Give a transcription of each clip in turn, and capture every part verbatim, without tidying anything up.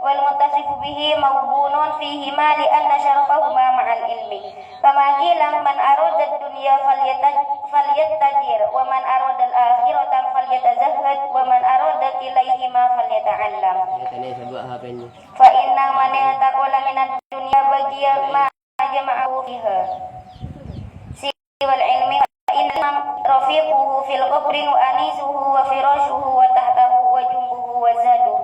والمتصف به موضوع فيهما لأن شرفهما مع العلم. كما قيل: من أراد الدنيا فليتج-، فليتجر، ومن أراد الآخرة فليتزهد، ومن أراد كليهما فليتعلم. Ini coba H P-nya. فإن من انتقل من الدنيا بغيا ما جمعه فيها سوى العلم، فإن العلم رفيقه في القبر وأنيسه وفراشه وتحته وجنبه وزاده.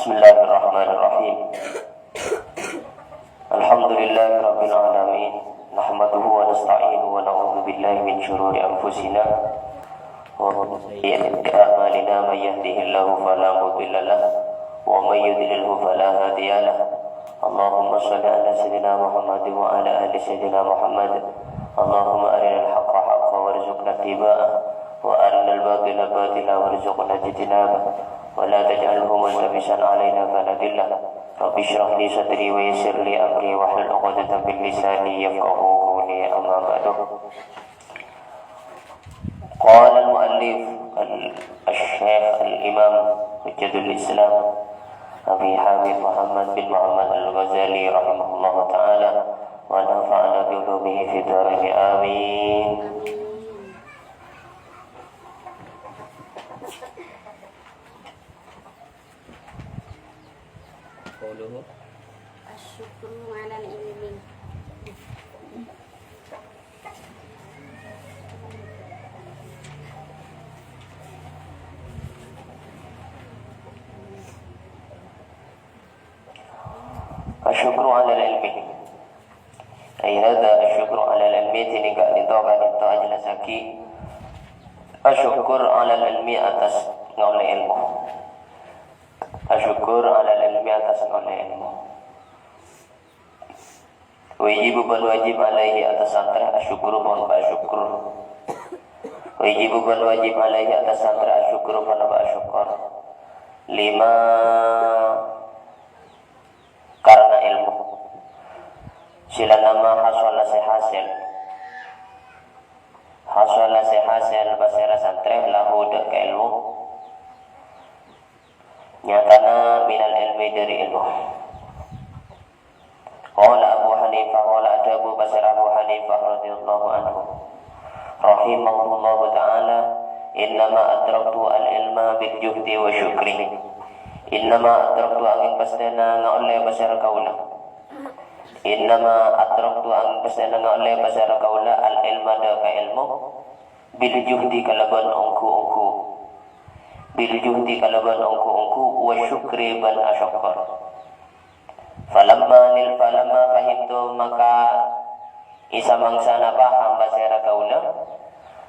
بسم الله الرحمن الرحيم. الحمد لله رب العالمين. نحمده ونستعينه ونعوذ بالله من شرور أنفسنا ومن سيئات أعمالنا. من يهده الله فلا مضل له ومن يضلله فلا هادي له. اللهم صل على سيدنا محمد وعلى آل سيدنا محمد. اللهم أرنا الحق حقا وارزقنا اتباعه، وأرنا الباطل باطلا وارزقنا اجتنابه، ولا تجعله ملتبسا علينا فنضل. رب اشرح لي صدري ويسر لي أمري واحلل عقدة من لساني يفقهوا قولي. أما بعد. قال المؤلف ال-، الشيخ الإمام حجة الإسلام أبي حامد محمد بن محمد الغزالي رحمه الله تعالى ونفعنا بعلومه في الدارين. آمين. قوله. الشكر على العلم. الشكر على العلم. Ay hadza asyukru 'alal ilmi, dinèng ka'dinto ka'dinto ajelassaghi asyukur 'alal ilmi, attas ngaollè èlmo. Asyukur 'alal ilmi, attas ngaollè èlmo. Wa yajibu, bân wajib, 'alaihi, attas santrè, asyukru, ponapa asyukur. Wa yajibu, bân wajib, 'alaihi, attas santrè, asyukru, ponapa asyukur. Lima, karana èlmo. Sè la nama hasala sè hasèl. Hasala sè hasèl pasèra santrè lahu dâ' ka èlmo. Nyatana minal ilmi dâri èlmo. Qala Abu Hanifah, qala adhâbu pasèra Abu Hanifah radhiyallahu anhu. Rahimahullahu ta'ala, "Innama adraktu al-ilma bil juhdi wa syukri." Innama adraktu, angèng pastèna ngaollè pasèra kaulâ. Innama adraktu, angèng pastèna ngaollè pasèra kaulâ, al-ilma, dâ' ka èlmo, bil juhdi, kalabân ongghu-ongghu. Bil juhdi, kalabân ongghu-ongghu, wa syukri, bân asokkor. Falamma nil, falamma fahimtu, maka èsamangsana paham pasèra kaulâ.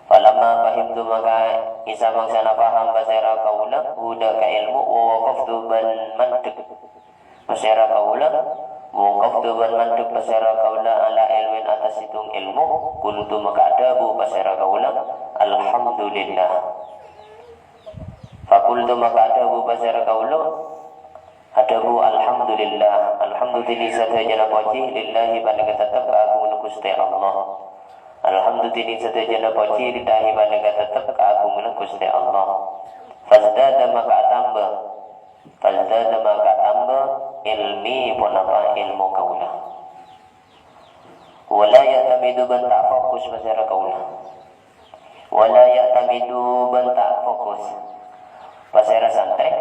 Falamma fahimtu, maka èsamangsana paham pasèra kaulâ, hu dâ' ka èlmo, wa waqaftu, bân mandhek pasèra kaulâ, wa waqaftu, bân mandhek pasèra kaulâ, ala ilmin, attas sèttong èlmo, qultu, maka adhâbu pasèra kaulâ, "Alhamdulillah." Faqultu, maka adhâbu pasèra kaulâ, adhâbu, "Alhamdulillah." Alhamdu, dhinèng sadhâjâna pojhi, lillahi, panèka tettep kaagunganna Ghustè Allah. Alhamdu, dhinèng sadhâjâna pojhi, lillahi, panèka tettep kaagunganna Ghustè Allah. Fazdada, maka atamba. Fazdada, maka atamba, ilmi, ponapa èlmo kaulâ. Wala ya'tamidu, bân ta' fokus pasèra kaulâ. Wala ya'tamidu, bân ta' fokus pasèra santrè.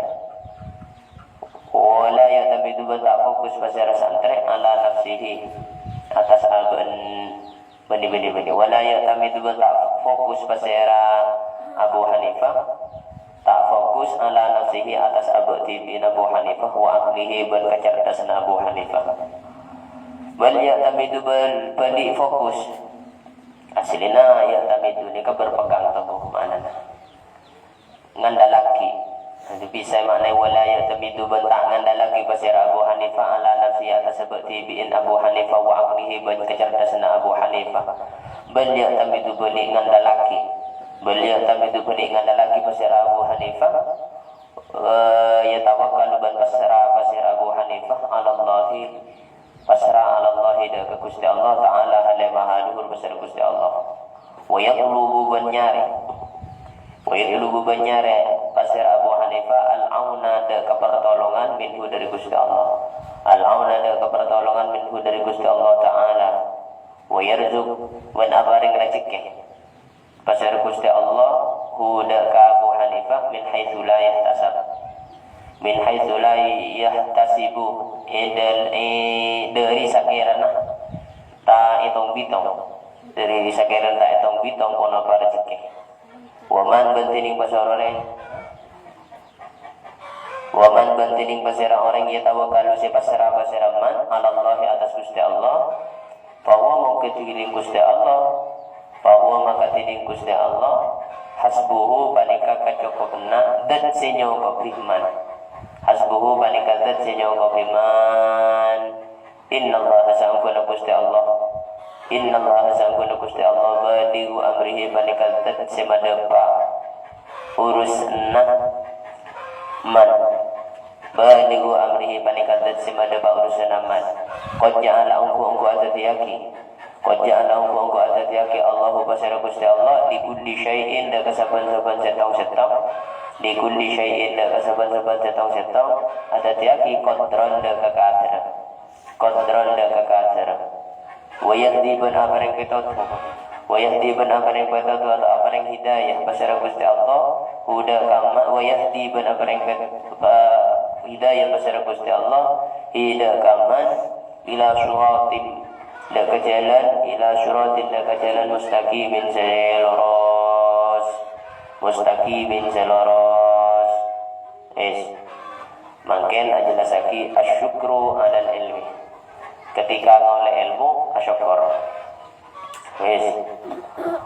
Wala ya'tamidu, bân ta' fokus pasèra santrè, ala nafsihi, attas abâ'na bânnè, bânnè, bânnè. Wala ya'tamidu, bân ta' fokus pasèra Abu Hanifah. Ta' fokus fokus ala nafsihi atas abâ' dhibi'na Abu Hanifah wa aqlihi bân kacerdasanna Abu Hanifah. Bal ya'tamidu bal bâli' fokus. Aslina ya'tamidu nèka berpegang teguh ma'nana. Ngandalaghi. Dhâddhi bisa ma'naè wala ya'tamidu bân ta' ngandalaghi pasèra Abu Hanifah ala nafsihi atas abâ' dhibi'in Abu Hanifah wa aqlihi bân kacerdasanna Abu Hanifah. Bal ya'tamidu bâli' ngandalaghi. Bal ya'tamidu bâli' ngandalaghi pasèra Abu Hanifah. Eh, yatawakkalu bân pasra pasèra Abu Hanifah alallahi, pasra alallahi dâ' ka Ghustè Allah Ta'ala hale maha luhur pasèra Ghustè Allah. Wa yatlubu bân nyarè. Wa yatlubu bân nyarè pasèra Abu Hanifah al-auna dâ' ka pertolongan minhu dâri Ghustè Allah. Al-auna dâ' ka pertolongan minhu dâri Ghustè Allah Ta'ala. Wa yarzuq bân aparèng rajhekkè. Pasèra Ghustè Allah, hu dâ' ka Abu Hanifah, min haitsu la yahtasab. Min haitsu la yahtasibu, è dâl-, è dâri sakèrana ta' ètong-bitong. Dâri sakèrana ta' ètong-bitong ponapa rajhekkè. Wa man bân dhinèng pasèra orèng Wa man bân dhinèng pasèra orèng yatawakkalu sè pasra pasèra man alallahi atas Ghustè Allah, fahuwa mongkè dhinèng Ghustè Allah, fahuwa maka dhinèng Ghustè Allah, hasbuhu panèka kacokopanna dzat sè nyokobhi man. Hasbuhu panèka dzat sè nyokobhi man. Innallaha sa'angguna Ghustè Allah. Innallaha sa'angguna Ghustè Allah balighu amrihi panèka dzat sè madhâpa' urusanna man. Balighu amrihi panèka dzat sè madhâpa' urusanna man. Qad ja'ala ongghu-ongghu adhâddhiyaghi. Qad ja'ala ongghu-ongghu adhâddhiyaghi Allahu pasèra Ghustè Allah li kulli syai'in dâ' ka saban-saban sèttong-sèttong. Li kulli syai'in dâ' ka saban-saban sèttong-sèttong adhâddhiyaghi qadran dâ' ka kadarra. Qadran dâ' ka kadarra. Wa yahdi bân aparèng pètodhu. Wa yahdi bân aparèng pètodhu atau aparèng hidayah pasèra Ghustè Allah, hu dâ' ka man, wa yahdi bân aparèng pèt-, pa-, hidayah pasèra Ghustè Allah, hi dâ' ka man, ila siratin, dâ' ka jhâlân, ila siratin, dâ' ka jhâlân mustaqimin sè loros. Mustaqimin sè loros. Wis. Mangkèn ajellassaghi asyukru 'alal ilmi. Ketika ngaollè èlmo, asokkor. Wis.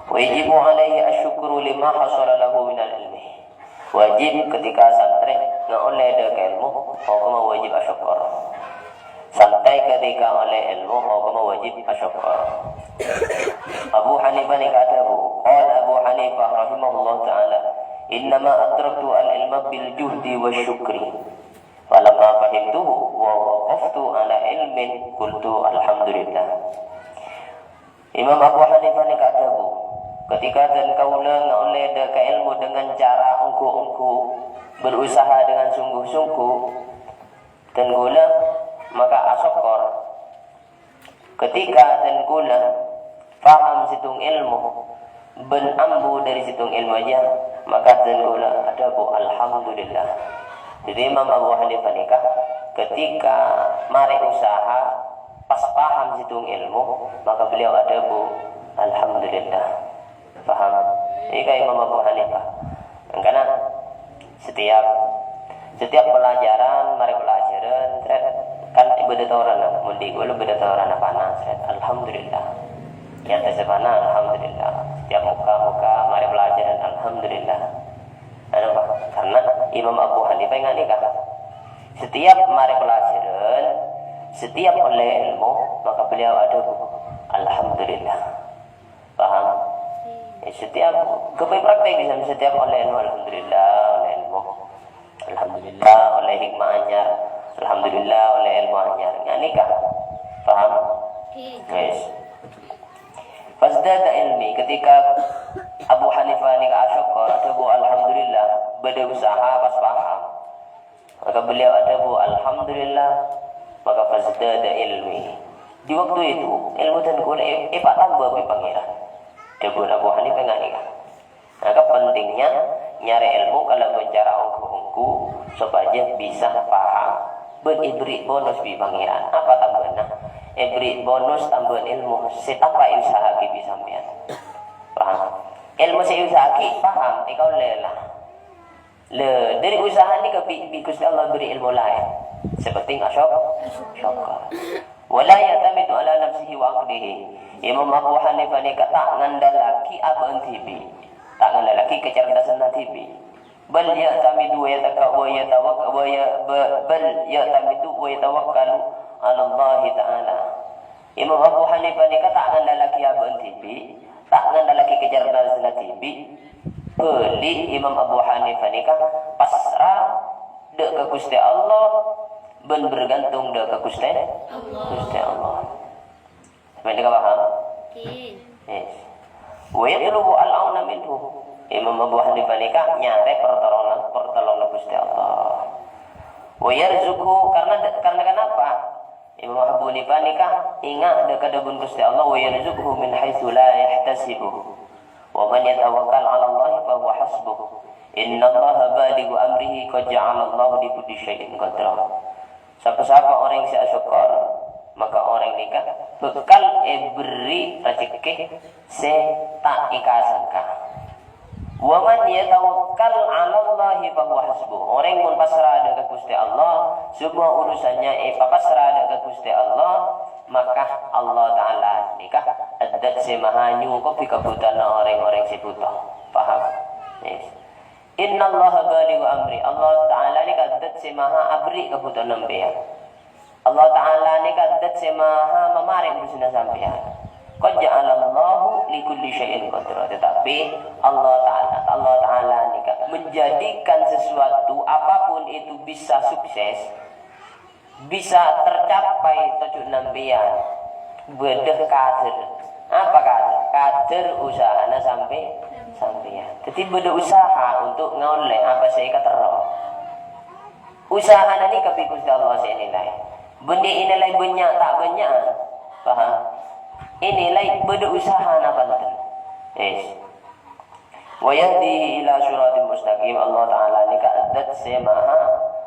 Wajibu 'alaihi asyukru lima hasala lahu minal ilmi. Wajib ketika santrè ngaollè dâ' ka èlmo, hokomma wajib asokkor. Santrè ketika ngaollè èlmo, hokomma wajib asokkor. Abu Hanifah nèka adhâbu, qala Abu Hanifah rahimahullahu ta'ala, "Innama adraktu al-ilma bil juhdi wa syukri. Falamma fahimtuhu wa waqaftu ala ilmin, qultu alhamdulillah." Imam Abu Hanifah nèka adhâbu, "Ketika dân kaulâ ngaollè dâ' ka èlmo dengan cara ongghu-ongghu, berusaha dengan sungguh-sungguh, dân kaulâ maka asokkor." Ketika dân kaulâ paham sèttong èlmo bân ambu dâri sèttong èlmo jâ, maka dân kaulâ adhâbu, "Alhamdulillah." Jadi, Imam Abu Hanifah nèka ketika marè usaha pas paham sèttong èlmo, maka beliau adhâbu, "Alhamdulillah." Paham? Ini kayak Imam Abu Hanifah. Mangkana setiap, setiap pelajaran, marè pelajaran, srèt, kan bâdâ torana, mon dhi' kaulâ bâdâ torana pana, srèt. Alhamdulillah. Nyata sè pana, alhamdulillah. Setiap muka-muka, marè pelajaran, alhamdulillah. Kenapa? Karena Imam Abu Hanifah nganèka. Setiap marè pelajaran, setiap ollè èlmo, maka beliau adhâbu, "Alhamdulillah." Paham? Ya, setiap, ghâbây praktek bisa, setiap ollè èlmo, alhamdulillah, ollè èlmo. Alhamdulillah, ollè hikmah anyar. Alhamdulillah, ollè èlmo anyar. Nganèka. Paham? Wis. Fazdada ilmi, ketika Abu Hanifah nèka asokkor, adhâbu alhamdulillah, bâdâ usaha pas paham. Maka beliau adhâbu, "Alhamdulillah," maka fazdada ilmi. Di waktu itu, èlmo dân kaulâ è-, èpatamba bi' Pangèran. Dhâbuna Abu Hanifah nganèka. Maka pentingnya nyarè èlmo kalabân cara ongghu-ongghu sopajâ bisa paham. Bân èberri' bonus bi' Pangèran. Apa tambâna? Èberri' bonus tambâna èlmo sè tanpa èusaha'aghi bi' sampèyan. Paham? Èlmo sè èusaha'aghi, paham, èkaollè la. Lè, dhâri usaha nèka bi', bi' Ghustè Allah bherri' èlmo laèn. Sè penting asyuk-, syukur. Wa la ya'tamidu ala nafsihi wa aqlihi. Imam Abu Hanifah nèka ta' ngandhâlaghi abâ'na dhibi'. Ta' ngandhâlaghi kacerdasanna dhibi'. Bal ya'tamidu wa yataka-, wa yatawak-, wa ya-, ba-, bal ya'tamidu wa yatawakkalu 'ala Allahi ta'ala. Imam Abu Hanifah nèka ta' ngandhâlaghi abâ'na dhibi', ta' ngandhâlaghi kacerdasanna dhibi'. Bâli Imam Abu Hanifah nèka pasra dâ' ka Ghustè Allah bân bergantung dâ' ka Ghustè, Ghustè Allah. Sampèyan nèka paham? Yes. Wa yatlubu al-auna minhu. Imam Abu Hanifah nèka nyarè pertolongan, pertolongan Ghustè Allah. Wa yarzuqhu, karena, karena kenapa? Imam Abu Hanifah nèka enga' dâ' ka dhâbuna Ghustè Allah, "Wa yarzuqhu min haitsu la yahtasibu. Wa man yatawakkal 'ala Allahi fa huwa hasbuh. Innallaha balighu amrihi, qad ja'alallahu li kulli syai'in qadra." Sapa-sapa orèng sè asokkor, maka orèng nèka bhâkal èberri' rajhekkè sè ta' èka-sangka. "Wa man yatawakkal 'alallahi fa huwa hasbuh." Orèng mon pasra dâ' ka Ghustè Allah, semua urusannya èpapasra dâ' ka Ghustè Allah, maka Allah Ta'ala nèka Dzat sè maha nyokobhi kabhutowanna orèng-orèng sè bhuto. Paham? Yes. "Innallaha balighu amri." Allah Ta'ala nèka Dzat sè maha aberri' kabhutowanna sampèyan. Allah Ta'ala nèka Dzat sè maha mamarè urusanna sampèyan. "Qad ja'alallahu li kulli syai'in qadra." Tetapi Allah Ta'ala, Allah Ta'ala nèka menjadikan sesuatu apapun itu bisa sukses, bisa tercapai tojjhuna sampèyan, bâdâ kadâr. Apa kadâr? Kadâr usahana sampè-, sampèyan. Dhâddhi bâdâ usaha untuk ngaollè apa sè èkaterro. Usahana nèka bi' Ghustè Allah sè ènilai. Bânnè ènilai bânnya' ta' bânnya'an. Paham? Ènilai bâdâ usahana bhunten. Yes. "Wa yahdihi ila siratin mustaqim." Allah Ta'ala nèka Dzat sè maha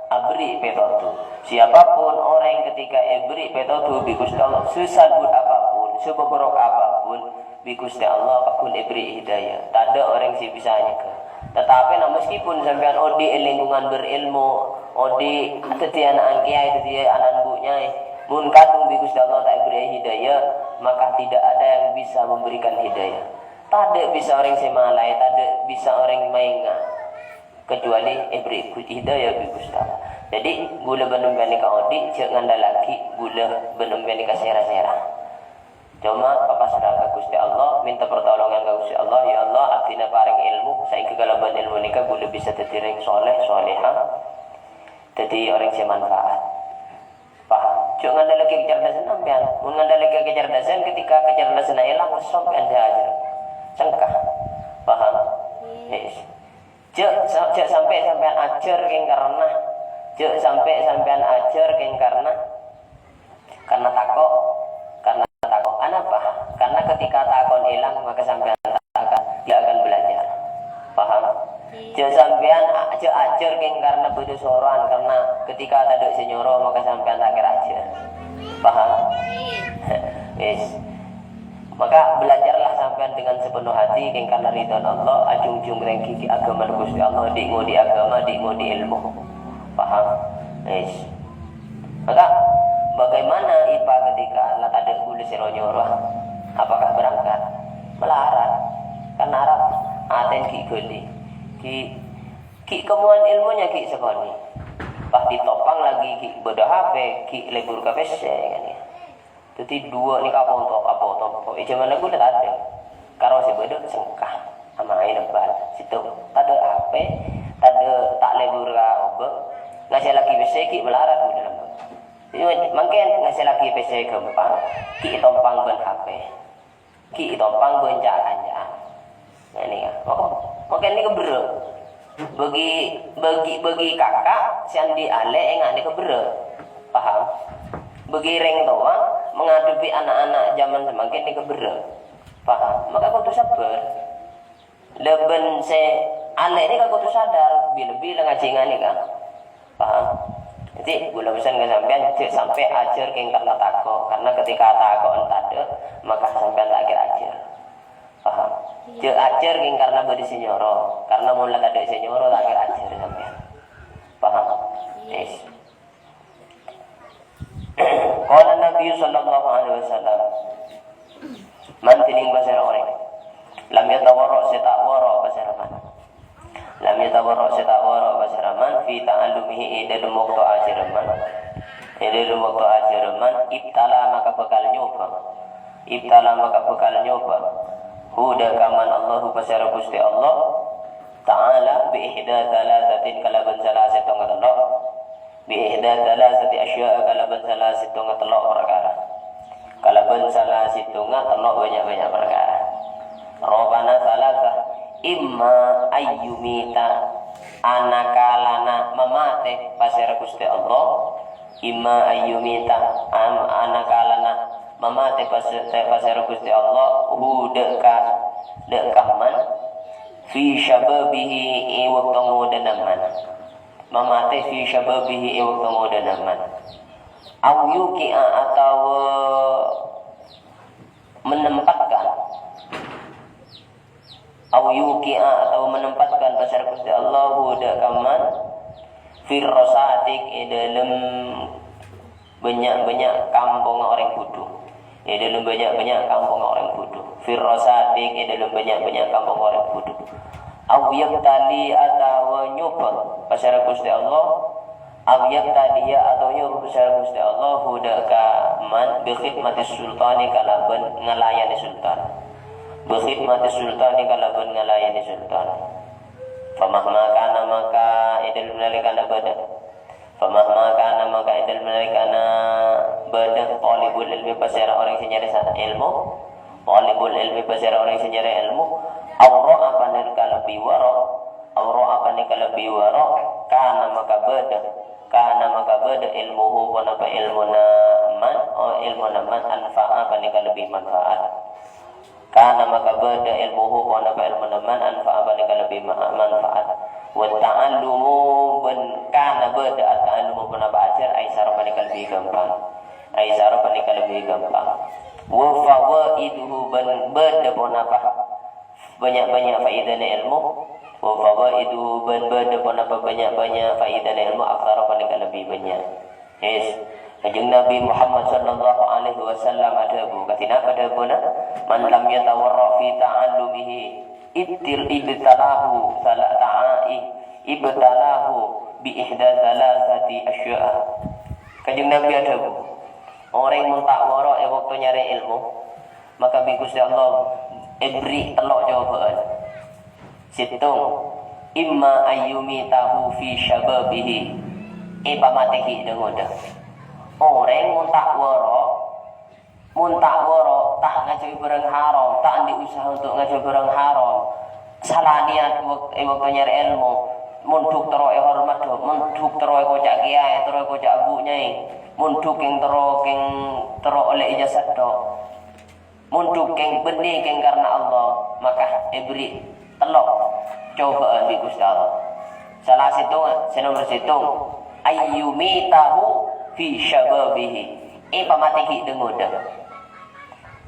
aberri' pètodhu. Siapapun orèng ketika èberri' pètodhu bi' Ghustè Allah, sesalbut apapun, sebobborok apapun, bi' Ghustè Allah pagghun èberri' hidayah. Tadâ' orèng sè bisa nyegghâ. Tetapi, nah, meskipun sampèyan odi' è lingkungan berilmu, odi' dhâddhi ana'na kèyaè, dhâddhi ana'na bu nyai, mon kadhung bi' Ghustè Allah ta' èberri'i hidayah, maka tidak ada yang bisa memberikan hidayah. Tadâ' bisa orèng sè malaè, tadâ' bisa orèng maènga', kecuali èberri' gu-, hidayah bi' Ghustè Allah. Dhâddhi, ghulâ bân sampèyan nèka odi', jhâ' ngandhâlaghi ghulâ bân sampèyan nèka sè-ra-sèra. Coma papasra ka Ghustè Allah, mènta pertolongan ka Ghustè Allah, "Ya Allah, abdhina parèng èlmo, saèngghâ kalabân èlmo nèka ghulâ bisa dhâddhi rèng sholèh, sholèhah, dhâddhi orèng sè manfaat." Paham? Jhâ' ngandhâlaghi kacerdasan sampèyan. Mon ngandhâlaghi kacerdasan, ketika kacerdasanna èlang, wes sampèyan sè ajhâr. Sengka. Paham? Yes. Jhâ' sa-, jhâ' sampè' sampèyan ajhâr kèng karna, jhâ' sampè' sampèyan ajhâr kèng karna, karna tako', karna tako'. Anapa? Karna ketika tako'na èlang, maka sampèyan tak akan, tidak akan belajar. Paham? Jhâ' sampèyan, jhâ' ajhâr kèng karna bâdâ sorowan, karna ketika tadâ' sè nyoro, maka sampèyan ta' kèra ajhâr. Paham? Wis. Maka belajarlah sampèyan dengan sepenuh hati, kèng karna ridhona Allah, ajhungjhung tèngghi aghâmana Ghustè Allah, dhi'-ngodhi' aghâma, dhi'-ngodhi' èlmo. Paham? Wis. Maka, bagaimana Ipa ketika la tadâ' ghulâ sè ro-nyoro? Apakah berangkat? Malarat. Karna arapa? Atèna ghi' ghâli. Ghi', ghi' kemauan èlmona ghi' sakonè'. Pas ditopang lagi ghi' bâdâ H P, ghi' lebur ka P C, kan ya. Dhâddhi duwâ' nèka apoto, apoto, apoto. È jhâman ghulâ tadâ'. Karo sè bâdâ sengka. Amaèn bân. Sèttong. Tadâ' H P, tadâ' ta' lebur ka obâ. Ngasèllaghi P C ghi' malarat ghulâ. Jadi, mangkèn ngasèllaghi P C ghâmpang, ghi' ètompang bân H P. Ghi' ètompang bân ca'-kanca'an. Nah, ini ya. Maka, maka ini keberre. Bagi, bagi, bagi kakak, sè andi' alè', enga' ini keberre. Paham? Bagi rèng towa, menghadapi anak-anak zaman semangkèn ini keberre. Paham? Maka kudu sabbhâr. Lè bân sè alè' nèka kodhu sadar, bi-, lebbi la ngajhi nganèka. Paham? Dhâddhi, kaulâ pèsan ka sampèyan, jhâ' sampè' ajhâr kèng karna tako', karna ketika tako'na tadâ', maka sampèyan ta' kèra ajhâr. Paham? Jhâ' ajhâr kèng karna bâdâ sè nyoro, karna mon la tadâ' sè nyoro, ta' kèra ajhâr. Yes. Qala Nabi sallallahu alaihi wasallam, man dening pasèra orèng, lam yatawarra' sè ta' wara' pasèra man. Lam yatawarra' sè ta' wara' pasèra man fi ta'allumihi ing dâlem bâkto ajhârân man. Ing dâlem bâkto ajhârân man, ibtala maka bhâkal nyoba. Ibtala maka bhâkal nyoba. Hu dâ' ka man Allahu pasèra Ghustè Allah Ta'ala bi ihda thalathatin kalabân sala sèttonga tello'. Bi ihda thalathati asya'a kalabân sala sèttonga tello' parkara. Kalabân sala sèttonga tello' bânnya'-bânnya' parkara. Ropana thalatha, imma ayyumita, anakalana mamatè pasèra Ghustè Allah. Imma ayyumita, am-, anakalana mamatè pas-, pasèra Ghustè Allah, hu dâ' ka, dâ' ka man, fi syababihi, è bâkto ngodâna man. Mamatè fi syababihi, è bâkto ngodâna man. Au yuqi'a, atawa menempatkan. Au yuqi'a, atawa menempatkan pasèra Ghustè Allah, hu dâ' ka man, fir rosatiq, è dâlem bânnya'-bânnya' kampongnga orèng budhu. È dâlem bânnya'-bânnya' kampongnga orèng budhu. Fir rosatiq, è dâlem bânnya'-bânnya' kampongnga orèng budhu. Au yabtali, atawa nyoba pasèra Ghustè Allah. Au yabtaliya, atawa nyoba pasèra Ghustè Allah, hu dâ' ka man, bi khidmatis sultani, kalabân ngalayanè sultan. Bi khidmatis sultani, kalabân ngalayanè sultan. Famahma kana, maka è dâlem nalèkana bâdâ. Famahma kana, maka è dâlem nalèkana bâdâ, thalibul ilmi, pasèra orèng sè nyarè sa-, èlmo. Thalibul ilmi, pasèra orèng sè nyarè èlmo. Au ra'a, panèka lebbi wara'. Au ra'a, panèka lebbi wara'. Kana, maka bâdâ. Kana, maka bâdâ, ilmuhu, ponapa èlmona man, oh, èlmona man, anfa'a, panèka lebbi manfaat. Kana, maka bâdâ, ilmuhu, ponapa èlmona man, anfa'a, panèka lebbi ma-, manfaat. Wa ta'allumu, bân kana bâdâ, at-ta'allumu, ponapa ajhâr, aisara, panèka lebbi ghâmpang. Aisara, panèka lebbi ghâmpang. Wa fawaiduhu, bân bâdâ, ponapa bânnya'-bânnya' faèdana èlmo. Wa fawaiduhu, bân bâdâ, ponapa bânnya'-bânnya' faèdana èlmo, aktsara, panèka lebbi bânnya'. Yes. Kanjeng Nabi Muhammad sallallahu alaihi wasallam adhâbu, kadhi napa dhâbuna? "Man lam yatawarra' fi ta'allumihi ibtil-, ibtalahu sala-, ta'a-, i-, ibtalahu bi ihda thalathati asya'a." Kanjeng Nabi adhâbu, "Orèng mon ta' wara' è bâkto nyarè èlmo, maka bi' Ghustè Allah èberri' tello' cobhâ'ân." Sèttong, imma ayyumitahu fi syababihi, èpamatè ghi' dhâng-ngodhâng. Orèng mon ta' wara', mon ta' wara', ta' ngajhâi bhârâng haram, ta' andi' usaha untuk ngajhâi bhârâng haram, sala niyat wak-, è bâkto nyarè èlmo, mondhuk terro èhormat, mondhuk terro èkoca' kèyaè, terro èkoca' abu nyai, mondhuk kèng terro, kèng terro ollè ijazah, dok. Mondhuk kèng bânnè kèng karna Allah, maka èberri' tello' cobhâ'ân bi' Ghustè Allah. Sala sèttongnga, sè nomer sèttong, ayyumitahu fi syababihi, èpamatè ghi' dhâng-ngodhâng.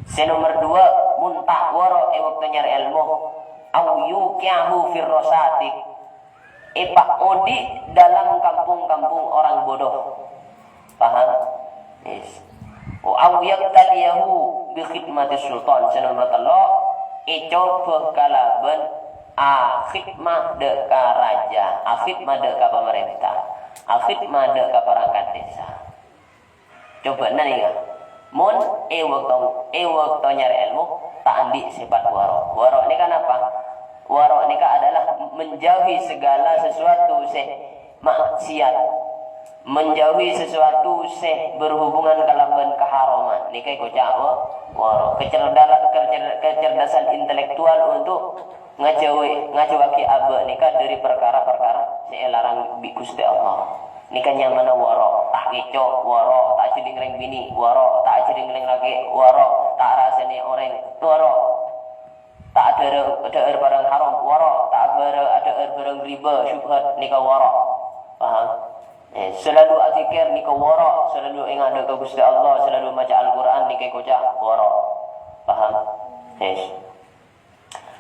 Sè nomer duwâ', mon ta' wara' è bâkto nyarè èlmo, au yuqi'ahu fir rosatiq, èpaodi' dalam kampung-kampung orang bodoh. Paham? Yes. Wa au yabtaliyahu bi khidmatis sultan. Sè nomer tello', ècoba kalabân akhidmah dhâ' ka raja, akhidmah dhâ' ka pamarènta, akhidmah dhâ' ka parangkat desa. Coba nèka, mon è bâkto, è bâkto nyarè èlmo, ta' andi' sèpat wara'. Wara' nèka napa? Wara' nèka adalah menjauhi segala sesuatu sè maksiat, menjauhi sesuatu sè berhubungan kalabân kaharaman. Nèka èkoca' wa-, wara'. Kecerdala-, kecer-, kecerdasan intelektual untuk ngajhâuwi, ngajhâuwaghi abâ' nèka dhâri parkara-parkara sè èlarang bi' Ghustè Allah. Nèka nyamana wara', ta' kèco', wara', ta' ajhâdhing rèng binè', wara', ta' ajhâdhing rèng lakè', wara', ta' arasènè orèng, wara', ta' adhârâ-, adhâ'âr bhârâng haram, wara', ta' abhârâ-, adhâ'âr bhârâng riba, syubhat, nèka wara'. Paham? Eh, selalu adzikir nèka wara', selalu ènga' dhâ' ka Ghustè Allah, selalu maca Al-Qur'an nèka èkoca' wara'. Paham? Eh.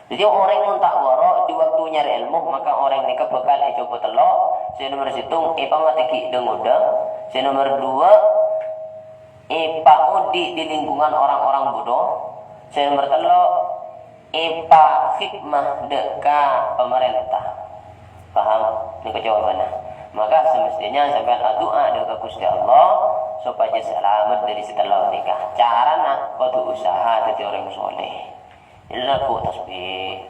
Dhâddhi, orèng mon ta' woro' è bâkto nyarè èlmo, maka orèng nèka bhâkal ècoba tello'. Sè nomer sèttong, èpamatè ghi' dhâng-odhâng. Sè nomer duwâ', èpaodi' di lingkungan orang-orang bodoh. Sè nomer tello', èpakhidmah dâ' ka pamarènta. Paham? Nèka jawabânna. Maka semestinya sampèyan adu'a dâ' ka Ghustè Allah sopajâ salamet dâri sè tello' nèka. Carana kodhu usaha dhâddhi orèng soleh. Neggu' tasbih.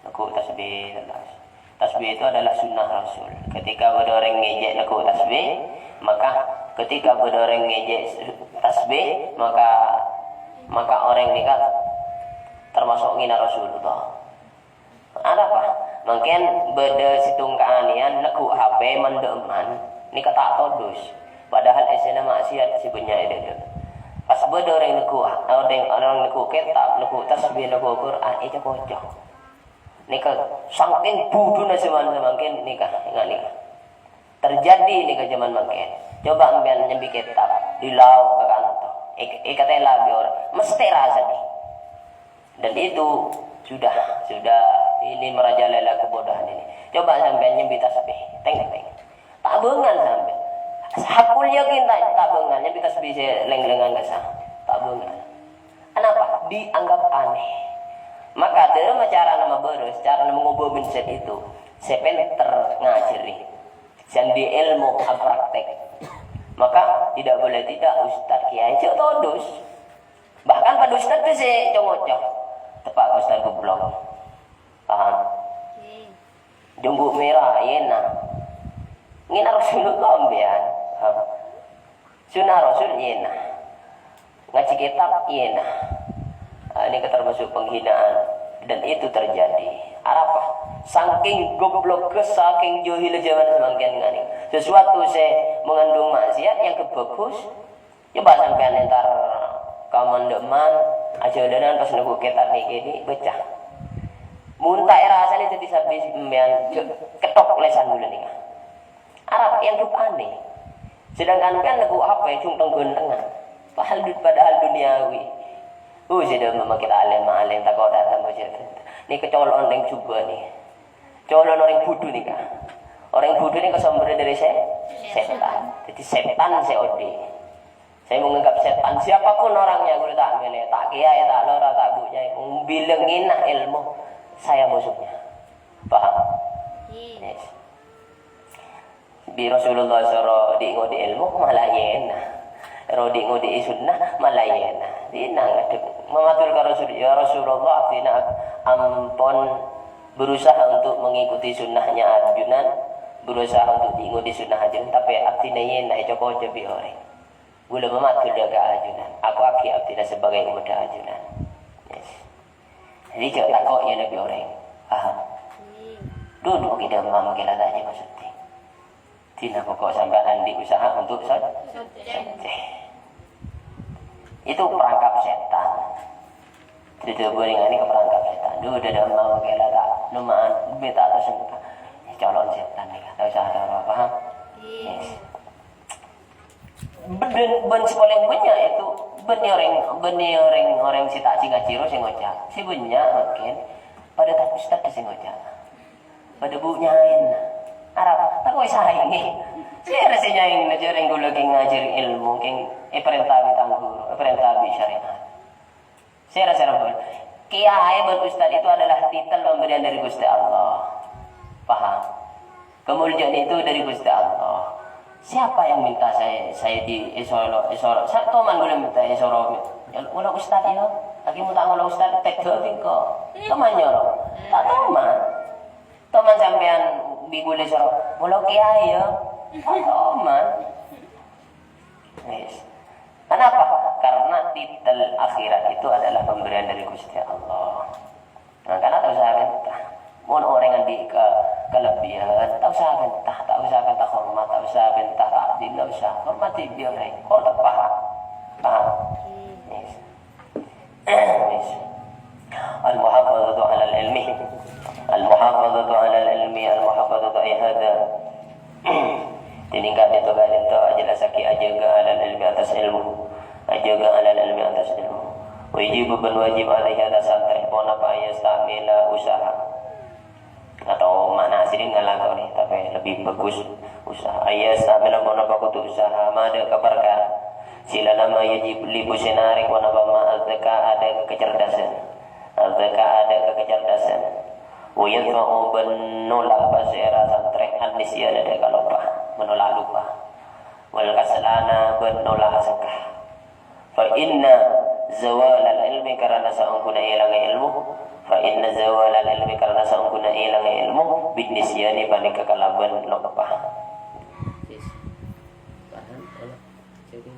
Neggu' tasbih terus. Tasbih itu adalah sunnah Rasul. Ketika bâdâ orèng ngèjek neggu' tasbih, maka ketika bâdâ orèng ngèjek tasbih, maka, maka orèng nèka termasuk ngèna Rasulullah. Arapa? Mangkèn bâdâ sèttong kaanèyan neggu' H P man-dhâ'emman, nèka ta' todus. Padahal èssèna maksiat sè bânnya' è dâdâ. Pas bâdâ orèng neggu', orèng, orèng neggu' kètab, neggu' tasbih, neggu' Qur'an, èco-koco. Nèka sangkèng budhuna sè man-, samangkèn nèka, enga' nèka. Terjadi nèka jhâman mangkèn. Coba sampèyan nyambi kètab, dilao' ka kanto. Èk-, èkatèla bi' orèng. Mestè rassana. Dan itu sudah, sudah ini merajalela kebodohan ini. Coba sampèyan nyambi tasbih, teng-teng. Ta' bângal sampèyan. Hakul yakin ta', ta' bângal nyambi tasbih sè lèng-lèngan kassa'. Ta' bângal. Anapa? Dianggap aneh. Maka dâ' remma carana mabârâs, carana mangobâ mindset itu. Sè pènter ngajhâri. Sè andi' èlmo apraktek. Maka tidak boleh tidak ustad kiai jhâ' todus. Bahkan padâ ustad sè co-ngoco. Teppa' ka ustad goblok. Paham? Jhunggu' mèra, iyâ na. Ngèna Rasulullah sampèyan. Paham? Sunnah Rasul, iyâ na. Ngajhi kètab, iyâ na. Ah, ini termasuk penghinaan. Dan itu terjadi. Arapa? Saking goblokka, saking jahilla jhâman samangkèn nganè. Sesuatu sè mengandung maksiat yang bagus, Coba sampèyan entar ka man-dhâ'emman, ajhâlânan pas neggu' kètab nèkè nè, bâca. Mon ta' èrassana dhâddhi sabbi sampèyan, jhâ' kettok lèsan ghulâ nèka. Arapa èanggep aneh. Sedangkan sampèyan neggu' H P, jhung teng-ghântengan. Padahal du-, padahal duniawi. Oh, sè dhâ' mamakkè ta' alèm-alèm, tako' ta' tambâ jhâ'. Nèka colo'an orèng jhubâ' nè. Colo'an orèng budhu nèka. Orèng budhu nèka somberra dâri sè-, sètan. Dhâddhi sètan sè odi'. Saya menganggap setan, siapapun orangnya, ghulâ ta' mèlè, ta' kiai, ta' lora, ta' bu kiai, bilâ ngèna èlmo, saya musuhnya. Paham? Yes. Bi' Rasulullah soro di'-ngodi' èlmo, malah iyâ na. Ro di'-ngodi'i sunnah, malah iyâ na. Dinna ngadhep, mamatur ka Rasul, "Ya Rasulullah, abdhina ampon berusaha untuk mengikuti sunnahnya ajunan, berusaha untuk di'-ngodi' sunnah ajunan, tapè abdhina iyâ na èco-koco bi' orèng." Ghulâ mamatur dâ' ka ajunan, ako'aghi abdhina sebagai ommaddhâ ajunan. Yes. Jadi, jhâ' tako' iyâ bi' orèng. Paham? Duduk kita mama kita tanya maksudnya. Dina pokok sampèyan andi' usaha untuk so-, socè. Itu perangkap setan. Dhâddhi, bâriyâ nganè ka perangkap setan. Dhu, dâdâ mama kita ta', noma'an, bhâi ta' tersentuh. Colo'an setan nèka. Ta' usah, ta' usah, paham? Yes. Bân, bân sè palèng bânnya' itu, bân orèng, bân orèng, orèng sè ta' jhâ' ngajhi ro sè ngoca'. Sè bânnya' mangkèn padâ ta' ustad sè ngoca'. Padâ bu nyaèna. Arapa? Tako' èsaèngè. Sèra sè nyaèngna, jhâ' rèng ghulâ kèng ngajhâri èlmo, kèng èparènta bi' tang ghuru, èparènta bi' syariat. Sèra-sèra pon. Kiai bân ustad itu adalah titel pemberian dari Ghustè Allah. Paham? Kemuliaan itu dari Ghustè Allah. Siapa yang minta saya, saya di, èsoro, èsoro? Sa-, toman ghulâ minta èsoro. Ya, ngola ustad, ya. Lagi minta ngola ustad, tega bingko. Toman nyoro. Ta' toman. Toman sampèyan bi' ghulâ soro. Ngola kiai, ya. Ta' toman. Yes. Kenapa? Karena titel akhirat itu adalah pemberian dari Ghustè Allah. Nah, karena ta' usah pènta. Mon orèng andi' ke-, kelebihan, ta' usah pènta, ta' usah pènta hormat, ta' usah pènta takdim, ta' usah. Hormati bi' orèng. Kok ta' paham? Paham? Yes. Yes. Al-muhafazatu 'alal ilmi. Al-muhafazatu 'alal ilmi, al-muhafazatu 'ala hadza. Tiningkat itu kan itu jelasake ajâgâ 'alal ilmi atas ilmu. Ajâgâ 'alal ilmi atas ilmu. Wa yajibu bân wajib alaihi atas santrè ponapa yasta'mila usaha. Atau makna asli ngalakoni, tapi lebih bagus usaha. Ayyasta'mila ponapa kodhu usaha, ma dâ' ka parkara. Sila nama yajib libu sè narèk ponapa ma adzaka adâ' ka kacerdasan. Adzaka adâ' ka kacerdasan. Wa yadfa'u bân nola' pasèra santrè an-nisyana dâ' ka loppa. Menolak lupa. Wal kaslana bân nola' sengka. Fa inna zawalal ilmi karana saongghuna èlangngè èlmo. Fa inna zawalal ilmi karana saongghuna èlangngè èlmo. Bin nisyani panèka kalabân loppa. Yes. Paham? Halo. Jadi,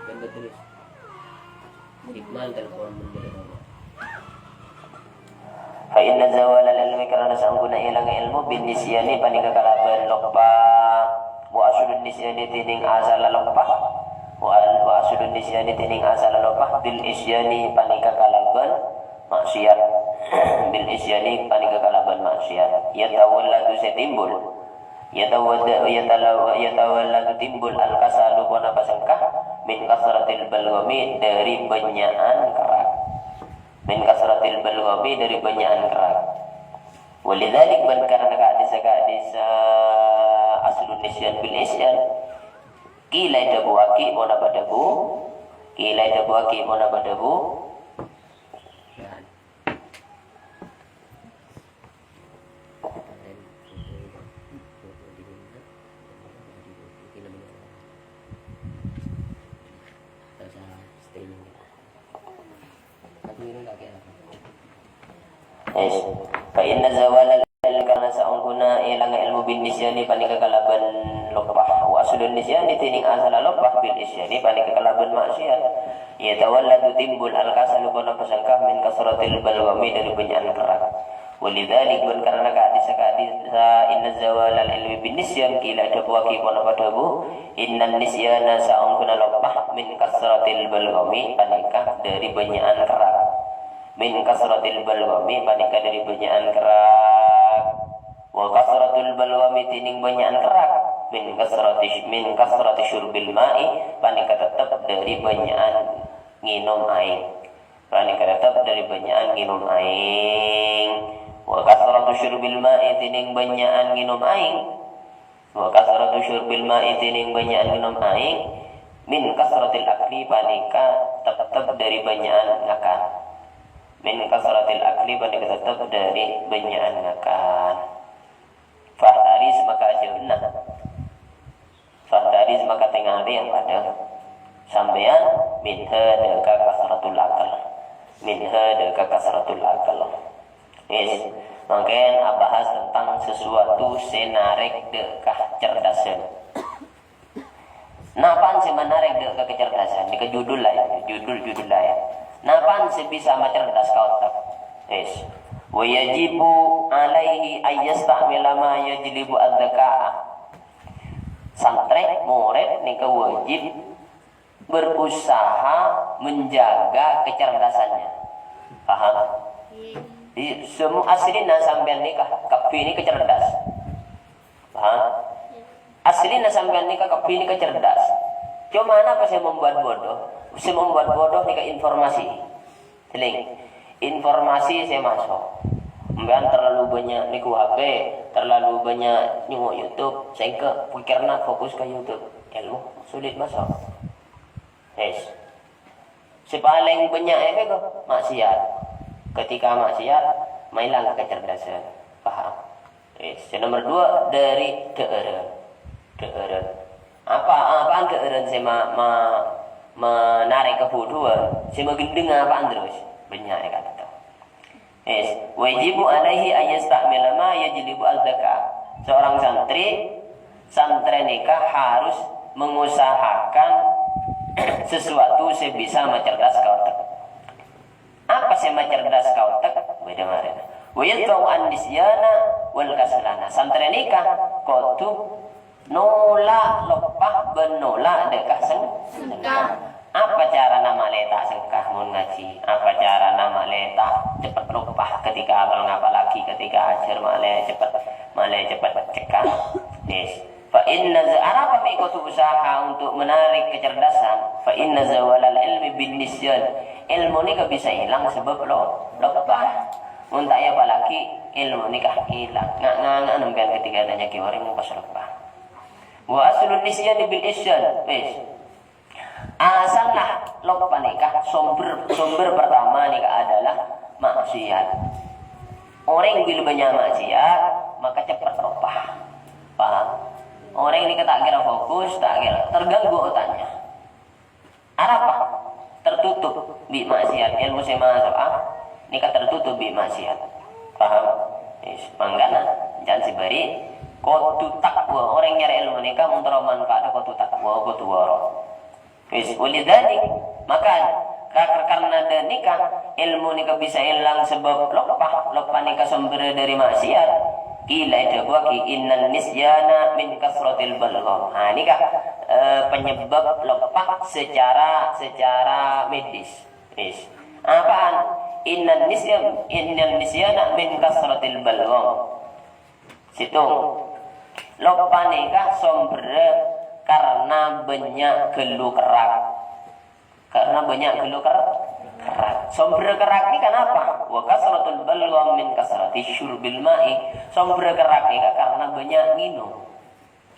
gambar terus. Hikmah telepon menjadi. Fa inna zawalal ilmi karana saongghuna èlangngè èlmo bin nisyani panèka kalabân loppa. Wa aslun nisyani dhinèng asalla loppa. Wa, wa aslun nisyani dhinèng asalla loppa bil isyani panèka kalabân maksiat. Bil isyani panèka kalabân maksiat. Yatawalladu sè timbul. Yatawadda-, yatalawa-, yatawalladu timbul al-kasalu ponapa sengka min kasratil balghami dâri bânnya'an kerrak. Min kasratil balghami dâri bânnya'an kerrak. Walidzalik bân karana ka'dissa-ka'dissa aslun nisyan bil isyan. Qila èdhâbuwaghi ponapa dhâbu? Qila èdhâbuwaghi ponapa dhâbu? Yes. Fa inna zawalal ilmi karana saongghuna èlangngè èlmo bin nisyani panèka kalabân loppa. Wa aslun nisyani dhinèng asalla loppa bil isyani panèka kalabân maksiat. Yatawalladu timbul al-kasalu ponapa sengka min kasratil balghami dâri bânnya'an kerrak. Walidzalik bân karana ka'dissa-ka'dissa inna zawalal ilmi bin nisyan qila èdhâbuwaghi ponapa dhâbu, innan nisyana saongghuna loppa min kasratil balghami panèka dâri bânnya'an kerrak. Min kasratil balghami panèka dâri bânnya'an kerrak. Wa kasratul balghami dhinèng bânnya'an kerrak. Min kasrati, min kasrati syurbil ma'i panèka tettep dâri bânnya'an ngènom aèng. Panèka tettep dâri bânnya'an ngènom aèng. Wa kasratu syurbil ma'i dhinèng bânnya'an ngènom aèng. Wa kasratu syurbil ma'i dhinèng bânnya'an ngènom aèng. Min kasratil akli panèka tettep dâri bânnya'an ngakan. Min kasratil akli panèka tettep dâri bânnya'an ngakan. Fahtaris maka ajhâuna. Fahtaris maka tèngalè yang padâ. Sampèyan minha dâ' ka kasratul akal. Minha dâ' ka kasratul akal. Yes. Mangkèn abahas tentang sesuatu sè narèk dâ' ka kacerdasan. Napa'an sè manarèk dâ' ka kacerdasan? Nèka judul la, ya. Judul-judul la, ya. Napa'an sè bisa macerdas ka otak? Yes. Wa yajibu alaihi ayyasta'mila ma yajlibu adz-dzaka'a. Santrè, morèd nèka wajib berusaha menjaga kecerdasannya. Paham? Iya. Jadi, semua aslina sampèyan nèka, kabbhi nèka cerdas. Paham? Aslina sampèyan nèka kabbhi nèka cerdas. Cuma napa sè membuat bodoh? Sè membuat bodoh nèka informasi. Èling, informasi sè masuk. Sampèyan terlalu banyak nèko H P, terlalu banyak nyengok YouTube, sehingga pikiranna fokus ka YouTube. Èlmo sulit masuk. Yes. Sè palèng bânnya' èpè kok maksiat. Ketika maksiat, mailang kecerdasan. Paham? Eh, sè nomer dua, dâri dhâ'ârân. Dhâ'ârân. Apa, apaan dhâ'ârân sè ma-, ma-, manarèk kabhudhuwân? Sè magendheng apaan terros? Bânnya' è ka'dinto. Yes. Wajibu alaihi ayyasta'mila ma yajlibu al-dzaka. Seorang santri, santrè nèka harus mengusahakan sesuatu sè bisa macerdas ka otak. Apa sè macerdas ka otak? Bâdâ marèna. Wa yadfa'u an-nisyana wal kaslana. Santrè nèka kodhu nola' loppa bân nola' dâ' ka seng-, sengka. Apa carana malè ta' sengka mon ngajhi? Apa carana malè ta' cepet loppa ketika hafal, apalagi ketika ajhâr malè cepet, malè cepet cekka? Yes. Fa inna za-, arapa mè' kodhu usaha untuk menarik kecerdasan? Fa inna zawalal ilmi bin nisyan. Èlmo nèka bisa èlang sabâb lo-, loppa. Mon ta' èapalaghi, èlmo nèka èlang. Nga'-, nga'-, nga' sampèyan ketika nanya'aghi orèng pas loppa. Wa aslun nisyani bil isyan. Wis. Asalna loppa nèka, sumber, sumber pertama nèka adalah maksiat. Orèng bilâ bânnya' maksiat, maka cepet loppa. Paham? Orèng nèka ta' kèra fokus, ta' kèra terganggu otaknya. Arapa? Tertutup bi' maksiat. Èlmo sè maso'a nèka tertutup bi' maksiat. Paham? Wis, mangkana, jhân sè bâri', kodhu takwa. Orèng nyarè èlmo nèka mon terro manfaat kodhu takwa, kodhu wara'. Wis, walidzalik, maka ka-, karna dhâ' nèka, èlmo nèka bisa èlang sabâb loppa, loppa nèka sumberra dhâri maksiat. Qila, èdhâbuwaghi, "Innan nisyana min kasratil balgham." Ha, nèka, eh, penyebab loppa secara, secara medis. Wis. Apaan? "Innan nisyan-, innan nisyana min kasratil balgham." Sèttong. Loppa nèka sumberra karna bânnya' ghâllu kerrak. Karna bânnya' ghâllu ker-, kerrak. Sumberra kerrak nèka napa? "Wa kasratul balgham min kasrati syurbil ma'i." Sumberra kerrak nèka karna bânnya' ngènom.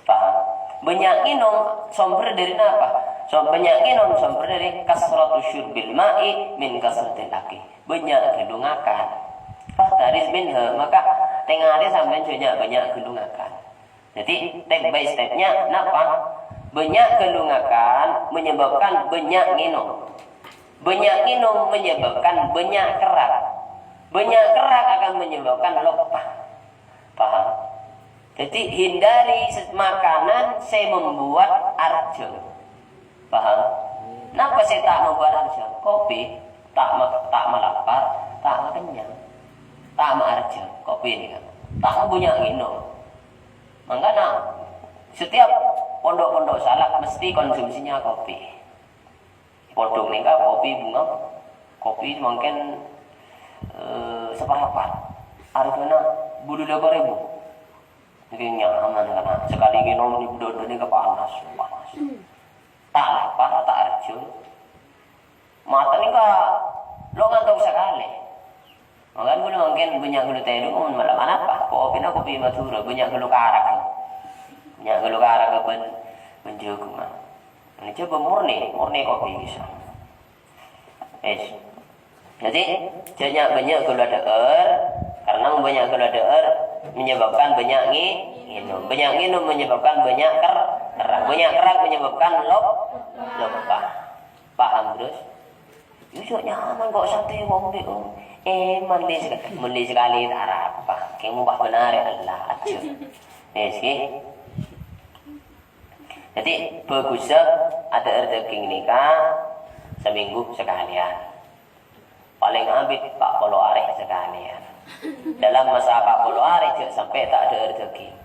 Paham? Bânnya' ngènom sumberra dhâri napa? Sum-, bânnya' ngènom sumberra dhâri kasratu syurbil ma'i min kasratil akli. Bânnya' ghâllu ngakan. Fahtaris minha, maka tèngalè sampèyan jhâ' bânnya' ghâllu ngakan. Jadi, step by step-nya napa? Bânnya' ghâllu ngakan menyebabkan bânnya' ngènom. Bânnya' ngènom menyebabkan bânnya' kerrak. Bânnya' kerrak akan menyebabkan loppa. Paham? Jadi, hindari se-, makanan sè membuat arjhâng. Paham? Napa sè ta' membuat arjhâng? Kopi. Ta' ma-, ta' malapar, ta' makennyang. Ta' maarjhâng. Kopi nèka. Ta' bânnya' ngènom. Mangkana, setiap pondok-pondok salaf mesti konsumsinya kopi. Pondok nèka kopi bhunga, kopi mangkèn, eh, saparapat. Arghâna bulu lèkor èbu. Nèka nyaman karna sakalè ngènom nè, bâdâ nèka panas, panas. Ta' lapar, ta' arjhâng. Mata nèka lo' ngantok sakalè. Mangkana kaulâ mangkèn bânnya' ghâllu tèdung, mon mala-, manapa? Kopina kopi Madhurâ, bânnya' ghâllu karak. Bânnya' ghâllu karak bân, bân jhâghung. Ini coba murni, murni kopi bisa. Wis. Jadi, jhâ' nya-, bânnya' ghâllu adhâ'âr, karna bânnya' ghâllu adhâ'âr menyebabkan bânnya' ngè-, ngènom. Bânnya' ngènom menyebabkan bânnya' ker-, kerrak. Bânnya' kerrak menyebabkan lop-, loppa. Paham, terus? Yusuk nyaman kok santai ngombè, oh. Eh, mandi sek-, mandi sakalè ta' arapa. Kèng mobâ bhender, Allah, aja. Eh, sih. Jadi, bhâghussa adhâ'âr dhâghing nèka samènggu sakalèyan. Palèng abit pa' polo arè sakalèyan. Dalam masa pa' polo arè jhâ' sampè' ta' adhâ'âr dhâghing.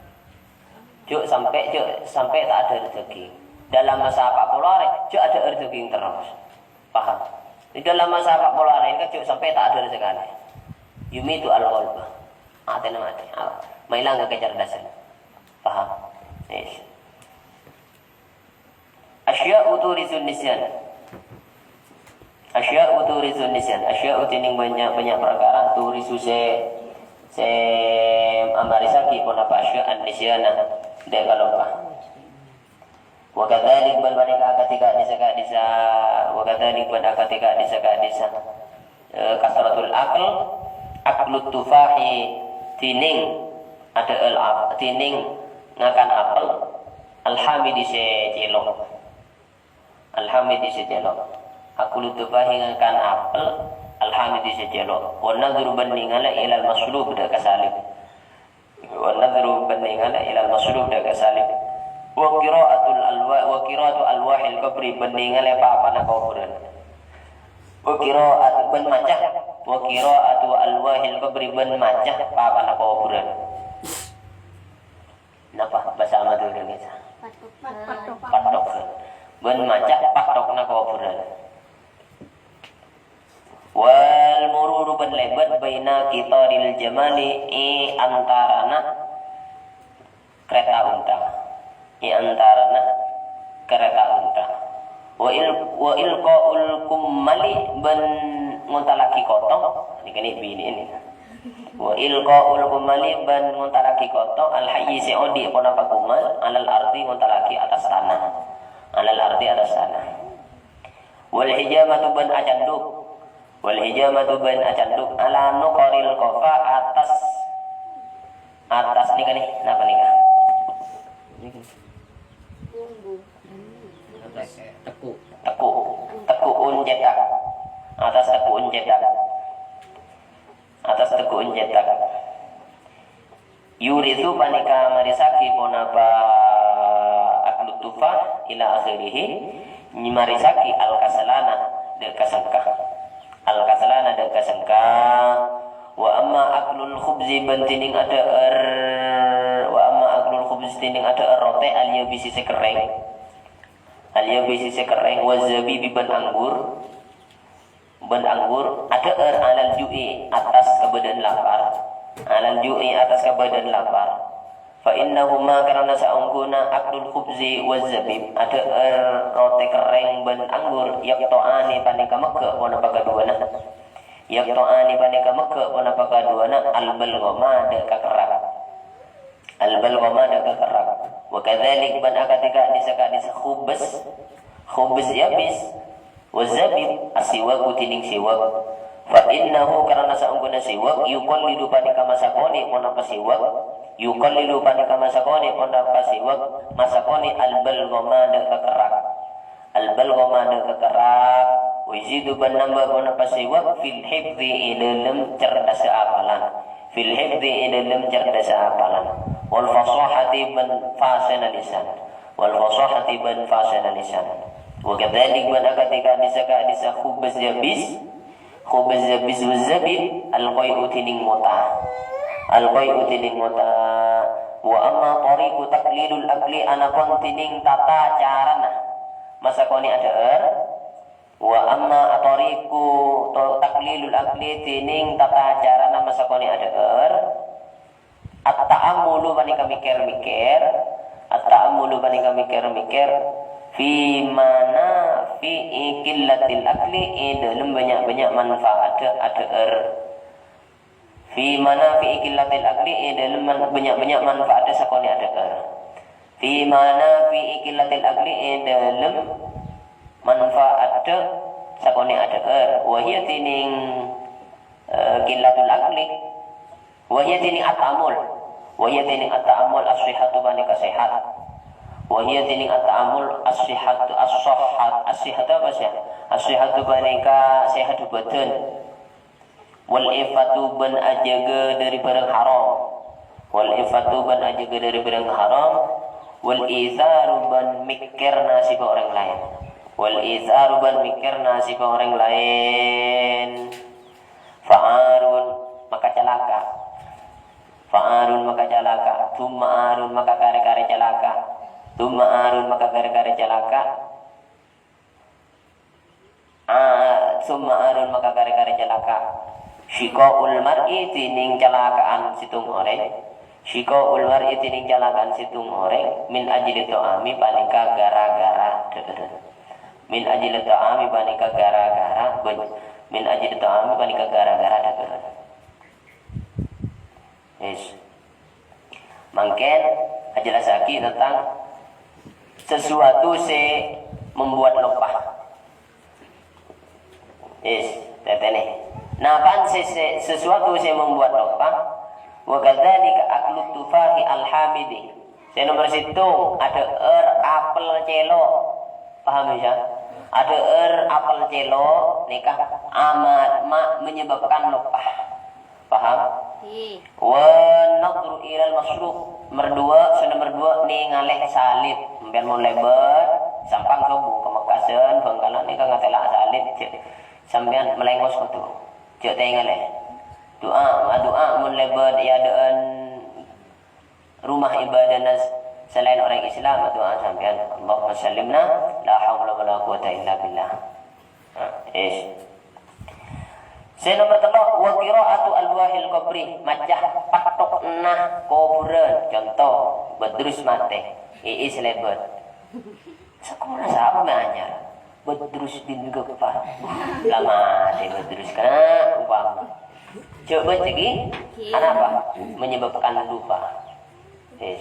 Jhâ' sampè', jhâ' sampè' ta' adhâ'âr dhâghing. Dalam masa pa' polo arè jhâ' adhâ'âr dhâghing terros. Paham? Di dalam masa pa' polo arè nèka jhâ' sampè' ta' adhâ'âr sakalè. Yumitu al-qalba. Atèna matè. Ah, maèlang kecerdasan. Paham? Yes. Asya'u turisun nisyan. Asya'u turisun nisyan. Asya'u dhinèng bânnya', bânnya' parkara turisu sè, sè amarisaghi ponapa asya'an nisyana. Dâ' kaloppa. Wa kadzalik bân panèka akadhi ka'dissa-ka'dissa, wa kadzalik bân akadhi ka'dissa-ka'dissa. Eh, kasratul akl, aklut tufahi, dhinèng adhâ'âr ap-, dhinèng ngakan apel, al-hamidi sè cèlok. Al-hamidi sè cèlok. Aklut tufahi ngakan apel, al-hamidi sè cèlok. Wan nadhru bân nèngalè ilal maslub dâ' ka salib. Wan nadhru bân nèngalè ilal maslub dâ' ka salib. Wa qira'atul alwa-, wa qira'atu alwahil qabri bân nèngalè papana kobhurân. Wa qira'atu bân maca. Wa qira'atu alwahil qabri bân maca papana kobhurân. Napa bhâsa Madhurâ nèka? Patok. Patok. Bân maca patokna kobhurân. Wal mururu bân lèbât baina qitaril jamali, è antarana kereta unta. antarana kareta onta. Wa il-, wa ilqaul kummali bân ngontallaghi kotong, nèka nè binè' nèka. Wa ilqaul kummali bân ngontallaghi kotong, al hayyi sè odi' ponapa kummal, alal ardi ngontallaghi attas tana. Alal ardi attas tana. Wal hijamatu bân acandhuk. Wal hijamatu bân acandhuk ala nuqaril qafa attas, attas nèka nè, napa nèka? Attas teku'un cèthak. Attas teku'un cèthak. Attas teku'un cèthak. Yuritsu panèka marèsaghi ponapa aklut tufah ila akhirih, marèsaghi al-kaslana dâ' ka sengka. Al-kaslana dâ' ka sengka. Wa amma aklul khubzi bân dhinèng adhâ'âr, wa amma aklul khubzi dhinèng adhâ'âr rotè al-yabisi sè kerrèng. Al-yabisi sè kerrèng, wa zabibi bân anggur. Bân anggur, adhâ'âr alal ju'i, attas kabâdâ'ân lapar. Alal ju'i, attas kabâdâ'ân lapar. Fa innahuma, karana saongghuna aklul khubzi wa zabib, adhâ'âr rotè kerrèng bân anggur, yaqta'ani panèka megghâ' ponapa kaduwâna. Yaqta'ani panèka megghâ' ponapa kaduwâna, al-balghama dâ' ka kerrak. Al-balghama dâ' ka kerrak. Wa kadzalik bân akadhi ka'dissa-ka'dissa khubz, khubz yabis, wa zabib, as-siwaku dhinèng siwak. Fa innahu, karana saongghuna siwak, yuqallilu panèka masakonè' ponapa siwak, yuqallilu panèka masakonè' ponapa siwak, masakonè' al-balghama dâ' ka kerrak. Al-balghama dâ' ka kerrak, wa yazidu bân nambâ ponapa siwak, fil hifdzi è dâlem cerdhâssa apalan. Fil hifdzi è dâlem cerdhâssa apalan. Wal fasahati bân fasana lisan. Wal fasahati bân fasana lisan. Wa kadzalik bân akadhi ka'dissa-ka'dissa khubz yabis, khubz yabis wa zabib, al-qai'u dhinèng mota. Al-qai'u dhinèng mota. Wa amma tariqu taqlilul akli, anapon dhinèng tata carana masakonè' adhâ'âr. Wa amma atariqu to-, taqlilul akli, dhinèng tata carana masakonè' adhâ'âr. At-ta'ammulu panèka mèkkèr-mèkkèr. At-ta'ammulu panèka mèkkèr-mèkkèr. Fi manafi'i qillatil akli, è dâlem bânnya'-bânnya' manfaat adhâ'âr. Fi manafi'i qillatil akli, è dâlem man-, bânnya'-bânnya' manfaat sakonè' adhâ'âr. Fi manafi'i qillatil akli, è dâlem manfaat sakonè' adhâ'âr. Wa hiya dhinèng, eh, qillatul akli. Wa hiya dhinèng at-ta'ammul. Wa hiya dhinèng at-ta'ammul as-sihhatu panèka sehat. Wa hiya dhinèng at-ta'ammul as-sihhatu as-sihhat. As-sihhatu apa sih? As-sihhatu panèka sehat bhâdhân. Wal iffatu bân ajâgâ dâri bhârâng haram. Wal iffatu bân ajâgâ dâri bhârâng haram. Wal itsaru bân mèkkèr nasibhâ orèng laèn. Wal itsaru bân mèkkèr nasibhâ orèng laèn. Fa'arun, maka calaka. Fa'arun, maka calaka. Tsumma arun, maka karè-karè calaka. Tsumma arun, maka karè-karè calaka. A, tsumma arun, maka karè-karè calaka. Syiqa'ul mar'i, dhinèng calaka'an sèttong orèng. Syiqa'ul mar'i, dhinèng calaka'an sèttong orèng. Min ajli ta'ami, panèka gara-gara dhâ'âr. Min ajli ta'ami, panèka gara-gara bân-, min ajli ta'ami, panèka gara-gara dhâ'âr. Yes. Mangkèn ajellassaghi tentang sesuatu sè membuat loppa. Yes, tètènè. Napa'an sè, sè, sesuatu sè membuat loppa? Wa kadzalika aklut tufahi al-hamidi. Sè nomer sèttong, adhâ'âr apel cèlo'. Paham, ya? Adhâ'âr apel cèlo' nèka ama-, ma-, menyebabkan loppa. Paham? Wan nadhru ilal masyruq. Merduwâ', sè nomer duwâ', nèngalè salib. Sampèyan mon lèbât, Sampang Sobbhu, Pamekasan, Bhângkalan, nèka ngatèla' salib, jhâ' sampèyan malèngos kodhu. Jhâ' tèngalè. Du'a, adu'a mon lèbât è adâ'ân rumah ibadahna s-, salaèn orèng Islam, adu'a sampèyan. Allahumma sallimna, la haula wala quwwata illa billah. Nah, is. Sè nomer tello', wa qira'atu alwahil qabri, maca pattokna kobhurân. Conto, Badrus matè, Iis lèbât. Sakola sapa mè' anyar? Badrus bin Ghaffar. La matè Badrus, kana' upama. Coba cèk, Ki. Kenapa? Menyebabkan lupa. Yes.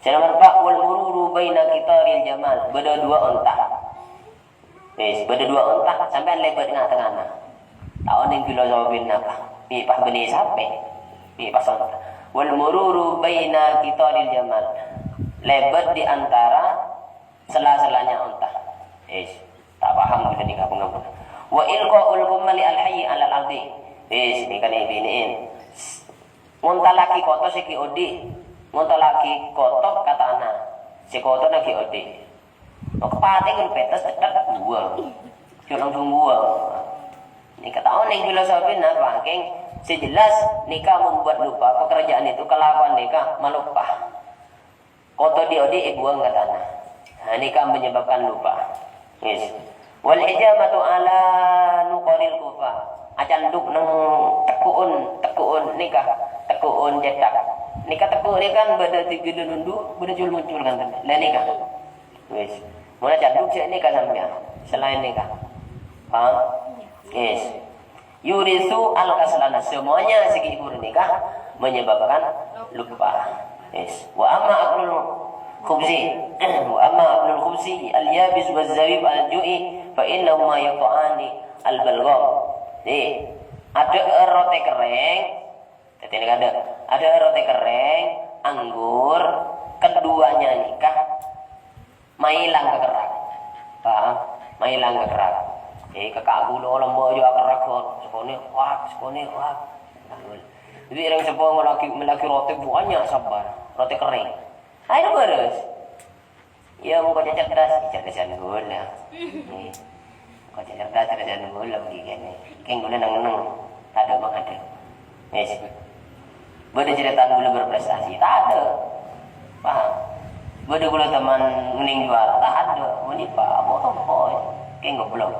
Sè nomer empa', wal mururu baina qitaril jamal. Bâdâ duwâ' onta. Wis, bâdâ duwâ' onta, sampèyan lèbât nga-tengngana. Ta' onèng filosofina apa? Mè' pas bânnè sapè? Mè' pas onta. Wal mururu baina qitaril jamal. Lèbât di antara sela-selanya onta. Wis, ta' paham ghânèka, pangampun. Wa ilqa'ul qummali al hayyi alal ardi. Wis, nèka nè binè'en. Ngontallaghi koto sè ghi' odi'. Ngontallaghi koto ka tana. Sè kotona ghi' odi'. Maka patè kan pètes cèthak buwâng. Jhâ' langsung buwâng. Nèka ta' onèng filosofina apa, Kèng? Sè jelas, nèka membuat lupa. Pekerjaan itu, kelakuan nèka maloppa. Koto di-odi' èbuwâng ka tana. Nah, nèka menyebabkan lupa. Yes. Wal hijamatu ala nuqaril kufa. Acandhuk neng tekku'un, tekku'un nèka, tekku'un cèthak. Nèka tekku' nèka kan bâdâ tiga nundu', bâdâ cul-muncul kan. Lah nèka. Wis. Mula candhuk sè nèka sampèyan. Selain nèka. Paham? Yes. Yurisu al-kaslana. Semuanya segi guru nèka menyebabkan lupa. Yes. Wa amma aklul khubzi. Wa amma aklul khubzi al-yabis wa zabib al-ju'i fa innahuma yaqta'ani al-balgham. Jadi, adâ' roti kerrèng, Dhâddhi nèka adâ', adâ' roti kerrèng, anggur, keduanya nèka maèlang ka kerrak. Paham? Maèlang ka kerrak. Eh, ka kaulâ lomba jâ' akerrak, kok. Sakonè', wak, sakonè', wak. Jadi, rèng seppo lagi, lagi roti banyak sabar. Roti kerrèng. Ayo, bârâs. Iyâ, mongko cè' cerdas, cerdasan ghulâ. Ngghi. Mongko cè' cerdas, cerdasan ghulâ, ngghi, kènè. Kèng ghulâ neng-enneng, tadâ' mangadâ'. Wis. Bâdâ carèta ghulâ berprestasi, tadâ'. Paham? Bâdâ ghulâ teman ngening juara, tadâ'. Mènè pa, apa tompo. Kèng goblok.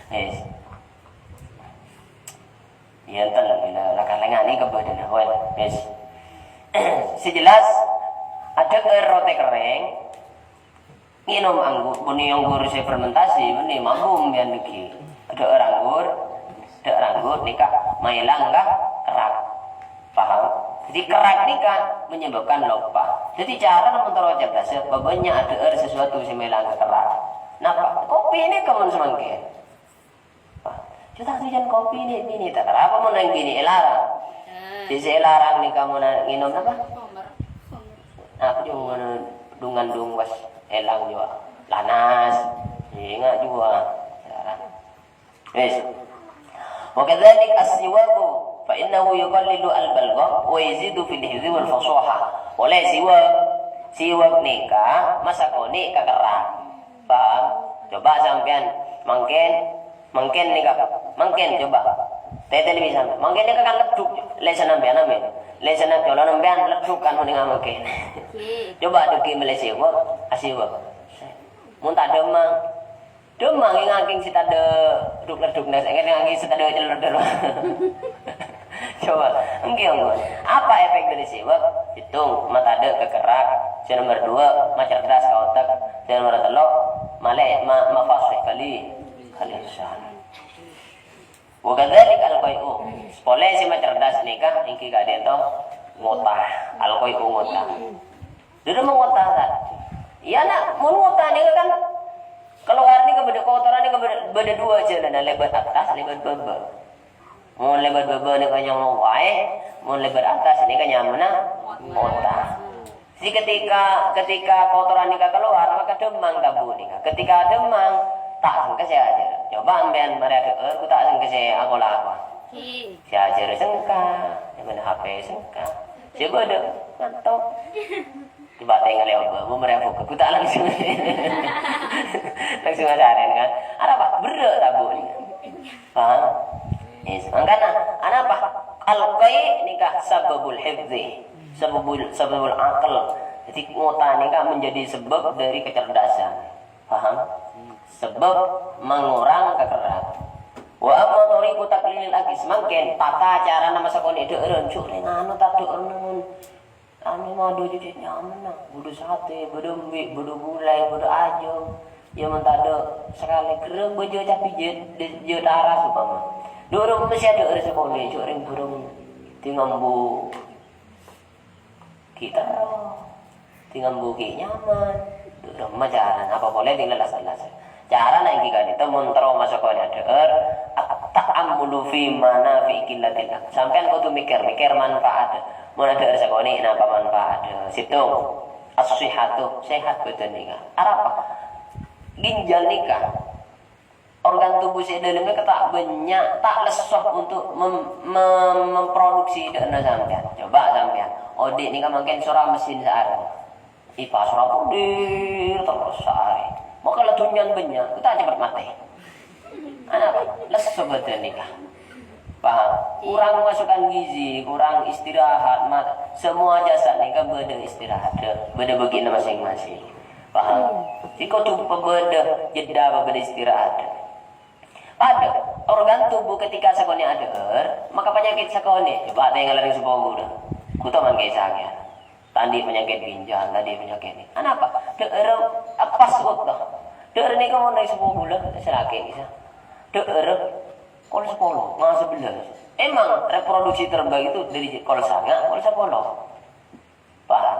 Wis. Iyâ, enten, la, la kalèngan nèka bâdâna. Wes, wes. Sè jelas, adâ' roti kerrèng, ngènom anggur, bânnè anggur sè fermentasi, bânnè mabum yâ nèkè. Adâ' anggur, adâ' anggur nèka maèlang ka kerrak. Paham? Jadi kerrak nèka menyebabkan loppa. Jadi cara mon terro cerdas, bâbâna adâ' sesuatu sè maèlang ka kerrak. Napa? Kopi nèka mon samangkèn. Wah, jâ' ta' dojân kopi nè', binè' ta' arapa mon neng binè' èlarang. Sè, sè èlarang nèka mon ngènom napa? Apa jâ' mon dung-ngandung pas èlang jâ' lanas. Enga' jâ' èlarang. Wis. Wa kadzalik as-siwaku fa innahu yuqallilu al-balgham wa yazidu fil hifzi wal fashaha. Polè siwak. Siwak nèka masakonè' ka kerrak. Paham? Coba sampèyan, mangkèn, mangkèn nèka, mangkèn coba. Tètèlè bi' sampèyan. Mangkèn nèka kan leddhuk, lèsanna sampèyan, amin. Lèsanna colo'na sampèyan leddhuk kan mendingan mangkèn. Coba dâggi' mellè siwak, asiwak. Mon ta' dâmma, dâmma ngèngakè sè tadâ' dhuk-leddhuk, ngèngakè sè tadâ' celor-celor. Coba, èngghi, èngghi. Apa efek dâri siwak? Sèttong, matadâ' ka kerrak. Sè nomer dua, macerdas ka otak. Sè nomer tello', malè, ma-, mafasih kali, kali lisan. Wa kadzalik al-qai'u. Polè sè macerdas nèka èngghi ka'dinto ngota. Al-qai'u ngota. Dâri mangkota, ta'? Iyâ, na', mon ngota nèka kan kalowar nèka bâdâ kotoran nèka bâdâ, bâdâ duwâ' jhâlânna, lèbât attas, lèbât bâbâ. Mon lèbât bâbâ nèka nyamana waè, mon lèbât attas nèka nyamana ngota. Jadi ketika, ketika kotoran nèka kalowar, maka dâmmang tabu' nèka. Ketika dâmmang, ta' sengka sè ajhâr. Coba sampèyan marè adhâ'âr, ghu ta' sengka sè akola apa? Sè ajhâr sengka, sè maèn H P sengka. Sè bâdâ, ngantok. Coba tèngalè, bâbâ marè abuka, ghu ta' langsung. Langsung asarèn, kan? Arapa? Berrâ' tabu' nèka. Paham? Yes. Mangkana, anapa? Al-qai' nèka sababul hifzi. Sababul, sababul aql. Jadi, ngota nèka menjadi sebab dari kecerdasan. Paham? Sebab mangorang ka kerrak. Wa amma thariqu taqlilil aqli, samangkèn tata carana masakonè' dhâ'ârân, jhâ' rèng anu ta' dhâ'ârân. Anu madu jhâ' nyaman, nah. Bâdâ satè, bâdâ embi', bâdâ bulâi, bâdâ ajâm. Yâ, mon tadâ' sakalè ghârrâ' bâjâ cabbhi jhât, jhât aras umpama. Dhu' remma sè adhâ'âr sakonè', jhâ' rèng bhârâng. Tèngambu. Ghi' terro. Tèngambu ghi' nyaman. Dhu' remma carana, apa polè tèngal las-las. Carana èngghi ka'dinto, mon terro maso' sakonè' adhâ'âr, at-ta'ammulu fi manafi'i qillatil aql. Sampèyan kodhu mèkkèr, mèkkèr manfaat. Mon adhâ'âr sakonè', napa manfaat? Sèttong, as-sihhatu, sehat bhâdhân nèka. Arapa? Ginjal nèka. Organ tubuh sè è dâlem nèka ta' bânnya', ta' lesso untuk mem-, mem-, memproduksi dhâ'na sampèyan. Coba sampèyan, odi' nèka mangkèn sora mesin saarè. Ipasora pudhir terros saarè. Maka la dhunnya bânnya', ta' cepet matè. Anapa? Lesso bhâdhân nèka. Paham? Kurang masukan gizi, kurang istirahat, ma-, semua jasad nèka bâdâ istirahat, bâdâ bâgiânna masing-masing. Paham? Jadi kodhu pabâdâ jeddah, pabâdâ istirahat. Padâ, organ tubuh ketika sakonè' adhâ'âr, maka panyakèt sakonè'. Coba tèngalè rèng sepo ghulâ. Ghulâ man kèya sakèyan. Tadâ' panyakèt ginjal, tadâ' panyakèt nè. Anapa? Dhâ'âr pas waktu. Dhâ'âr nèka mon rèng sepo ghulâ, sè lakè' bisa. Dhâ'âr kol sapolo, ngasè bellâs. Emang reproduksi terbaik itu dari kol sanga', kol sapolo. Paham?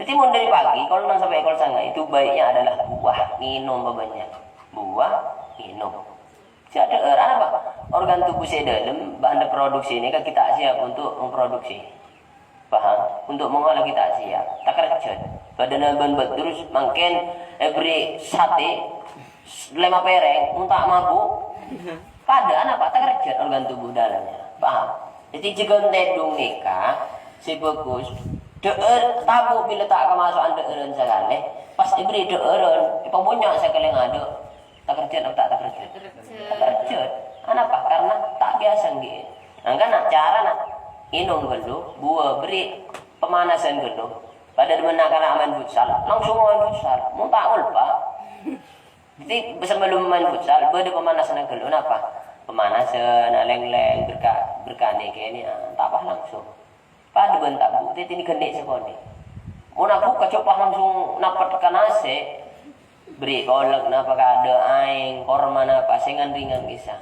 Jadi, mon dari pagi, kol enam sampai kol sanga' itu baiknya adalah buah, nginum bâbânnya'. Buah, nginum. Sè adhâ'âr, anapa? Organ tubuh sè dâlem, bahan reproduksi ini kan kita siap untuk memproduksi. Paham? Untuk mengolah kita siap. Takerjhât. Bâdâna bân bâdrus, mangkèn èberri' satè, lèma pèrèng, mon ta' mabu'. Padâ, anapa? Takerjhât organ tubuh dalamnya. Paham? Jadi, jhâghân tèdung nèka sè bhâghus. Dhâ'âr, tabu' bilâ ta' kamaso'an dhâ'ârân sakalè, pas èberri' dhâ'ârân, èpabânnya' sakalè ngadâ'. Takerjhât apa ta' takerjhât? Takerjhât. Anapa? Karena ta' biyasa, ngghi. Mangkana carana, nginum ghâllu, buwâ, berri' pemanasan ghâllu. Padâ dhimma na'-kana' maèn futsal, langsung maèn futsal. Mon ta' ngolpa. Jadi, sebelum maèn futsal, bâdâ pemanasan ghâllu. Napa? Pemanasan, alèng-lèng, berka-, berkane kènè', ah, ta' pas langsung. Padâ bân tabu', tètèna ghândhi' sakonè'. Mon abu' kacoppa langsung napet ka nasè', berri' kolek napa kadâ', aèng, korma napa, sè ngan-ringan bisa.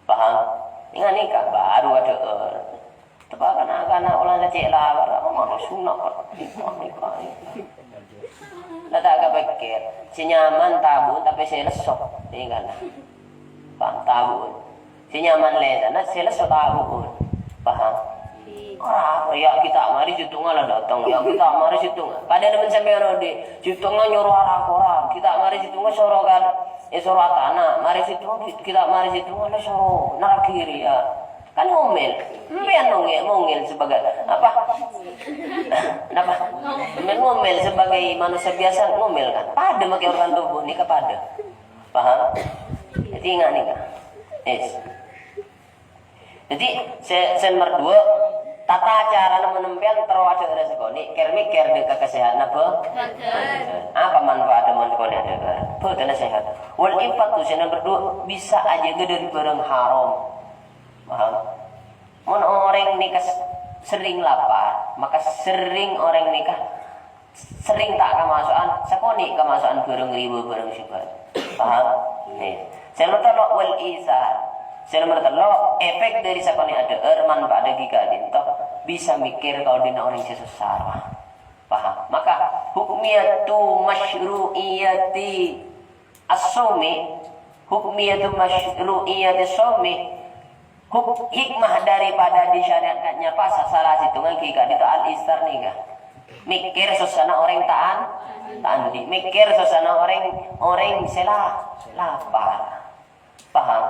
Paham? Ènga' nèka baru adhâ'âr. Teppa' kana'-kana' ola cè' lapar, apa mano sunat, Pak? La ta' kapèkkèr. Sè nyaman tabu'un, tapè sè lesso. Ènga' na. Paham? Tabu'un. Sè nyaman lèsanna, sè lesso tabu'un. Paham? Ora, ya kita mari sèttonga la dâteng, ya kita mari sèttonga. Padahal men sampèyan odi', sèttonga nyoro ara-kora, kita mari sèttonga soro kan, eh, soro atana, mari sèttonga, kita mari sèttonga la soro naragiri, ya. Kan ngomel. Sampèyan mongel, mongel sebagai apa? Napa? Sampèyan ngomel sebagai manusia biasa, ngomel kan. Padâ makè organ tubuh nèka padâ. Paham? Jadi ènga' nèka. Yes. Jadi, sè, sè nomer dua, tata carana mon sampèyan terro adhâ'âr sakonè', kèr-mèkkèr dâ' ka kasèhatan apa? Bhâdhân. Apa manfaat mon sakonè' adhâ'âr? Bhâdhânna sehat. Wal infaqu sè nomer dua, bisa ajâgâ dâri bârâng haram. Paham? Mon orèng nèka s-, sering lapar, maka sering orèng nèka sering ta' kamaso'an, sakonè' kamaso'an bârâng riba, bârâng syubhat. Paham? Nih. Sè nomer tello', wal isar. Sè nomer tello', efek dâri sakonè' adhâ'âr manfaat dâggi' ka'dinto bisa mèkkèr ka odi'na orèng sè sossa. Paham? Maka hukmiyatu masyru'iyati as-shaumi, hukmiyatu masyru'iyati as-shaumi, Huk-, hikmah daripada disyariatkannya puasa salah sèttongnga ghi' ka'dinto al-isar nèka. Mèkkèr sossana orèng ta' an-, ta' andi'. Mèkkèr sossana orèng, orèng sè la-, lapar. Paham?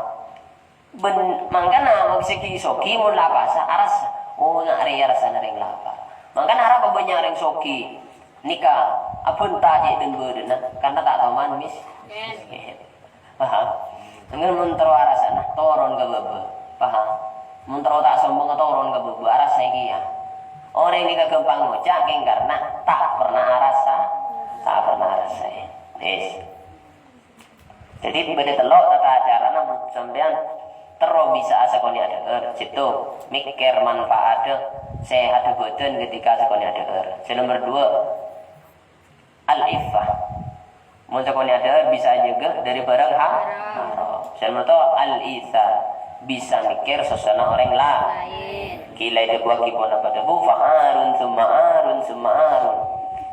Bân-, mangkana maksud ghi' sogi mon la puasa, arassa. Oh, nga' rèya rassana rèng lapar. Mangkana arapa bânnya' rèng sogi nèka abhânta cè' dân-bâdânna, karna ta' tao man mis-, miskin. Paham? Mangkana mon terro arassana, toron ka bâbâ. Paham? Mon terro ta' sombong, toron ka bâbâ, arassa kèya. Orèng nèka ghâmpang ngoca' kèng karna ta' pernah arassa, ta' pernah arassa. Yes. Jadi, bâdâ tello' tata carana mon sampèyan Terro bisa sakonè' adhâ'âr, sèttong, mèkkèr manfaat sèhatta bhâdhân ketika sakonè' adhâ'âr. Sè nomer duwâ', al-iffah. Mon sakonè' adhâ'âr bisa ajâgâ dâri bhârâng ha-, haram. Sè nomer tello', al-itsar. Bisa mèkkèr sossana orèng la-, laèn. Ghilâ èdhâbuwaghi ponapa dhâbu, "Fa'arun tsumma arun tsumma arun."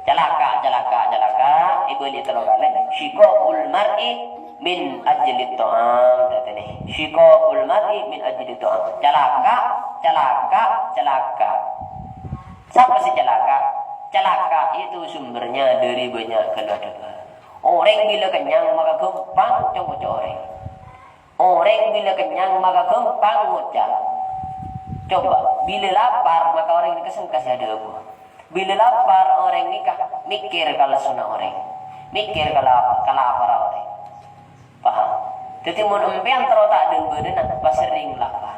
Calaka', calaka', calaka', èbâli tello kalè. "Syiqaqul mar'i min ajlit tha'am," katènè. "Syiqaqul mar'i min ajlit tha'am." Calaka', calaka', calaka'. Sapa sè calaka'? Calaka' itu sumbernya dari banyak keluarga. Orèng bilâ kennyang maka ghâmpang co-ngoco' orèng. Orèng bilâ kennyang maka ghâmpang ngoca'. Coba, bilâ lapar maka orèng nèka sengka sè adhâbu. Bilâ lapar orèng nèka mèkkèr ka lessona orèng. Mèkkèr ka la-, kalaparan orèng. Paham? Dhâddhi mon empèyan terro ta' dhân-bâdhânna, pas serrèng lapar.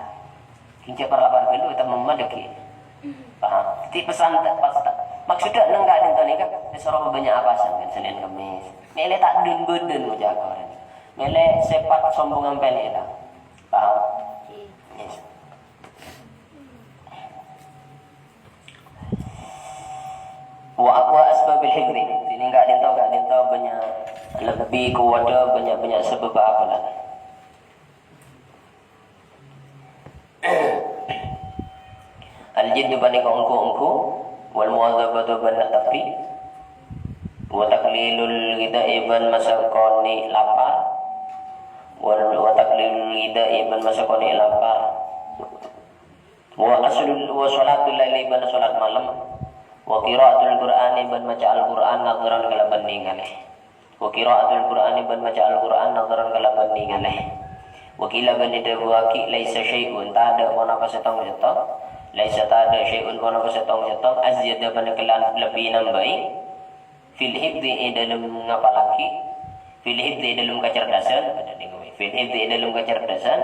Kèng jhâ' par-lapar ghâllu, ta' mamma dhâggi'. Paham? Dhâddhi pesan ta-, pas ta-, maksudnya neng ka'dinto nèka, èsoro bânnya' apasan kan, Senin Kemis. Mèlè ta' dhân-bâdhân ngoca' ka orèng. Mèlè sifat sombong ampèyan èlang. Paham? Yes. Wa aqwa asbabil hifdzi. Dhinèng ka'dinto, ka'dinto bânnya' lebbi kowat, bânnya', bânnya' sabâb akolan. Al-jiddu panèka ongghu-ongghu, wal muwadzabatu bân netebbhi, wa taqlilul ghidha'i bân masakonè' lapar, wal, wa taqlilul ghidha'i bân masakonè' lapar, wa aslul, wa sholatul laili bân sholat malem, wa qira'atul Qur'ani bân maca Al-Qur'an nadhran kalabân nèngalè. Wa qira'atul Qur'ani bân maca Al-Qur'an nadhran kalabân nèngalè. Wa qila bân èdhâbuwaghi, "Laisa syai'un," tadâ' ponapa sèttong-sèttong. "Laisa," tadâ' "syai'un," ponapa sèttong-sèttong, "azyada," panèka lebbi nambâi, "fil hifdzi," è dâlem ngapallaghi, "fil hifdzi," è dâlem kacerdasan, "fil hifdzi," è dâlem kacerdasan,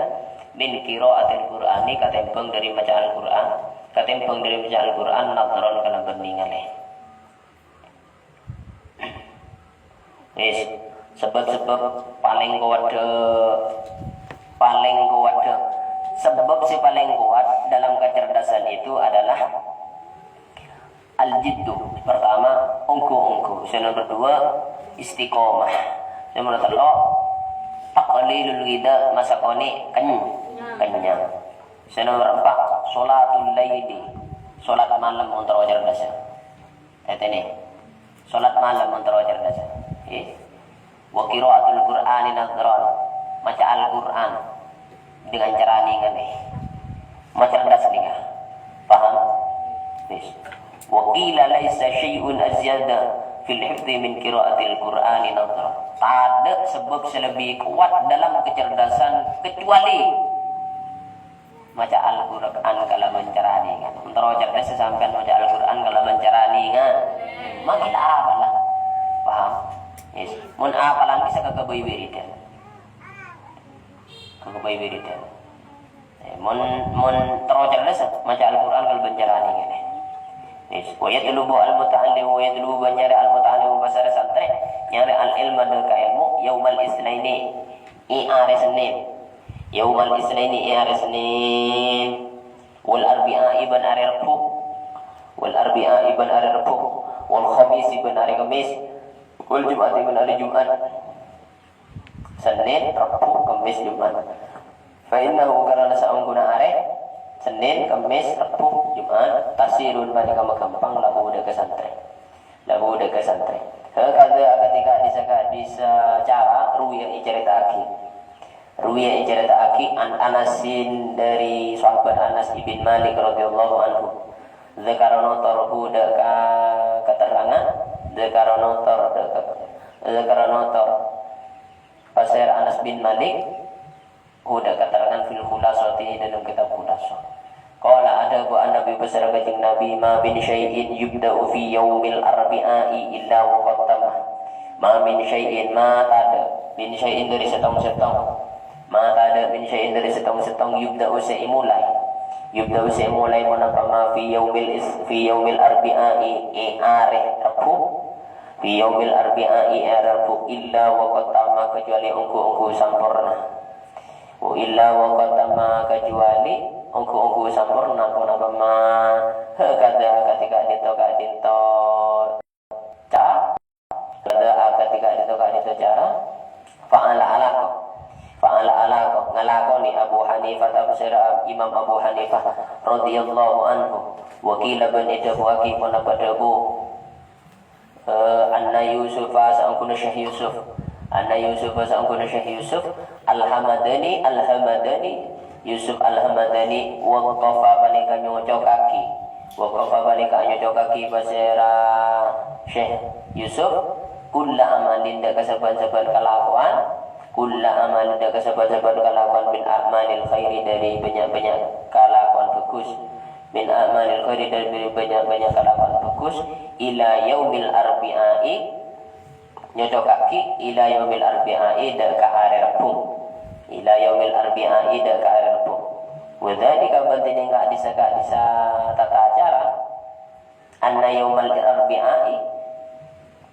"min qira'atil Qur'ani," katèmbhâng dâri maca Al-Qur'an, katèmbhâng dâri maca Al-Qur'an, "nadhran," kalabân nèngalè. Wis, sebab-sebab paling kuat, paling kuat, sebab sè paling kuat dalam kecerdasan itu adalah al-jiddu. Pertama, ongghu-ongghu. Sè nomor dua, istiqomah. Sè nomor tello', taqlilul ghidha, masakonè' ken-, kennyang. Sè nomor empa', sholatul laili. Sholat malem mon terro cerdas. Ètènè. Sholat malem mon terro cerdas. Eh. Wa qira'atul Qur'ani nadhran. Maca Al-Qur'an dengan cara nèngalè. Macerdas nèngalè. Paham? Yes. Wa qila laisa syai'un azyada fil hifdzi min qira'atil Qur'ani nadhran. Tadâ' sebab sè lebbi kowat dalam kecerdasan kecuali maca Al-Qur'an kalabân cara nèngalè. Mon terro cerdas sampèyan maca Al-Qur'an kalabân cara nèngalè. Makin apal la. Paham? Yes. Mon apalan bisa kakabây wiridan. Kakabây wiridan. Eh, mon, mon terro cerdas maca Al-Qur'an kalabân cara nèngalè. Yes. Wa yatlubu al-muta'allim, wa yatlubu bân nyarè al-muta'allim bhâsana santrè, nyarè al-ilma dâ' ka èlmo, yaumal isnaini. È arè Sennèn. Yaumal isnaini, è arè Sennèn. Wal arbi'a'i bân arè Rebbhu. Wal arbi'a'i bân arè Rebbhu. Wal khamisi bân arè Kemmès. Wal jum'ati bân arè Jum'at. Sennèn, Rebbhu, Kemmès, Jum'at. Fa innahu, karana saongghuna arè Sennèn, Kemmès, Rebbhu, Jum'at, taysirun, panèka maghâmpang, lahu, dâ' ka santrè. Lahu, dâ' ka santrè. Hakadha, akadhi ka'dissa-ka'dissa cara, ruwiya, ècarèta'aghi. Ruwiya, ècarèta'aghi, an Anasin, dâri sahabat Anas ibn Malik radhiyallahu anhu. Dzakara notor, hu, dâ' ka katerrangan, dzakara notor, dâ' ka, dzakara notor. Pasèr Anas bin Malik, hu, dâ' katerrangan fil Khulasati, è dâlem kitab Khulasah. Qala, adhâbu An-Nabi, pasèra Kanjeng Nabi, "Ma min syai'in yubda'u fi yaumil arbi'a'i illa wa qad tamma." Ma min syai'in, ma tadâ', min syai'in dâri sèttong-sèttong. Ma tadâ' min syai'in dâri sèttong-sèttong yubda'u sè èmolaè. Yubda'u sè èmolaè ponapa ma fi yaumil is-, fi yaumil arbi'a'i, è arè Rebbhu. Fi yaumil arbi'a'i, è arè Rebbhu, illa wa qad tamma, kecuali ongghu-ongghu samporna. Illa wa qad tamma, kecuali ongghu-ongghu samporna ponapa ma. Hakadha, akadhi ka'dinto-ka'dinto. Ca-, hakadha, akadhi ka'dinto-ka'dinto cara. Fa'ala alako. Fa'ala alako. Ngalakoni Abu Hanifah, tafsir Imam Abu Hanifah radhiyallahu anhu. Wa qila, bân èdhâbuwâghi ponapa dhâbu. Eh, anna Yusufa, saongghuna Syekh Yusuf. Anna Yusufa, saongghuna Syekh Yusuf. Al-Hamadani, Al-Hamadani. Yusuf Al-Hamadani, waqqafa, panèka nyocokaghi. Waqqafa, panèka nyocokaghi pasèra Syekh Yusuf. Kulla amalin, dâ' ka sabbhân-sabbhân kalakowan. Kulla amalin, dâ' ka sabbhân-sabbhân kalakowan, min a'malil khairi, dâri bânnya'-bânnya' kalakowan bhâghus. Min a'malil khairi, dâri bânnya'-bânnya' kalakowan bhâghus, ila yaumil arbi'a'i, nyocokaghi ila yaumil arbi'a'i, dâ' ka arè Rebbhu. Ila yaumil arbi'a'i, dâ' ka arè Rebbhu. Wa dzalika, bân tènèng ka'dissa-ka'dissa tata cara, anna yaumal arbi'a'i,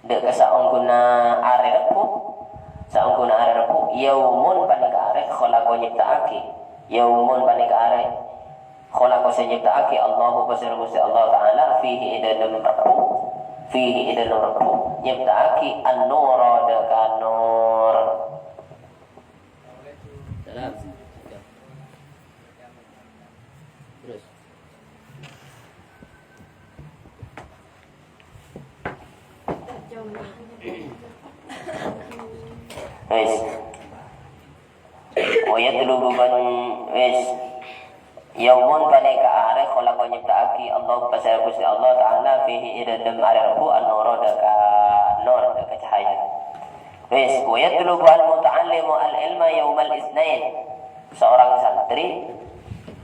dâ' ka saongghuna arè Rebbhu, saongghuna arè Rebbhu, yaumun, panèka arè, khalaqa, nyipta'aghi, yaumun, panèka arè, khalaqa, sè nyipta'aghi, Allahu, pasèra Ghustè Allah Ta'ala, fihi, è dâlem Rebbhu, fihi, è dâlem Rebbhu, nyipta'aghi an-nura, dâ' ka nur. Salam. Terus. Wis. Wa yatlubu bân, wis. Yaumun, panèka arè, khalaqa, nyipta'aghi Allah, pasèra Ghustè Allah Ta'ala, fihi, è dâlem arè Rebbhu, an-nura, dâ' ka nur, dâ' ka cahaya. Wis, wa yatlubu al-muta'allimu al-ilma yaumal isnain. Seorang santri,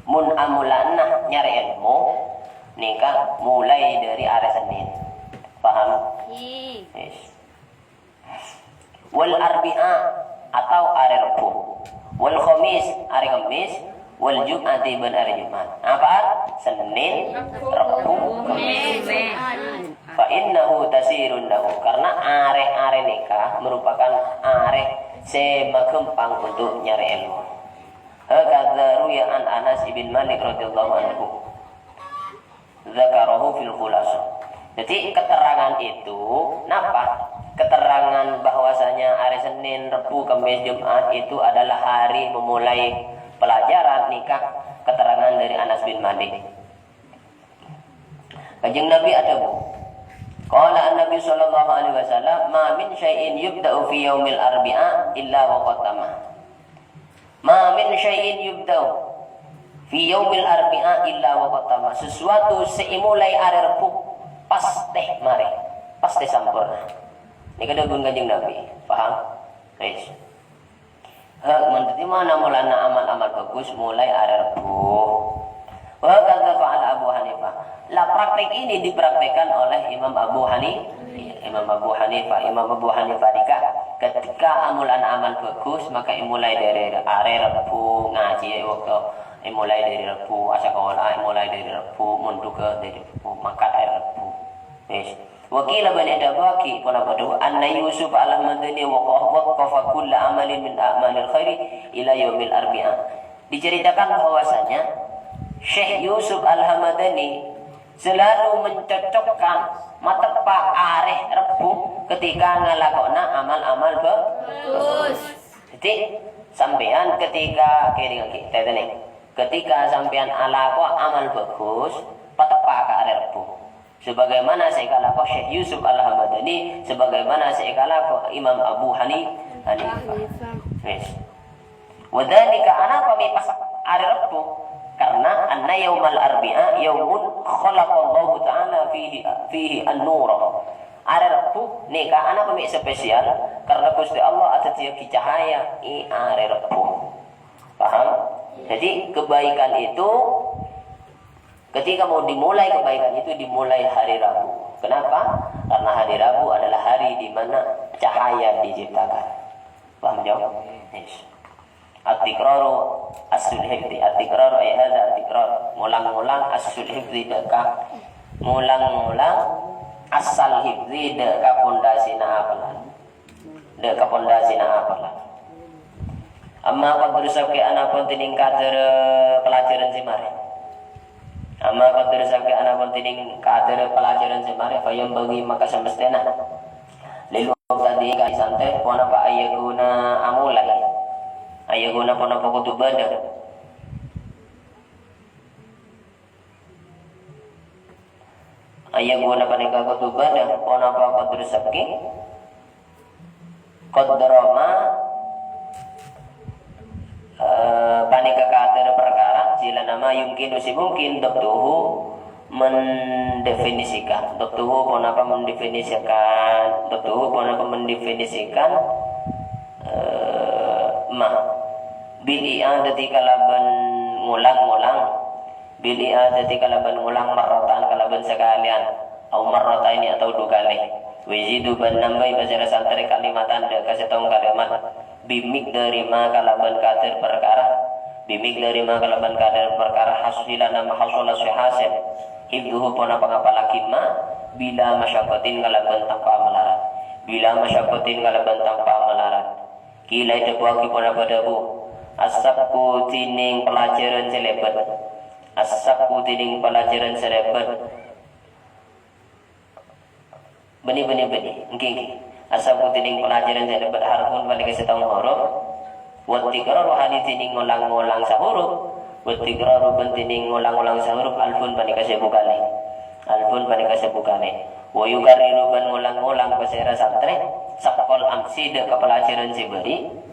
mon amolana nyarè èlmo, nèka mulai dâri arè Sennèn. Paham? Iya. Wis. Wal arbi'a, atau arè Rebbhu. Wal khamis, arè Kemmès. Wal jum'ati, bân arè Jum'at. Apa? Sennèn, Rebbhu, Kemmès. Fa innahu taysirun lahu. Karena arè-arè nèka merupakan arè sè maghâmpang untuk nyarè èlmo. Hakadza ruwiya an Anas ibn Malik radhiyallahu anhu. Dzakarahu fil Khulasah. Jadi, keterangan itu, napa? Keterangan bahwasanya hari Senin, Rebu, Kemis, Jumat itu adalah hari memulai pelajaran nèka keterangan dari Anas bin Malik. Kanjeng Nabi adhâbu, qala an-Nabi sallallahu alaihi wasallam, "Ma min syai'in yubda'u fi yaumil arbi'a illa wa qad tamma." "Ma min syai'in yubda'u fi yaumil arbi'a illa wa qad tamma." Sesuatu sè èmolaè arè Rebu, pastè marè, pastè samporna. Nèka dhâbuna Kanjeng Nabi. Paham? Wis. Ha, mon dhâddhi manabi molana amal-amal bhâghus molaè arè Rebu. Wa hakadza fa'ala Abu Hanifah. Lah, praktek ini dipraktekkan oleh Imam Abu Hani-, Imam Abu Hanifah. Imam Abu Hanifah nèka ketika amolana amal bhâghus, maka èmolaè dâri arè Rebu, ngajhi è bâkto èmolaè dâri Rebu, asakola èmolaè dâri Rebu, mondhughâ dâri Rebu, mangkat arè Rebu. Wis. Wa qila bân èdhâbuwâghi, ponapa dhâbu, anna Yusuf al-Hamadani waqaf-, waqqafa kulla amalin min a'malil khairi ila yaumil arbi'a. Diceritakan bahwasanya Syekh Yusuf Al-Hamadani selalu mencocokkan, mateppa' arè Rebu ketika ngalako'ana amal-amal bhâ-, bhâghus. Jadi, sampèyan ketika, kèrèngaghi, tètènè. Ketika sampèyan alako amal bhâghus, pateppa' ka arè Rebu. Sebagaimana sè èkalako Syekh Yusuf Al-Hamadani, sebagaimana sè èkalako Imam Abu Hani-, Hanifah. Wis. Wa dzalika, anapa mè' pas arè Rebu? Karena anna yaumal arbi'a yaumun khalaqallahu ta'ala fihi, fihi an-nura. Arè Rebu nèka anapa mè' spesial? Karena Ghustè Allah adhâddhiyâghi cahaya è arè Rebu. Paham? Jadi, kebaikan itu, ketika mau dimulai kebaikan itu, dimulai hari Rabu. Kenapa? Karena hari Rabu adalah hari di mana cahaya diciptakan. Paham, Jong? Yes. At-tikraru aslul hifzi. At-tikraru ay hadza at-tikrar. Ngulang-ngulang aslul hifzi dâ' ka. Ngulang-ngulang asal hifzi dâ' ka pondasina apalan. Dâ' ka pondasina apalan. Amma qadru sabqi anapun dhinèng kadârâ pelajaran sè marè. Amma qadru sabqi anapun dhinèng kadârâ pelajaran sè marè, fa yanbaghi maka semestèna lil mubtadi ka santrè ponapa ayyakuna amulai. Ayyakuna ponapa kodhu bâdâ. Ayyakuna panèka kodhu bâdâ ponapa qadru sabqi. Qadra ma, eh, panèka kadârâ parkara, jhilana ma yumkinu sè mungkin, dhabtuhu mendefinisikan. Dhabtuhu ponapa mendefinisikan? Dhabtuhu ponapa mendefinisikan, eh, ma. Bil i'adati kalabân ngulang-ngulang. Bil i'adati kalabân ngulang marratan kalabân sakalèyan, au marrataini atau du kalè. Wa yazidu bân nambâi pasèra santrè kalimatan dâ' ka sèttong kalimat. Bi miqdari ma kalabân kadâr parkara. Bi miqdari ma kalabân kadâr parkara hasila nama hasala sè hasèl. Hifdhuhu ponapa ngapallaghi ma bila masyaqqatin kalabân tanpa malarat. Bila masyaqqatin kalabân tanpa malarat. Qila èdhâbuwaghi ponapa dhâbu. As-sabqu dhinèng pelajaran sè lèbât. As-sabqu dhinèng pelajaran sè lèbât. Bânnè, bânnè, bânnè. Èngghi, èngghi. As-sabqu dhinèng pelajaran sè lèbât harfun panèka sèttong huruf. Wa tikraru hali dhinèng ngolang-ngolang sahuruf. Wa tikraru bân dhinèng ngolang-ngolang sahuruf alfun panèka sèbu kalè. Alfun panèka sèbu kalè. Wa yukarriru bân ngolang-ngolang pasèra santrè. Sabqal amsi dâ' ka pelajaran sè bâri'.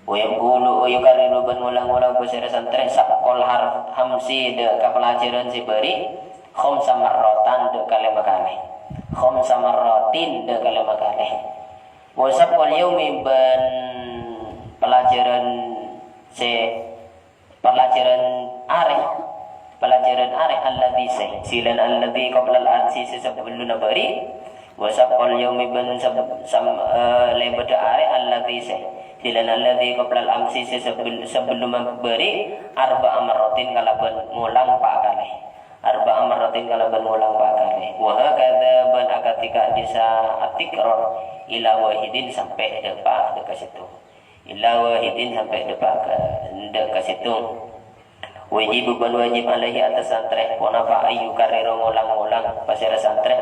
Wa yaqulu, wa yukarriru bân ngolang-ngolang pasèra santrè, sabqal har-, hamsi dâ' ka pelajaran sè bâri', khamsa marratan dâ' ka lèma kalè. Khamsa marratin dâ' ka lèma kalè. Wa sabqal yaumi bân pelajaran sè, pelajaran arè. Pelajaran arè alladzi sè, silan alladzi qablal amsi sè sabellunna bâri', wa sabqal yaumi bân sab-, sam-, eh, lèbâdhâ arè alladzi sè, silan alladzi qablal amsi sè sabel-, sabellunna bâri', arba'a marratin kalabân ngolang pa' kalè. Arba'a marratin kalabân ngolang pa' kalè. Wa hakadza bân akadhi ka'dissa at-tikrar ila wahidin sampè' dâ' pa', dâ' ka sèttong. Illa wahidin, sampè' dâpa' ka, endâ' ka sèttong. Wajibu bân wajib alaihi atas santrè, ponapa ayyukarrira ngolang-ngolang, pasèra santrè,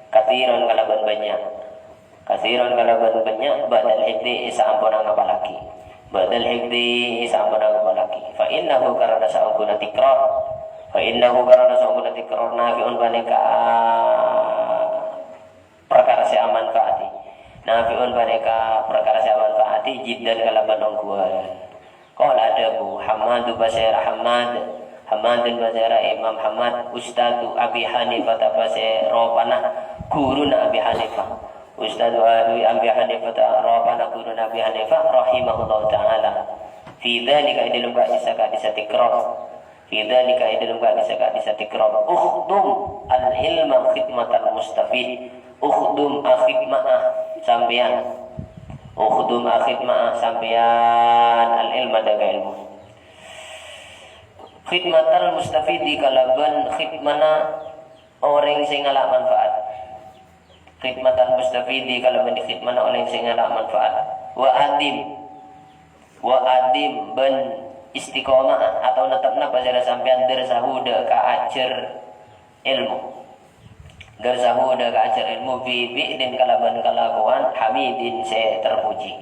katsiran kalabân bânnya'. Katsiran kalabân bânnya', ba'dal hifdzi, saamponna ngapallaghi. Ba'dal hifdzi, saamponna ngapallaghi. Fa innahu karana saongghuna tikrar. Fa innahu karana saongghuna tikrar nafi'un panèka parkara sè amanfaati. Nafi'un panèka parkara sè amanfaati, jiddan kalabân ongghuwân. Qala adhâbu Hammadu pasèra Hammad, Hammadun pasèra Imam Hammad, Ustadzu Abi Hanifah ta pasèra ropana ghuruna Abi Hanifah. Ustadzu Abi, Abi Hanifah ta ropana ghuruna Abi Hanifah, rahimahullahu ta'ala. Fi dzalika, è dâlem ka'dissa-ka'dissa tikrar. Fi dzalika, è dâlem ka'dissa-ka'dissa tikrar. Ukhdum al-ilma khidmatal mustafid. Ukhdum akhidma'a sampèyan. Ukhdum akhidma'a sampèyan al-ilma dâ' ka èlmo. Khidmatal mustafidi kalabân khidmana orèng sè ngala' manfaat. Khidmatal mustafidi kalabân khidmana orèng sè ngala' manfaat. Wa adim. Wa adim bân istiqomah atau nettepna pasèra sampèyan darsahu dâ' ka ajhâr èlmo. Darsahu dâ' ka ajhâr èlmo bi fi'lin kalabân kalakowan hamidin sè terpuji.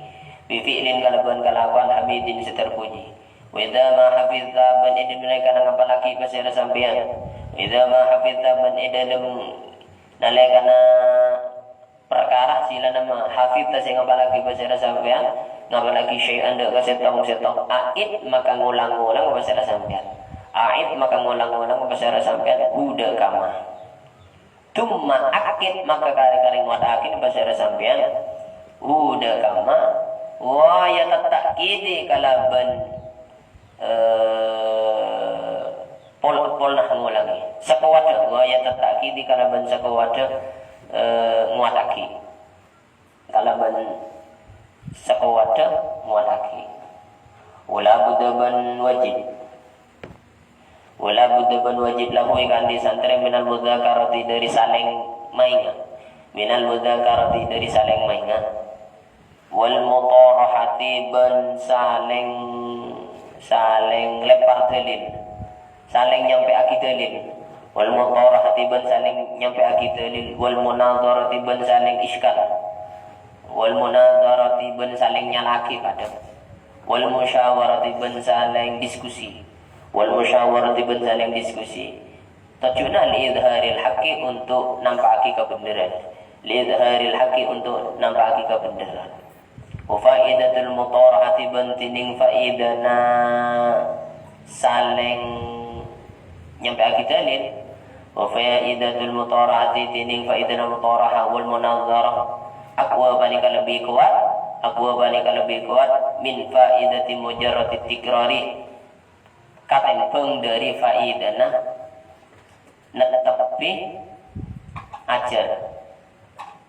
Bi fi'lin kalabân kalakowan hamidin sè terpuji. Wa idza ma hafizta bân è dâlem nalèkana ngapallaghi pasèra sampèyan. Wa idza ma hafizta bân è dâlem nalèkana parkara silana ma hafizta sè ngapallaghi pasèra sampèyan, ngapallaghi syai'an dâ' ka sèttong-sèttong. A'id maka ngolang-ngolang pasèra sampèyan. A'id maka ngolang-ngolang pasèra sampèyan, hu dâ' ka ma. Tsumma akkid maka karè-karè nguataghi pasèra sampèyan, hu dâ' ka ma. Wa ya takkidi kalabân eh, pol-, polna ngolangè. Sakowadhâ, wa ya takkidi kalabân sakowadhâ, eh, nguataghi. Kalabân sakowadhâ nguataghi. Wala budda bân wajib. Wala budda bân wajib lahu è ka'dinto santrè minal mudzakarati dâri salèng maènga. Minal mudzakarati dâri salèng maènga. Wal mutarahati bân salèng, salèng lèmpar dalil, salèng nyampè'aghi dalil. Wal mutarahati bân salèng nyampè'aghi dalil. Wal munadharati bân salèng iskal. Wal munadharati bân salèng nyala'aghi padhâ. Wal musyawarati bân salèng diskusi. Wal musyawarati bân salèng diskusi. Tojjhuna li idharil haqqi, untuk nampa'aghi kabhendherran. Li idharil haqqi, untuk nampa'aghi kabhendherran. Wa faidatul mutarahati bân dhinèng faidana salèng nyampè'aghi dalil. Wa faidatul mutarahati dhinèng faidana mutarahah wal munadharah aqwa, panèka lebbi kowat, aqwa, panèka lebbi kowat min faidati mujarradit tikrari. Katèmbhâng dhâri faidana netteppi ajhâr.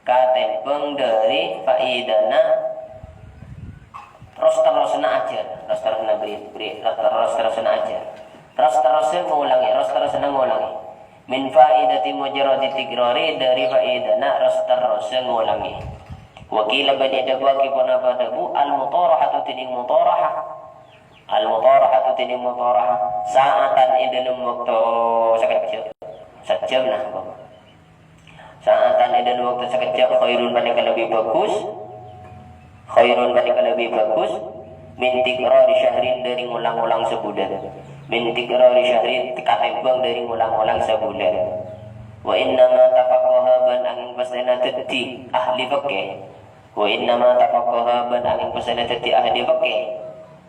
Katèmbhâng dhâri faidana ros-terrosanna ajhâr. Ros-terrosanna bri-, bri-, ros-terrosanna ajhâr. Ros-terrosanna ngolangè, ros-terrosanna ngolangè. Min faidati mujarradi tikrari, dhâri faidana ros-terrosanna ngolangè. Wa qila bân èdhâbuwaghi ponapa dhâbu, al-mutarahatu dhinèng mutarahah. Al-mutarahatu dhinèng mutarahah sa'atan è dhâlem bâkto sakejjhâ'. Sajjhâm, nah, umpama. Sa'atan è dhâlem bâkto sakejjhâ' khairun, panèka lebbi bhâghus. Khairun, panèka lebbi bhâghus. Min tikrari syahrin, dhâri ngolang-ngolang sabulân. Min tikrari syahrin, katèmbhâng dhâri ngolang-ngolang sabulân. Wa innama tafaqqaha, bân angèng pastèna dhâddhi ahli fikih. Wa innama tafaqqaha, bân angèng pastèna dhâddhi ahli fikih.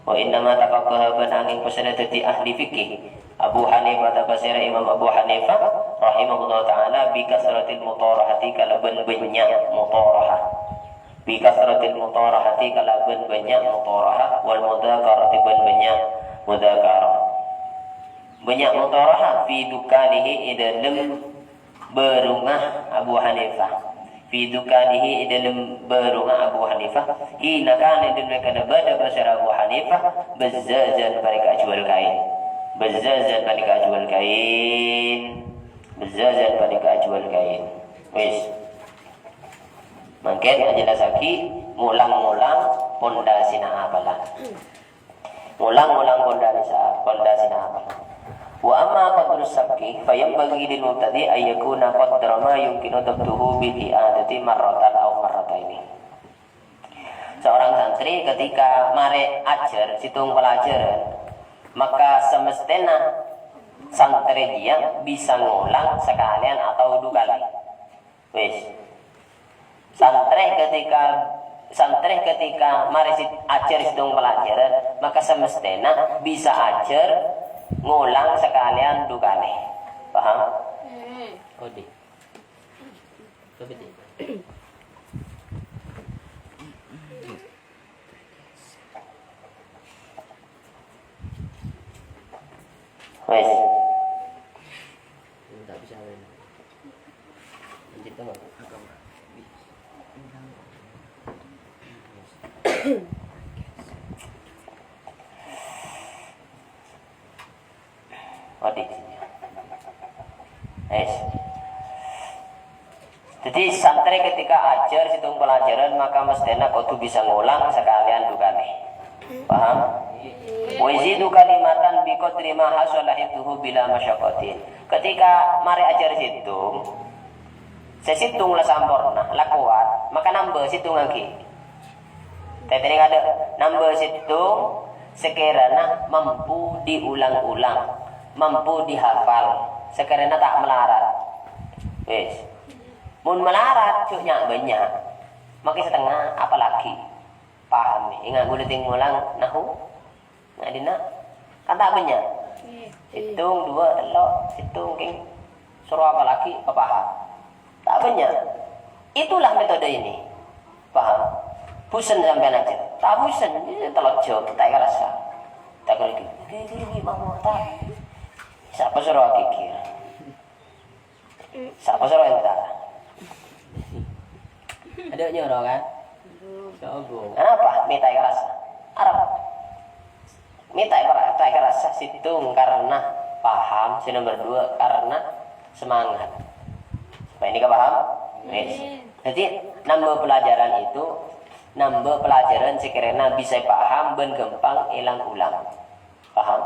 Wa innama tafaqqaha, bân angèng pastèna dhâddhi ahli fikih. Abu Hanifah, ta' pasèra Imam Abu Hanifah, rahimahullahu ta'ala, bi kasratil mutarahati, kalabân bânnya' mutarahah. Bi kasratil mutarahati, kalabân bânnya' mutarahah, wal mudzakarati, bân bânnya' mudzakarah. Bânnya' mutarahah fi dukanihi, è dhâlem bârungnga Abu Hanifah. Fi dukanihi, è dhâlem bârungnga Abu Hanifah. Hina kana, è dhâlem nalèkana bâdâ pasèra Abu Hanifah, bazzazan, panèka ajhuwâl kaèn. Bazzazan, panèka ajhuwâl kaèn. Bazzazan, panèka ajhuwâl kaèn. Wis. Mangkèn ajellassaghi molang-molang pondasina apala. Molang-molang pondasina, pondasina apala. Wa amma qadrus sabqi, fa yanbaghi lil mubtadi an yakuna qadra ma yumkinu dhabtuhu bil i'adati marratan aw marrataini. Seorang santri ketika marè ajhâr sèttong pelajaran, maka semestèna santri jiyâ bisa ngolang sakalèyan atau du kalè. Wis. Santri ketika, santri ketika marè sit-, ajhâr sèttong pelajaran, maka semestèna bisa ajhâr ngolang sakalèyan du kalè. Paham? Hmm. Kode. Kode. Wes. Enggak bisa, Wen. Lanjut, Bang. Odi. Wes. Jadi, santri ketika ajhâr sèttong pelajaran, maka mestèna kodhu bisa ngolang sakalèyan du kalè. Paham? Wa yazidu kalimatan bi qadri ma hasala hifdhuhu bila masyaqqatin. Ketika marè ajhâr sèttong, sè sèttong la samporna, la kowat, maka nambâ sèttong aghi. Tètènè kadâ', nambâ sèttong, sakèrana mampu diulang-ulang, mampu dihafal, sakèrana ta' malarat. Wis. Mon malarat, jhâ' nya'-bânnya'. Makè satengnga, apalagi. Paham, èngà' ghulâ tèng molang nahu. Nga' dinna'. Kan ta' bânnya'. Sèttong, duwâ', tello', sèttong, kèng. Soro apalagi, papaham. Ta' bânnya'. Itulah metode ini. Paham? Busen sampèyan ajhâr. Ta' busen, iyâ tello' jhâm, ta' èkarassa. Ta' kèra ghi. Ghi, ghi, ghi, mau, mau, ta'. Sapa soro agigir? Sapa soro entar? Adâ' nyoro, kan? Sombong. Kenapa? Mè' ta' èkarassa. Arep. Mè' ta' èkara-, ta' èkarassa sèttong karena paham, sè nomor dua karena semangat. Sampai ini paham? Wis. Jadi, nambah pelajaran itu Nambâ pelajaran sè kèrana bisa èpaham bân ghâmpang èlang-ulang. Paham?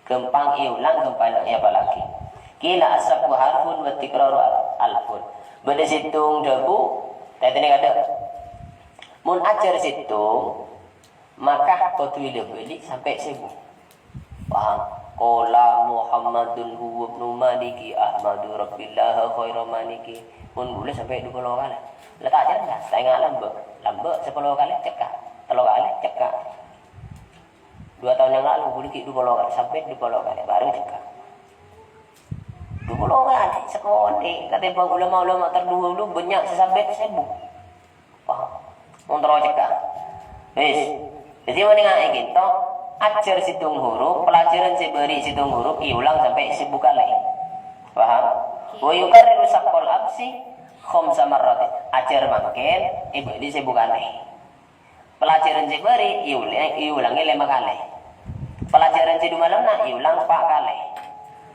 Ghâmpang èulang, ghâmpang èapallaghi. Qila as-sabqu harfun wa tikraru al-, alfun. Bâdâ sèttong dhâbu, tatènè kadâ'. Mon ajhâr sèttong, maka kodhu èla-bâli sampè' sèbu. Paham? Qala Muhammadun huwa ibnu Maliki Ahmadu Rabbillaha khaira maliki. Mon ghulâ sampè' dupolo kalè. La ta' cerdas, ta' enga' lambâ'. Lambâ' sapolo kalè cekka'. Tello kalè cekka'. Dua taon yang lalu, ghulâ ghi' dupolo kalè, sampè' dupolo kalè, bareng cekka'. Dupolo kalè, sakonè'. Katèmbhâng ulama-ulama terdahulu bânnya' sè sampè' sèbu. Paham? Mon terro cekka'. Wis. Dhâddhi, mendingan èngghi, to, ajhâr sèttong huruf, pelajaran sè bâri' sèttong huruf, èulang sampè' sèbu kalè. Paham? Wa yukarriru sabqal absi khamsa marratin. Ajhâr mangkèn, èbâli sèbu kalè. Pelajaran sè bâri' èulè-, èulangè lèma kalè. Pelajaran sè du malemma èulang pa' kalè.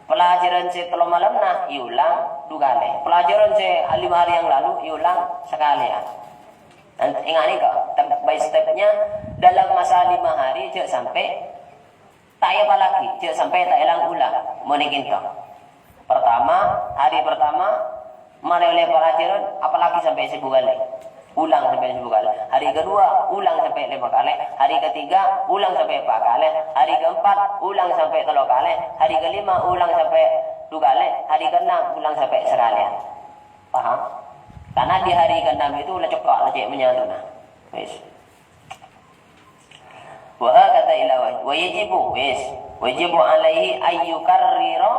Pelajaran sè tello malemma èulang du kalè. Pelajaran sè lima hari yang lalu èulang sakalèyan. Dan enga' nèka, step by step-nya dalam masa lima hari jhâ' sampè' ta' èapallaghi, jhâ' sampè' ta' èlang-ulang. Mon èngghi, to. Pertama, hari pertama, marè ollè pelajaran, apallaghi sampè' sèbu kalè. Ulang sampè' sèbu kalè. Hari kedua, ulang sampè' lèma kalè. Hari ketiga, ulang sampè' pa' kalè. Hari keempat, ulang sampè' tello kalè. Hari kelima, ulang sampè' du kalè. Hari keenam, ulang sampè' sakalèyan. Paham? Karena di hari keenam itu la cekka', la cè' menyatu, nah. Wis. Wa hakadha ila wa-, wa yajibu, wis, wajibu alaihi ayyukarrira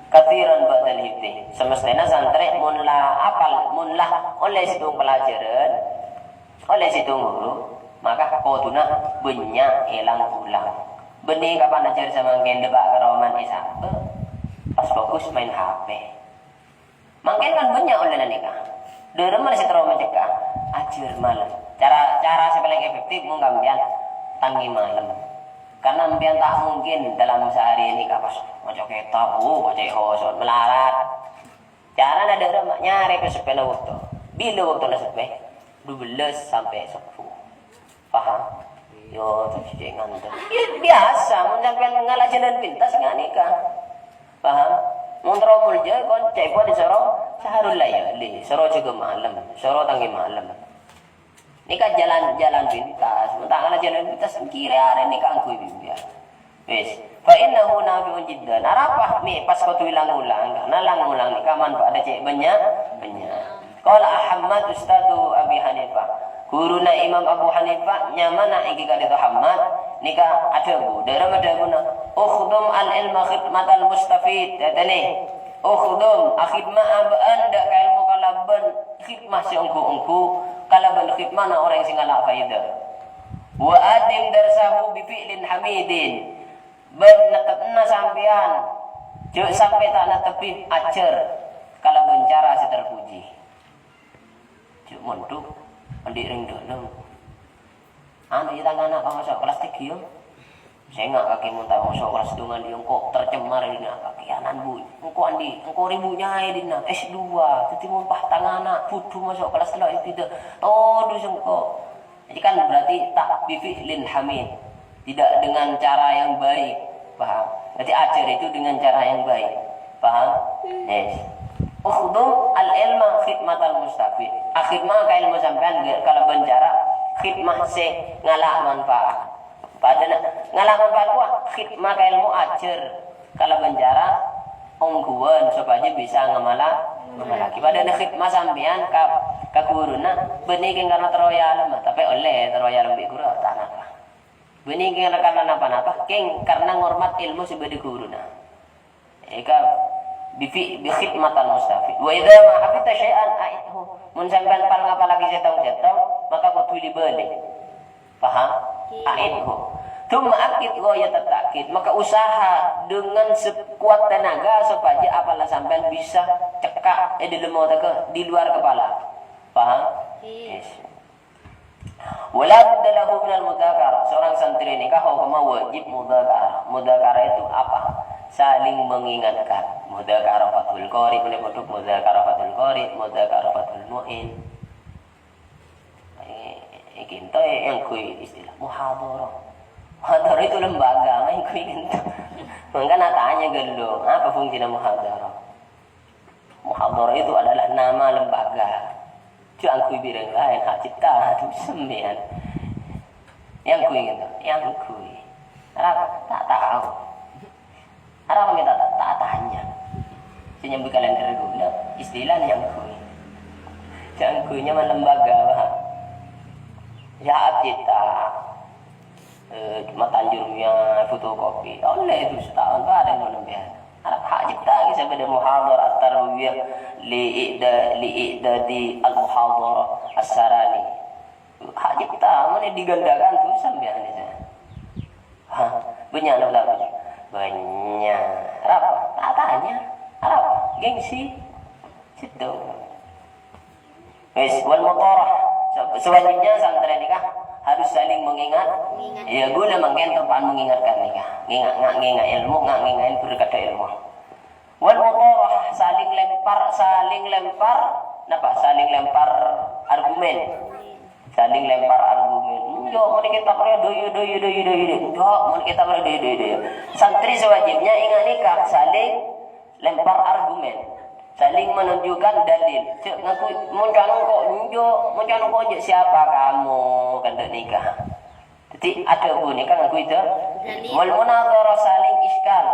katsiran ba'dal hifdzi. Semestèna santrè mon la apal, mon la ollè sèttong pelajaran, ollè sèttong huruf, maka kodhuna bânnya' èlang-ulang. Bânnè kapan ajhâr samangkèn dâpa' ka romana èsabâ, pas fokus maèn H P. Mangkèn kan bânnya' ollèna nèka. Dhâremma sè terro mencegah? Ajhâr malem. Cara, cara sè palèng efektif mon sampèyan tangè malem. Karena sampèyan ta' mungkin dalam sehari nèka pas maca kètab, oh, maca hoso, malarat. Carana dhâremma nyarè ka seppèna bâkto. Bilâ bâktona seppè? Dubellâs sampè' sobbhu. Paham? Yo, terros cè' ngantos. Ya, biasa, mon sampèyan ngala' jhâlân pintas, nga' nèka. Paham? Mon terro molja, kon ca'èpon èsoro saharul layali, soro jâgâ malem, soro tangè malem. Nèka jhâlân, jhâlân pintas, mon ta' ngala' jhâlân pintas, kèra arè nèka angghuy bimbingan. Wis. Fa innahu nafi'un jiddan. Arapa mè' pas kodhu èlang-ulang? Karena lang-ulang nèka manfaatna cè' bânnya', bânnya'. Qala Ahmad ustadzu Abi Hanifah. Ghuruna Imam Abu Hanifah nyamana èngghi ka'dinto Ahmad, nèka adhâbu, dhâremma dhâbuna, "Ukhdum al-ilma khidmatal mustafid." Dhâddhi, "Ukhdum, akhidma bâ'ân dâ' ka èlmo kalabân khidmah sè ongghu-ongghu, kalabân khidmana orèng sè ngala' faèdah." "Wa atim darsahu bi fi'lin hamidin." Bân nettepna sampèyan, jhâ' sampè' ta' nettepè ajhâr kalabân cara sè terpuji. Jhâ' mondhuk andi' rèng dâlem. Anu, yâ, tang ana' pas maso' kelas tiga, yâ. Sènga' kakè mon ta' maso' kelas dua andi' engko' tercemar è dinna', kakè anan bu-, engko' andi', engko' rèbu nyaè è dinna', S dua. Dhâddhi mon pas tang ana' budhu maso' kelas tello' è dinna', todus engko'. Jadi kan berarti tak bi fi'lin hamid. Tidak dengan cara yang baik. Paham? Jadi ajhâr itu dengan cara yang baik. Paham? Yes. Ukhdum al-ilma khidmatal mustafid. Akhidma ka èlmo sampèyan kalabân cara khidmah sè ngala' manfaat. Padahal ngala' manfaat kuwi khidma ka èlmo ajhâr kalabân cara ongghuwân sopajâ bisa ngamala-, ngamalaghi. Padahal khidma sampèyan ka, ka ghuruna, bânnè kèng karna terro èalem, tapè ollè terro èalem bi' ghuru, ta' napa. Bânnè kèng karna napa-napa, kèng karna ngormat èlmo sè bâdâ ghuruna. Èka bi fi-, bi khidmatal mustafid. Wa idza ma hafidta syai'an a'idhu. Mon sampèyan pal ngapallaghi sèttong-sèttong, maka kodhu li-bâli. Paham? Iya. A'idhu. Tsumma akid ghayatat ta'kid. Maka usaha dengan sekuat tenaga supaya apalan sampèyan bisa cekka' è dâlem otak, di luar kepala. Paham? Iya. Yes. Wala budda lahu minal mudzakarah. Seorang santri nèka hokomma wajib mudzakarah. Mudzakarah itu apa? Saling mengingatkan. Mudzakarah Fathul Qorib, ini bentuk mudzakarah Fathul Qorib, mudzakarah Fathul Mu'in. Ini Ghâpanèka èyangghuy istilah muhadharah. Muhadharah itu lembaga, èyangghuy ghâpanèka. Mangkana tanya ghâllu, apa fungsina muhadharah? Muhadharah itu adalah nama lembaga. Jhâ' èyangghuy bi' orèng laèn, hak cipta, itu sampèyan. Èyangghuy ghâpanèka, èyangghuy. Arapa? Ta' tao. Arapa mè' ta', ta' tanya? Sè nyambhut kalèndher ghulâ, istilah èyangghuy. Èyangghuy nyaman lembaga, paham? Ya, cipta. Eh, matanjur mèya fotokopi. Ollè itu sataon, padâ ngono mèya. Arapa hak cipta ghi' sampè' dâ' muhadharah at-tarbawiyah li i'da-, li i'dadi al-muhadharah as-sarani. Hak cipta, mon digandakan tuh sampèyan itu. Hah, bânnya' napa ta' bânnya'? Bânnya'. Arapa? Ta' tanya. Arapa? Gengsi. Sèttong. Wis, wal mutarah. Se-, sewajibnya santrè nèka harus saling mengingat. Mengingat. Ya, ghulâ mangkèn teppa'an mengingatkan nèka. Ngenga', nga-, ngenga' ilmu, nga-, ngenga' berkat ilmu. Wal mutarah, saling lempar, saling lempar, napa? Saling lempar argumen. Saling lempar argumen. Enjâ', mon kitab rèya dâ' iyâ, dâ' iyâ, dâ' iyâ, dâ' iyâ. Enjâ', mon kitab rèya dâ' iyâ, dâ' iyâ, dâ' iyâ. Santrè sewajibnya ingat nèka, saling lempar argumen. Saling menunjukkan dalil. Cè' ngaku, "Mon ca'na engko' enjâ', mon ca'na engko' enjâ', siapa kamu?" Kan dâ' nèka. Dhâddhi, adhâbu nèka ngaku itu. Dalil. Wal munadharah saling iskal.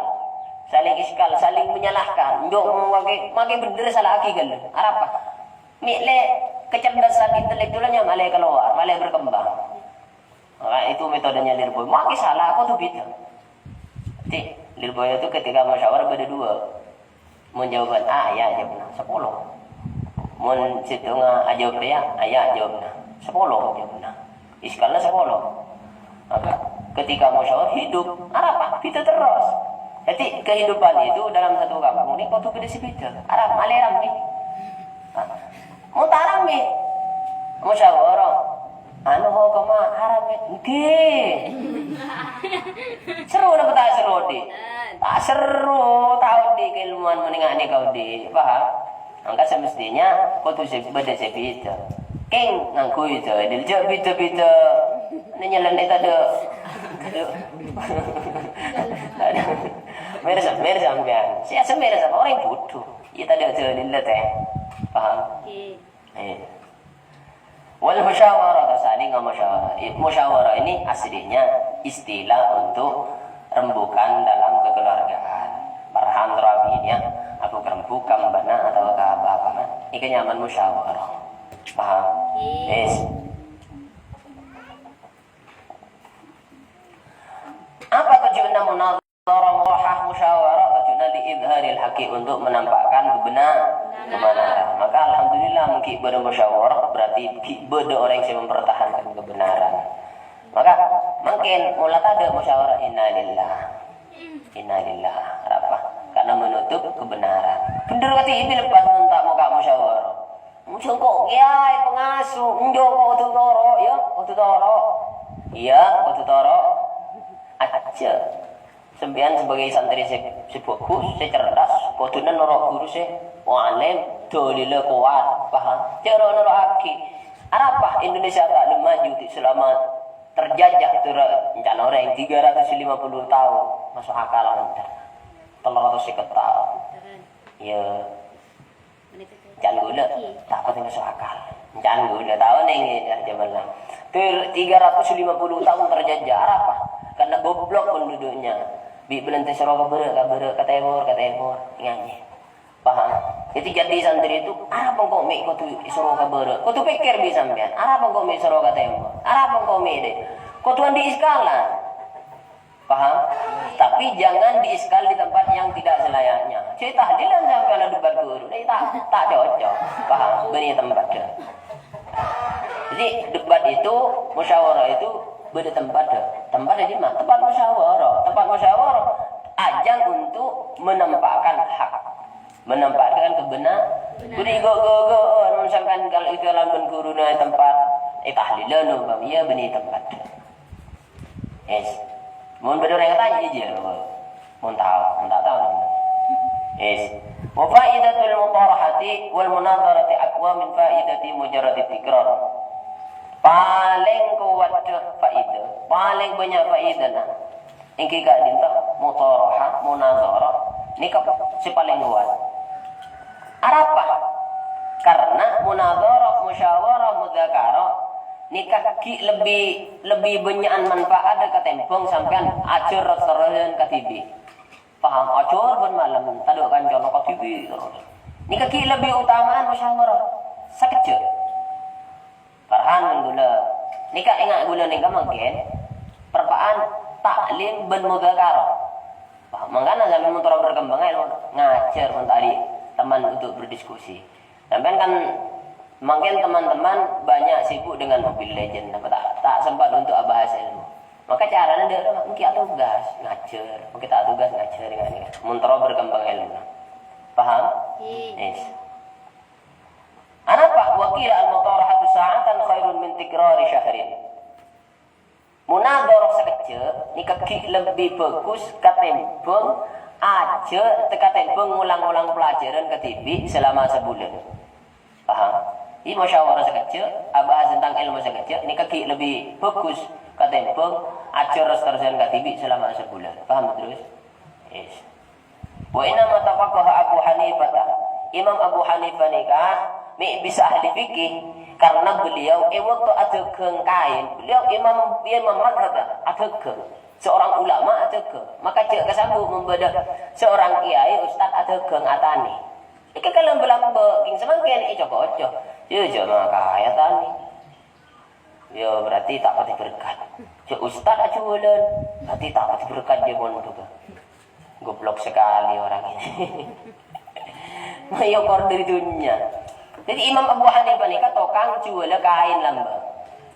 Saling iskal, saling menyalahkan. Enjâ', mon makè, makè bhender sala'aghi ghâllu. Arapa? Mè' lè kecerdasan intelektualnya malah keluar, malah berkembang. Nah, itu metodenya Lirboy. Makè sala, kodhu bhidhâ. Dhâddhi, Lirboy itu ketika musyawarah bâdâ dua. Mon jawaban A, ya jawabnya, sepuluh. Mon sèttongnga ajawab rèya, A ya jawabnya, sepuluh jawabnya. Iskalnya sepuluh. Maka ketika musyawarah hidup, arapa? Bhidhâ terros. Jadi kehidupan itu dalam satu kampung ini kodhu bhidhâ sè bhidhâ. Arapa? Malè rammè. Mon ta' rammè, musyawarah. Anu hokomma haram, ya? Ngghi. Seru napa ta' seru, Di? Ta' seru, ta' odi' kailmuwan mendingan nèka odi'. Paham? Maka semestinya kodhu sè bâdâ sè bhidhâ. Kèng ngangghuy dalil, jhâ' bhidhâ-bhidhâ. Nè nyelennè tadâ'. Tadâ'. Mèrsa, mèrsa sampèyan. Sè mèrsa orèng budhu. Iyâ tadâ' dalil la tè. Paham? Oke. Eh. Wal musyawarah, saling musyawarah. Eh, musyawarah ini aslinya istilah untuk rembukan dalam kekeluargaan. Parahan rabinya, aku rembukan bana atau ke apa-apa. Ini nyaman musyawarah. Paham? Iya. Yes. Apa tujuannya munadharah? Musyawarah tujuannya li idharil haqqi, untuk menampakkan kebenar-, kebenaran. Maka alhamdulillah, mungkin bâdâ musyawarah, berarti mungkin bâdâ orang yang mempertahankan kebenaran. Maka mungkin mula tadâ' musyawarah, innalillah. Innalillah. Arapa? Karena menutup kebenaran. Bhender kati ini lepas minta muka musyawarah. Sengko' kiai pengasuh, enjâ' kodhu toro', ya, kodhu toro'. Iya, kodhu toro'. Aja. Sampèyan sebagai santri sè, sè bagus, sè cerdas, kodhuna noro' guru sè alim, dalilla kowat, paham? Jhâ' ro-, noro'aghi. Arapa Indonesia ta' maju di selama terjajah terus, rencana orang tiga ratus lima puluh tahun, masuk akal, entar. Telung ratus sèket tahun. Ya. Can ghulâ, ta' patè maso' akal. Can ghulâ, tao nèng, ya, jhâman la. Ter-, tiga ratus lima puluh tahun terjajah, arapa? Karena goblok penduduknya. Bi' bâlântè soro ka bârâ', ka bârâ', ka tèmor, ka tèmor. Nganyè. Paham? Jadi, jadi santri itu, arapa engko' mè' kodhu soro ka bârâ'? Kodhu pèkkèr bi' sampèyan, arapa engko' mè' soro ka tèmor? Arapa engko' mè' dâ'? Kodhu andi' iskalan. Paham? Tapi jangan diiskal di tempat yang tidak selayaknya. Jhâ' tahlilan sampèyan la debat guru. Ini ta', ta' cocok. Paham? Bânnè tempat. Jadi, debat itu, musyawarah itu bâdâ tempat. Tempat di mana? Tempat musyawarah. Tempat musyawarah ajang untuk menampakkan hak. Menampakkan kebenar-, bânnè go-, go-, go-, mon sampèyan kalau itu lamun guruna tempat, eh, tahlilan, umpama, ya, bânnè tempat. Yes. Mon bâdâ orèng tanya, iyâ. Mon tao, mon ta' tao. Yes. Wa faidatul mutarahati wal munadharati aqwa min faidati mujarradi tikrar. Palèng kowat faèdah, palèng bânnya' faèdahna, èngghi ka'dinto mudharaah, munadharah, nèka sè palèng kowat. Arapa? Karna munadharah, musyawarah, mudzakarah, nèka ghi' lebbi, lebbi bânnya'an manfaat katèmbhâng sampèyan ajhâr ros-terrosan kadhibi'. Paham? Ajhâr bân malem, tadâ' kancana kadhibi' terros. Nèka ghi' lebbi otama'an musyawarah. Sakejjhâ'. Farhan bân ghulâ. Nèka enga' ghulâ nèka mangkèn, perpa'an ta'lim bân mudzakarah. Paham? Mangkana sampèyan mon terro berkembang èlmo ngajhâr mon ta' andi' teman untuk berdiskusi. Sampèyan kan mangkèn teman-teman banyak sibuk dengan Mobile Legend, apa ta', ta' sempat untuk abahas èlmo. Maka carana dâ' remma èngghi atugas, ngajhâr. Mangkèn ta' atugas, ngajhâr, ngajhâr. Mon terro berkembang èlmo. Paham? Yes. Anapa? Wa qila al-mudarahatu sa'atan khairun min tikrari syahrin. Munadharah sakejjhâ' nèka ghi' lebbi bhâghus katèmbhâng ajhâr, katèmbhâng ngolang-ngolang pelajaran kadhibi' selama sabulân. Paham? Jadi musyawarah sakejjhâ', abahas tentang èlmo sakejjhâ', nèka ghi' lebbi bhâghus katèmbhâng ajhâr ros-terrosan kadhibi' selama sabulân. Paham terros? Yes. Wa innama tafaqqaha Abu Hanifah. Imam Abu Hanifah nèka mè' bisa ahli fikih karena beliau è bâkto adhâghâng kaèn, beliau imam, imam madhab adhâghâng. Seorang ulama adhâghâng. Maka jhâ' kasambu' mon bâdâ seorang kiai ustad adhâghâng atanè. Èkakalambâ-lambâ, kèng samangkèn èco-koco. Yâ, jhâ' makaè atanè. Yâ, berarti ta' patè berkat. Jhâ' ustad ajhuwâlân, berarti ta' patè berkat jhâ' pondhuk. Goblok sekali orang ini. Mèyokor dâri dhunnya. Jadi Imam Abu Hanifah nèka tokang juwâlâ kaèn lambâ'.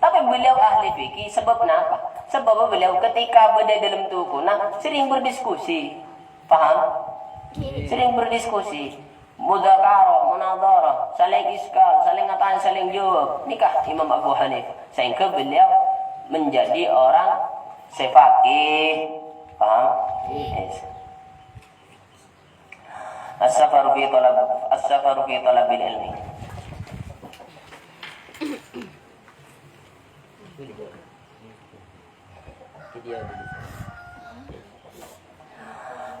Tapè beliau ahli fikih, sebab napa? Sebab beliau ketika bâdâ dâlem tokona sering berdiskusi. Paham? Sering berdiskusi. Mudzakarah, munadharah, saling iskal, saling ngatanè, saling jawab. Nèka Imam Abu Hanifah. Sehingga beliau menjadi orang sè faqih. Paham? Yes. As-safaru fi talab, as-safaru fi talabil ilmi.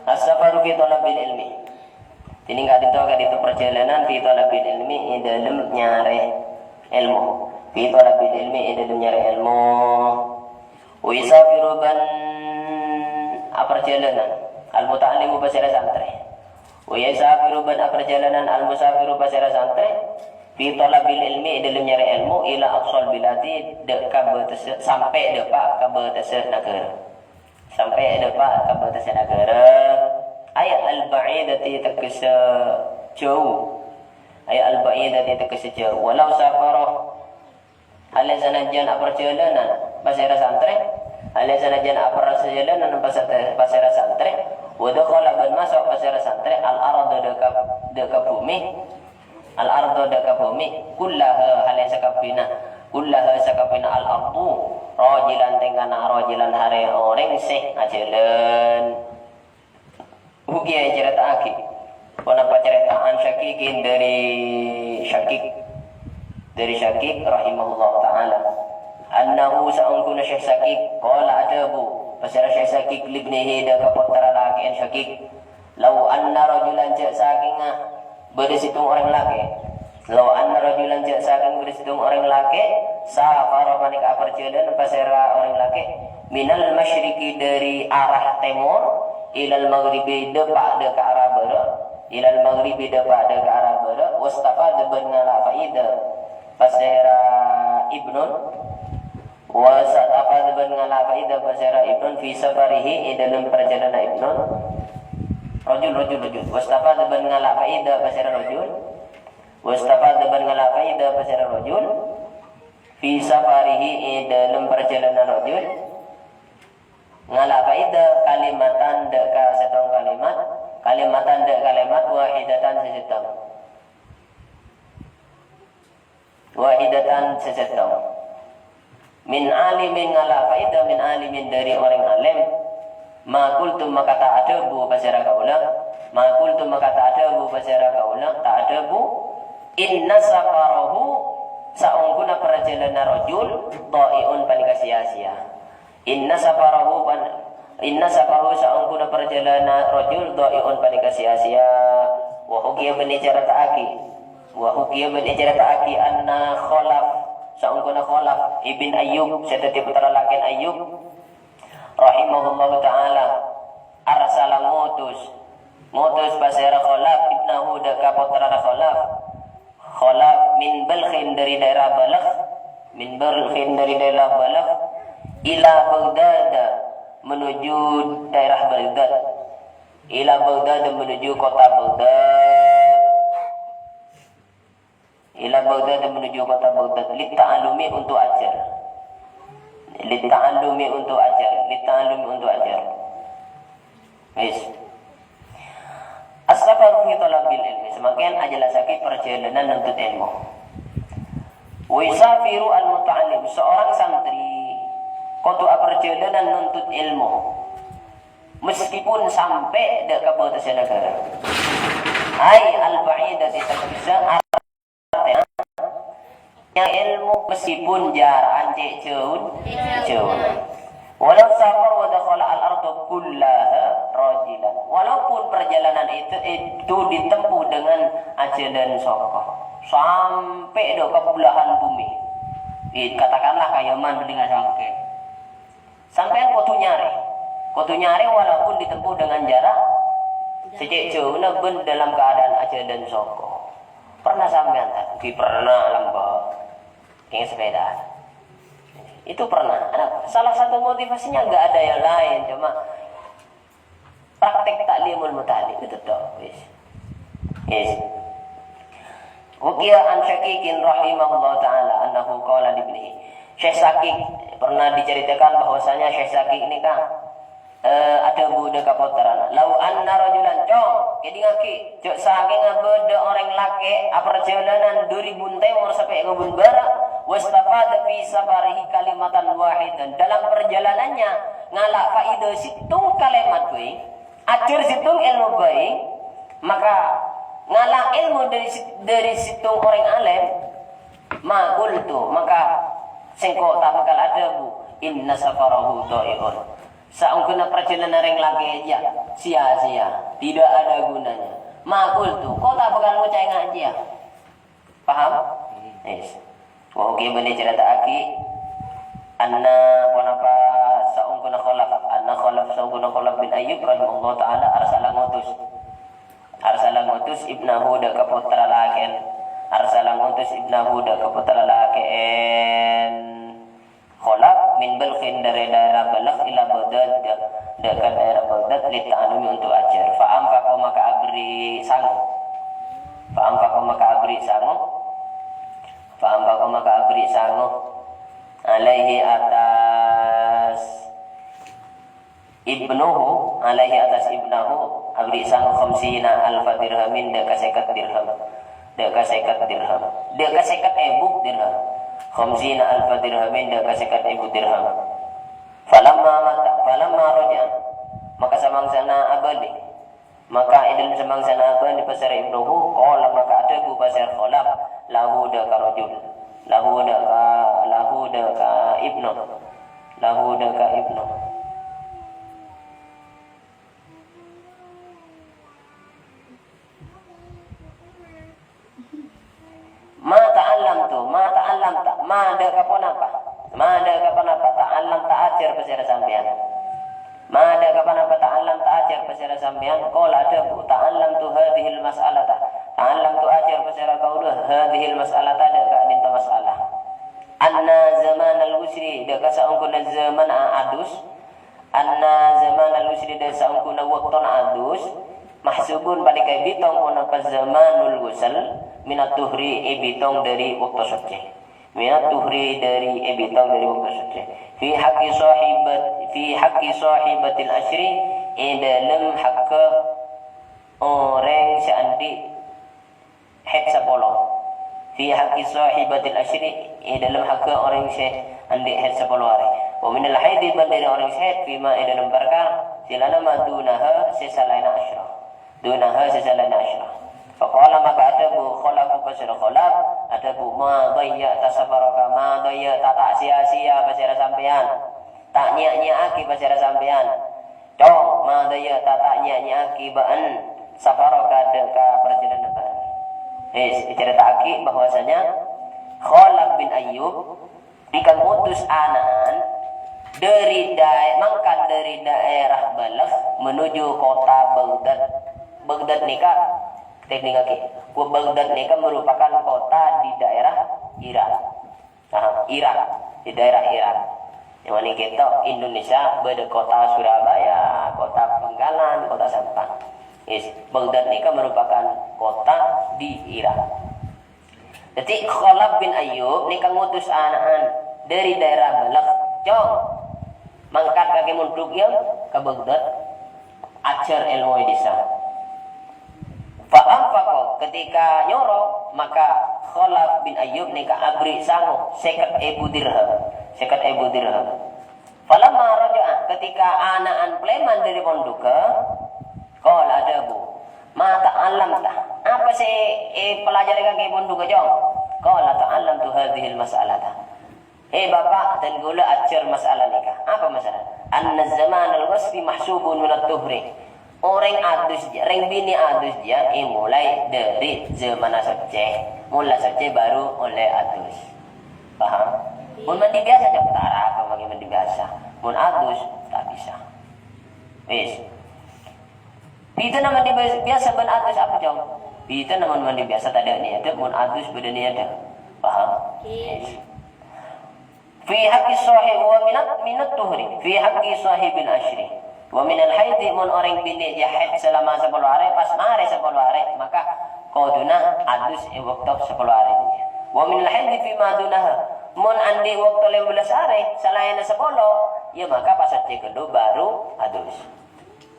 As-safaru fi talabil ilmi. Dâddhi ka'dinto, ka'dinto parjhâlânan fi talabil ilmi, è dâlem nyarè èlmo. Fi talabil ilmi, è dâlem nyarè èlmo. Wa yusafiru bân aparjhâlânan, al-muta'allimu pasèra santrè. Wa yusafiru bân aparjhâlânan al-musafiru pasèra santrè, fi talabil ilmi, è dâlem nyarè èlmo, ila aqsal biladi, dâ' ka bâtessa, sampè' dâpa' ka bâtessa naghârâ. Sampè' dâpa' ka bâtessa naghârâ. Ay al-ba'idati, teggessa jhâu. Ay al-ba'idati, teggessa jhâu. Walau safara, Halè sanajjân aparjhâlânan pasèra santrè, halè sanajjân aparjhâlânan pasè-, pasèra santrè, wa dakhala bân maso' pasèra santrè, al-ardha dâ' ka, dâ' ka bhumè, al-ardha dâ' ka bhumè, kullaha halè sakabbhina, kullaha sakabbhina al-ardhu, rajilan tèngkana rajilan harè orèng sè ajhâlân. Hukiya ècarèta'aghi. Ponapa carèta'an Syaqiqin dâri Syaqiq, dâri Syaqiq rahimahullahu ta'ala. Annahu sa'ongguna Syekh Syaqiq, qala adhâbu, pasèra Syekh Syaqiq libnihi dâ' ka pottra lakè'en Syaqiq. Lau anna rajulan jhâ' sakènga bâdâ sèttong orèng lakè'. Lau anna rajulan jhâ' sakèng bâdâ sèttong orèng lakè', safara panèka aparjhâlânan pasèra orèng lakè', minal masyriqi dâri arah tèmor, ilal maghribi dâpa' dâ' ka arah bârâ', ilal maghribi dâpa' dâ' ka arah bârâ', wastafada bân ngala' faèda pasèra ibnun, Wa stafada bân ngala' faèda pasèra ibnun fi safarihi è dâlem parjhâlânan ibnun. Rajul, rajul, rajul. Wa stafada bân ngala' faèda pasèra rajul. Wa stafada bân ngala' faèda pasèra rajul. Fi safarihi è dâlem parjhâlânan rajul. Ngala' faèda kalimatan dâ' ka sèttong kalimat. Kalimatan dâ' kalimat wahidatan sè sèttong. Wahidatan sè sèttong. Min alimin ngala' faèda min alimin dâri orèng alim. Ma qultu maka ta' adhâbu pasèra kaulâ. Ma qultu maka ta' adhâbu pasèra kaulâ. Ta' adhâbu. Inna safarahu Saongghuna parjhâlânanna rajul, dhai'un, panèka sia-sia. Inna safarahu pan-, inna safarahu, saongghuna parjhâlânanna rajul, dhai'un, panèka sia-sia. Wa hukiya bân ècarèta'aghi. Wa hukiya bân ècarèta'aghi anna Khalaf, saongghuna Khalaf ibn Ayyub, sè dhâddhi pottra lakèna Ayyub, rahimahullahu ta'ala, arsala, ngutus, ngutus pasèra Khalaf ibnahu, dâ' ka pottrana Khalaf. Khalaf min Balkhin, dari daerah Balkh, min Balkhin, dari daerah Balkh, ila Baghdad, menuju daerah Baghdad, ila Baghdad, menuju kota Baghdad. Ila Baghdad, menuju kota Baghdad, litta'allumi, untuk ajar. Litta'allumi, untuk ajar. Litta'allumi, untuk ajar. Wis. As-safaru fi talabil ilmi. Samangkèn ajellassaghi parjhâlânan nuntut èlmo. Wa yusafiru al-muta'allim. Seorang santri kodhu aparjhâlânan nuntut èlmo. Meskipun sampè' dâ' ka bâtessa naghârâ. Ai al-ba'idati, teggessa artèna èlmo meskipun jârâ'ân cè' jhâu-, jhâu. Walau safar wa dakhala al-arda kullaha rajilan. Walaupun perjalanan itu, itu ditempuh dengan ajhâlân soko. Sampè' dâ' ka belahan bumi. Di-, katakanlah ka Yaman, mendingan samangkèn. Sampèyan kodhu nyarè. Kodhu nyarè walaupun ditempuh dengan jarak sè cè' jhâuna bân dalam keadaan ajhâlân soko. Pernah sampèyan ta'? Ghi pernah lambâ'. Kèng sepedaan. Itu pernah. Ada salah satu motivasinya nggak ada yang lain, cuma praktek ta'limul muta'allim itu tok, wis. Yes. Ruqya an Syaqiqin rahimahullah ta'ala annahu qala libnihi. Syekh Syaqiq pernah diceritakan bahwasanya Syekh Syaqiq ini kan, eh, adhâbu dâ' ka pottrana. "Lau anna rajulan," cong, kèdingngaghi, jhâ' sakènga bâdâ orèng lakè' aparjhâlânan dâri bun tèmor sampè' ka bun bârâ', wastafada fi safarihi kalimatan wahidan. Dalam perjalanannya ngala' faèdah sèttong kalimat bhâi. Ajhâr sèttong èlmo bhâi, maka ngala' èlmo dâri sè-, dâri sèttong orèng alèm, ma qultu, maka sèngko' ta' bhâkal adhâbu, "Inna safarahu dhai'un." Saongghuna parjhâlânan rèng lakè' jiyâ sia-sia, tidak ada gunanya. Ma qultu, ko' ta' bhâkal ngoca' ènga' jiyâ. Paham? Yes. Wa hukiya bân ècarèta'aghi anna ponapa saongghuna Khalaf, anna Khalaf saongghuna Khalaf bin Ayyub rahimahullahu ta'ala arsala ngutus. Arsala ngutus ibnahu dâ' ka pottra lakèn. Arsala ngutus ibnahu dâ' ka pottra lakèn. Khalaf min Balkhin, dari daerah Balkh, ila Baghdad, dâ-, dâ' ka daerah Baghdad, li ta'allumi, untuk ajar. Fa anfaqa, maka aberri' sango. Fa anfaqa, maka aberri' sango. Fa anfaqa, maka aberri' sango. Alaihi, atas ibnuhu, alaihi, atas ibnahu, aberri' sango khamsina alfa dirhamin, dâ' ka sèket dirham. Dâ' ka sèket dirham. Dâ' ka sèket èbu dirham. Khamsina alfa dirhamin, dâ' ka sèket èbu dirham. Falamma mata, falamma raja'a, maka samangsana abâli. Maka è dâlem samangsana abâli pasèra ibnuhu, qala, maka adhâbu pasèra Khalaf, lahu, dâ' ka rajul. Lahu, dâ' ka, lahu, dâ' ka ibnu. Lahu, dâ' ka ibnu. Ma ta'allamtu, ma ta'allamta, ma dâ' ka ponapa? Ma dâ' ka ponapa ta'allamta ajhâr pasèra sampèyan? Ma dâ' ka ponapa ta'allamta ajhâr pasèra sampèyan? Qala adhâbu, ta'allamtu hadzihil mas'alata. Ta'allamtu ajhâr pasèra kaulâ hadzihil mas'alata dâ' ka'dinto mas'alah. Anna zamanal usri, dâ' ka saongghuna zaman a-, adus. Anna zamanal usri, dâ' saongghuna bâktona adus, mahsubun, panèka èbitong, ponapa zamanul ghusl, minad duhri, èbitong dâri bâkto soccè. Minad duhri, dâri, èbitong dâri bâkto soccè. Fi haqqi sahibat-, fi haqqi sahibatil asyri, è dâlem hakka orèng sè andi' haid sapolo. Fi haqqi sahibatil asyri, è dâlem hakka orèng sè andi' haid sapolo arè. Wa minal haidi, bân dâri orèng sè haid, fima, è dâlem parkara, sè lana ma dunaha, sè salaènna asyra. Dunaha, sè salaènna asyra. Faqala, maka adhâbu Khalaf, pasèra Khalaf, adhâbu, "Ma dhayya'ta safaraka, ma dhayya'ta, ta' sia-sia pasèra sampèyan, ta' nyèya-nyèya'aghi pasèra sampèyan. Cong, ma dhayya'ta, ta' nyèya-nyèya'aghi bâ'en safaraka, dâ' ka parjhâlânan bâ'en." Wis, ècarèta'aghi bahwasanya Khalaf bin Ayyub nèka ngutus ana'an dâri daè-, mangkat dâri daerah Balkh menuju kota Baghdad. Baghdad nèka, tèngngaghi, Baghdad nèka merupakan kota di daerah Irak. Nah, Irak, di daerah Irak. Yang mana kita Indonesia bâdâ kota Surabaya, kota Bangkalan, kota Sampang. Yes, Baghdad nèka merupakan kota di Irak. Jadi Khalaf bin Ayyub nèka ngutus ana'an dâri daerah Balkh, "Cong, mangkat kakè mondhuk ya ka Baghdad, ajhâr èlmo è dissa." Fa anfaqa, ketika nyoro, maka Khalaf bin Ayyub nèka aberri' sango sèket èbu dirham. Sèket èbu dirham. Falamma raja'a, ketika ana'an palèman dâri pondhughâ, qala adhâbu, "Ma ta'allamta?" Apa sè èpelajari kakè è pondhughâ, Cong? Qala, "Ta'allamtu hadzihil mas'alata." "Hè, Bapa', dân kaulâ ajhâr masalah nèka." "Apa masalah?" "Anna zamanal wasfi mahsubun minat tuhri." Orèng adus jiyâ, rèng binè' adus jiyâ èmolaè dâri zamanna soccè. Mon la soccè baru ollè adus. Paham? Mon mandi biasa, Cong, ta' arapa makè mandi biasa. Mon adus, ta' bisa. Wis. Bhidhâna mandi bi-, biasa bân adus apa, Cong? Bhidhâna mon mandi biasa tadâ' niyadhâ, mon adus bâdâ niyadhâ. Paham? Wis. Fi haqqi shahi-, wa minat, minat tuhri. Fi haqqi shahibil ashri. Wa minal haidi, mon orèng binè' jiyâ haid selama sapolo arè, pas marè sapolo arè, maka koduna adus è bâkto sapolo arè jiyâ. Wa minal haidi fi ma dunaha. Mon andi' bâkto lèma bellâs arè, salaènna sapolo, ya maka pas soccè ghâllu baru adus.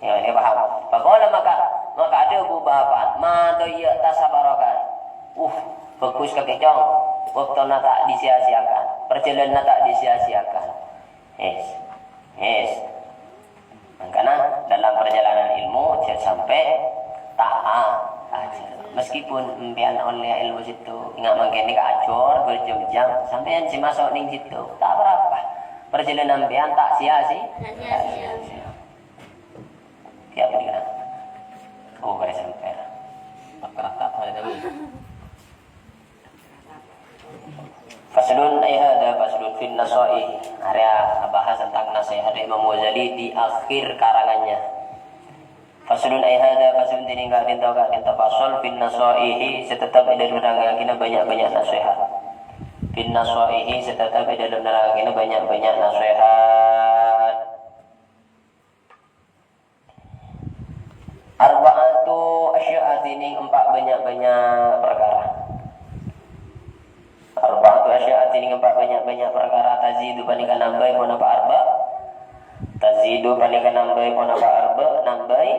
Ya, ini paham. Faqala, maka, maka adhâbu bapa', "Ma dhayya'ta safaraka." Uh, bhâghus kakè, Cong. Bâktona ta' disia-siakan. Parjhâlânanna ta' disia-siakan. Yes. Yes. Mangkana dalam perjalanan ilmu, jhâ' sampè' ta' a-, ajhâr. Meskipun sampèyan ollè ilmu sèttong, enga' mangkèn nèka ajhâr berjam-jam, sampèyan sè maso' nèng sèttong, ta' apa-apa. Parjhâlânan sampèyan ta' sia-si-, ta' sia-sia. Tiap hari kena. Oh, kare sampai. Rata-rata hari ini. Faslun, ay hadza faslun fin nasaihi. Arèya bahas tentang nasihat Imam Ghazali di akhir karangannya. Faslun, ay hadza faslun, dhinèng ka'dinto, ka'dinto fasal fin nasaihi, sè teptep è dâlem nerangaghinâ bânnya'-bânnya' nasèhat. Fin nasaihi, sè teptep è dâlem nerangaghinâ bânnya'-bânnya' nasèhat. Arba'atu asya'a, dhinèng empa' bânnya'-bânnya' parkara. Arba'atu asya'a, dhinèng empa' bânnya'-bânnya' parkara, tazidu, panèka nambâi, ponapa arba'? Tazidu, panèka nambâi, ponapa arba'? Nambâi.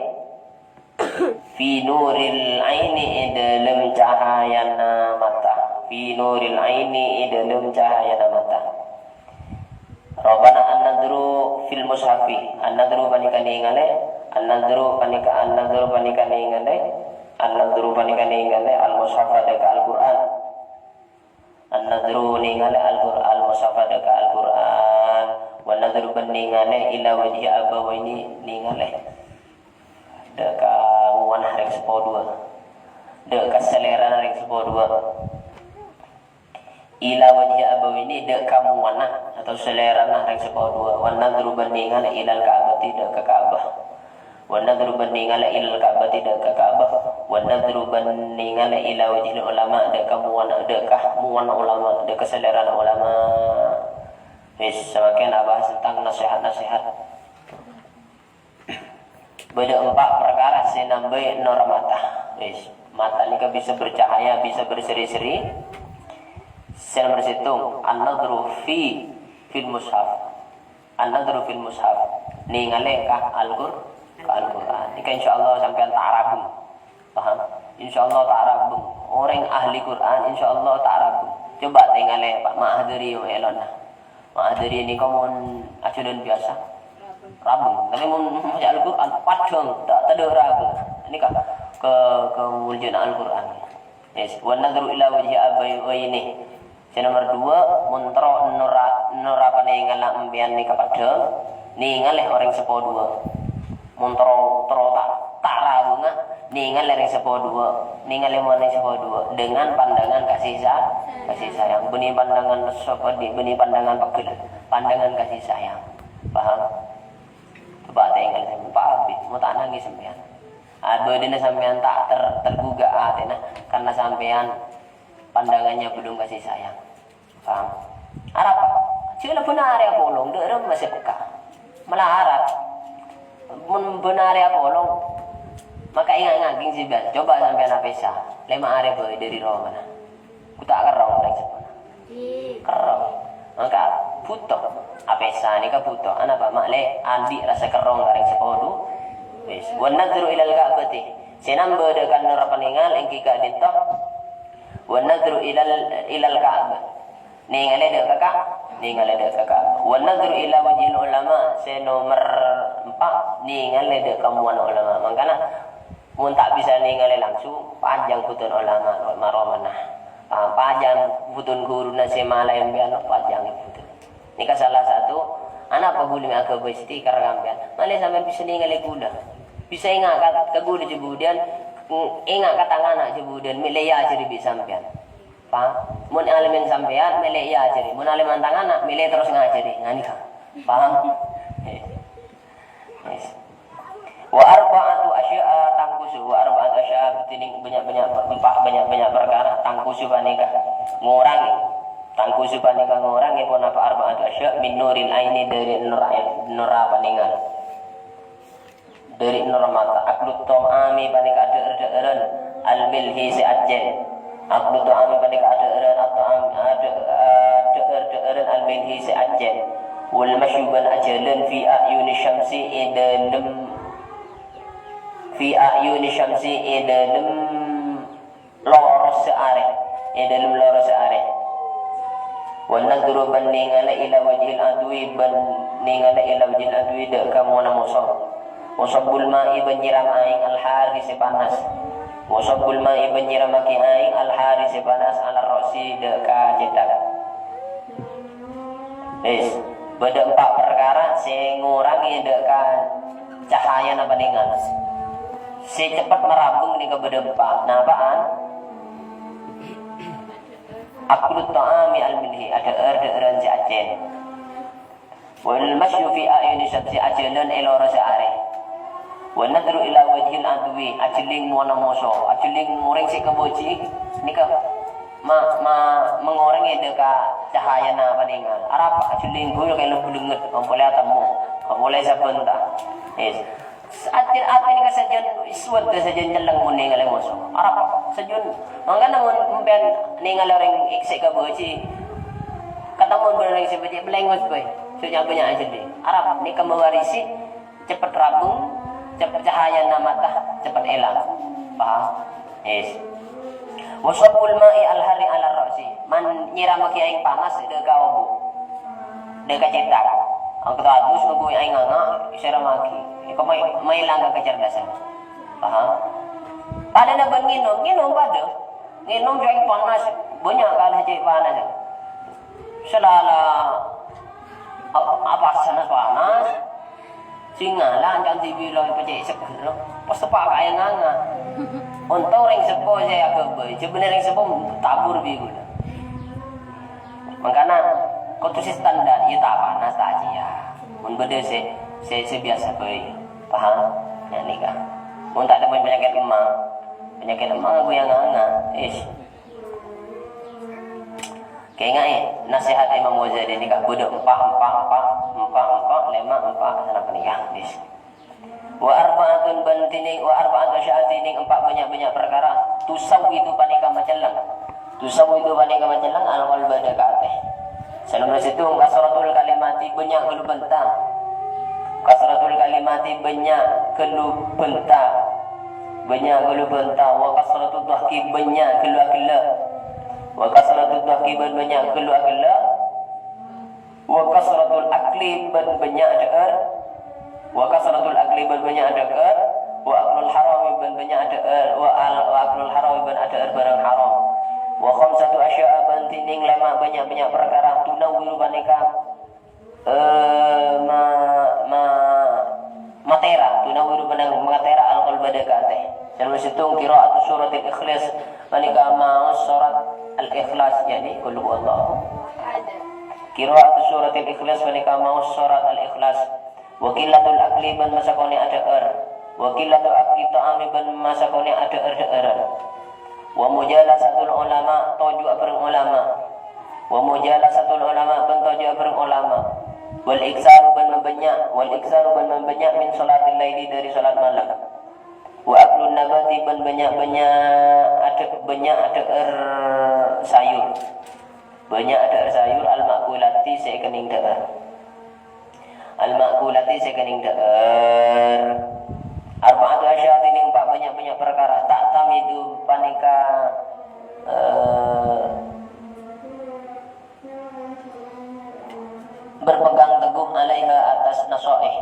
Fi nuril aini, è dâlem cahayana mata. Fi nuril aini, è dâlem cahayana mata. Rupana an-nadhru fil mushafi. An-nadhru panèka nèngalè, an-nadhru panèka, an-nadhru panèka nèngalè, an-nadhru panèka nèngalè al-mushafa, dâ' ka Al-Qur'an. An-nadhru nèngalè Al-Qur'an, al-mushafa, dâ' ka Al-Qur'an. Wan nadhru bân nèngalè ila wajhi abawaini, nèngalè dâ' ka ngowana rèng seppo duwâ'. Dâ' ka salèrana rèng seppo duwâ'. Ila wajhi abawaini, dâ' ka mowana atau salèrana rèng seppo duwâ'. Wan nadhru bân nèngalè ilal Ka'bati, dâ' ka Ka'bah. Wan nadhru bân nèngalè ilal Ka'bati, dâ' ka Ka'bah. Wan nadhru bân nèngalè ila wajhil ulama, dâ' ka mowana, dâ' ka mowana ulama, dâ' ka salèrana ulama. Wis, samangkèn abahas tentang nasèhat-nasèhat. Bâdâ empa' parkara sè nambâi nor mata. Wis, mata nèka bisa bercahaya, bisa berseri-seri. Sè nomor sèttong, an-nadhru fi, fil mushaf. An-nadhru fil mushaf. Nèngalè ka Al-Qur-, ka Al-Qur'an. Nèka insyaallah sampèyan ta' rabung. Paham? Insyaallah ta' rabung. Orèng ahli Qur'an insyaallah ta' rabung. Coba tèngalè Pak Mahdari, èlona. Mahdari nèka mon ajhâlân biyasa. Rabeng. Tapè mon maca Al-Qur'an, padhâng, ta', tadâ' rabeng. Nèka ke, kemuliaan Al-Qur'an. Yes. "Wan nadhru ila wajhi abawaini." Sè nomer dua, mon terro nora-, nora panèngalla empèyan nèka padhâng, nèngalè orèng seppo dua. Mon terro, terro ta', ta' rabeng, nèngalè orèng seppo dua. Nèngalè orèng seppo dua dengan pandangan kasih sa-, kasih sayang. Bânnè pandangan sapa, bânnè pandangan pegghel, pandangan kasih sayang. Paham? Coba tèngal sampèyan, Pak Abid, mau tak nangis sampèyan. Abdina sampèyan ta' ter-, tergugah atèna karena sampèyan pandangannya belum kasih sayang. Paham? Arapa? Jhâ' la bân arè apolong, dâ' remma sè pekka. Malarat. Mon bân arè apolong, maka enga'-enga' ghi' sè biyasa. Coba sampèyan apèsa, lèma arè bhâi dâri romana. Ghu ta' kerrong rèng seppona. Kerrong. Maka buto. Apèsa nèka buto. Anapa? Ma'lè andi' rassa kerrong ka rèng seppo du. Wis. "Wan nadhru ilal Ka'bati." Sè nambâ dâ' ka nora panèngal èngghi ka'dinto. "Wan nadhru ilal, ilal Ka'bah." Nèngalè dâ' ka Ka-, nèngalè dâ' ka Ka'bah. "Wan nadhru ila wajhil ulama." Sè nomer empa', nèngalè dâ' ka mowana ulama. Mangkana, mon ta' bisa nèngalè langsung, pajhâng bhuto ulama, ma-, romana. Pa-, pajhâng bhuto ghuruna sè malaè empèyan, pajhâng bhuto. Nèka salah satu, anapa ghulâ mè' aghâbây stiker sampèyan. Ma'lè sampèyan bisa nèngalè ghulâ. Bisa enga' ka, ka ghulâ jhâ' budiyân, enga' ka tang ana' jhâ' budiyân, mè' lè èajhâri bi' sampèyan. Paham? Mon alèmèn sampèyan, mè' lè èajhâri. Mon alèmèn tang ana', mè' lè terros ngajhâri. Nah, nèka. Paham? Yes. "Wa arba'atu asya'a tanqusu." Wa arba'atu asya'a, dhinèng bânnya'-bânnya' per-, empa' bânnya'-bânnya' parkara, tanqusu panèka ngorangè. Tanqusu panèka ngorangè ponapa? Arba'atu asya' min nuril aini, dâri nora, nora panèngal. Dâri nora mata. "Aklut ta'ami" panèka adhâ'âr-dhâ'ârân, "al milhi" sè accèn. "Aklut ta'ami" panèka adhâ'ârân, at-ta'am, adhâ-, adhâ'âr-dhâ'ârân, "al milhi" sè accèn. "Wal masyyu" bân ajhâlân, "fi a'yuni syamsi" è dâlem, "fi a'yuni syamsi" è dâlem lorossa arè, è dâlem lorossa arè. "Wan nadhru" bân nèngalè, "ila wajhil adwi" bân nèngalè, "ila wajhil adwi" dâ' ka mowana moso. "Wa sabbul ma'i" bân nyèram aèng, "al-hari" sè panas. "Wa sabbul ma'i" bân nyèrammaghi aèng, "al-hari" sè panas, "ala ra'si" dâ' ka cètak. Wis, bâdâ empa' parkara sè ngorangè dâ' ka cahayana panèngal. Sè ceppet marabâng nèka bâdâ empa'. Napa'an? "Aklut ta'ami al-milhi", adhâ'âr-dhâ'ârân sè accèn. "Wal masyyu fi a'yuni syamsi", ajhâlân è lorossa arè. "Wan nadhru ila wajhil adwi", ajhelling mowana moso, ajhelling orèng sè èkabâji, nèka ma-, ma-, mangorangè dâ' ka cahayana panèngal. Arapa? Ajhelling ghulâ kèlè blengnget, mapolè atemmo, mapolè sabânta. Yes. Atè-, atè nèka sajân sowet, sajân celleng mon nèngalè moso. Arapa? Sajân, mangkana mon sampèyan nèngalè orèng sè èkabâji, katemmo bân orèng sè bâji, blengnget bhâi. Sè nya-, bânnya' ajhelling. Arapa? Nèka mawarisi ceppet rabâng, ceppet cahayana mata, ceppet èlang. Paham? Yes. "Wa sabbul ma'i al-hari ala ra'si." Man nyèrammaghi aèng panas dâ' ka obu'. Dâ' ka cètak. Angkata adus ngabui aèng anga', èsèrammaghi. Èko mai-, maèlang ka kacerdasan. Paham? Padâna bân ngènom, ngènom padâ. Ngènom jhâ' aèng panas, bânnya' kalè jhâ' panas. Sè la-, la-, a-, apasana panas. Sè ngala' can dibi' lo pècè' seggher, pas teppa' ka aèng anga'. Ontong rèng seppo sè aghâbây, jhâ' bânnè rèng seppo tabur bi' ghulâ. Mangkana, kodhu sè standar, iyâ ta' panas, ta' cèya. Mon bâdâ sè, sè, sè biyasa bhâi. Paham? Nya' nèka. Mon ta' tèmbhâng panyakèt emma', panyakèt emma' ngabui anga'-anga'. Ish. Kaènga'è, nasèhat Imam Ghazali nèka bâdâ empa', empa', empa', empa', empa', lèma', empa', sanapa'an, ya. Yes. "Wa arba'atun" bân dhinèng, "wa arba'atu asya'a" dhinèng empa' bânnya'-bânnya' parkara, "tusawwidu" panèka macelleng. "Tusawwidu" panèka macelleng, "al-qalba" dâ' ka atè. Sè nomer sèttong, "kasratul kalimati" bânnya' ghâllu bânta. "Kasratul kalimati" bânnya' ghâllu bânta. Bânnya' ghâllu bânta, "wa kasratud dhahki" bânnya' ghâllu aghellâ'. "Wa kasratud dhahki" bân bânnya' ghâllu aghellâ'. "Wa kasratul akli" bân bânnya' dhâ'âr. Wa kasratul akli bân bânnya' adhâ'âr, wa aklul harami bân bânnya' adhâ'âr, wa al-, wa aklul harami bân adhâ'âr bhârâng haram. Wa khamsatu asya'a bân dhinèng lèma' bânnya'-bânnya' parkara tunawwiru panèka, eh, ma-, ma-, matèra, tunawwiru panèka matèra al-qalba dâ' ka atè. Sè nomer sèttong qira'atu suratil ikhlas panèka maos sorat al-ikhlas, yakni qul huwallahu. Qira'atu suratil ikhlas panèka maos sorat al-ikhlas. Wa qillatul akli bân masakonè adhâ'âr. Wa qillatu akli ta'ami bân masakonè adhâ'âr-dhâ'ârân. Wa mujalasatul ulama, toju' abhâreng ulama. Wa mujalasatul ulama bân toju' abhâreng ulama. Wal iktsaru bân mabânnya', wal iktsaru bân mabânnya' min sholatil laili, dâri sholat malem. Wa aklun nabati bân bânnya'-bânnya' adhâ-, bânnya' adhâ'âr sayur. Bânnya' adhâ'âr sayur al-ma'kulati sè èkennèng dhâ'âr. Al-ma'kulati sè èkennèng dhâ'âr. Arba'atu asya'a, dhinèng empa' bânnya'-bânnya' parkara. Ta'tamidu panèka, eh, berpegang teguh alaiha atas naso'èh.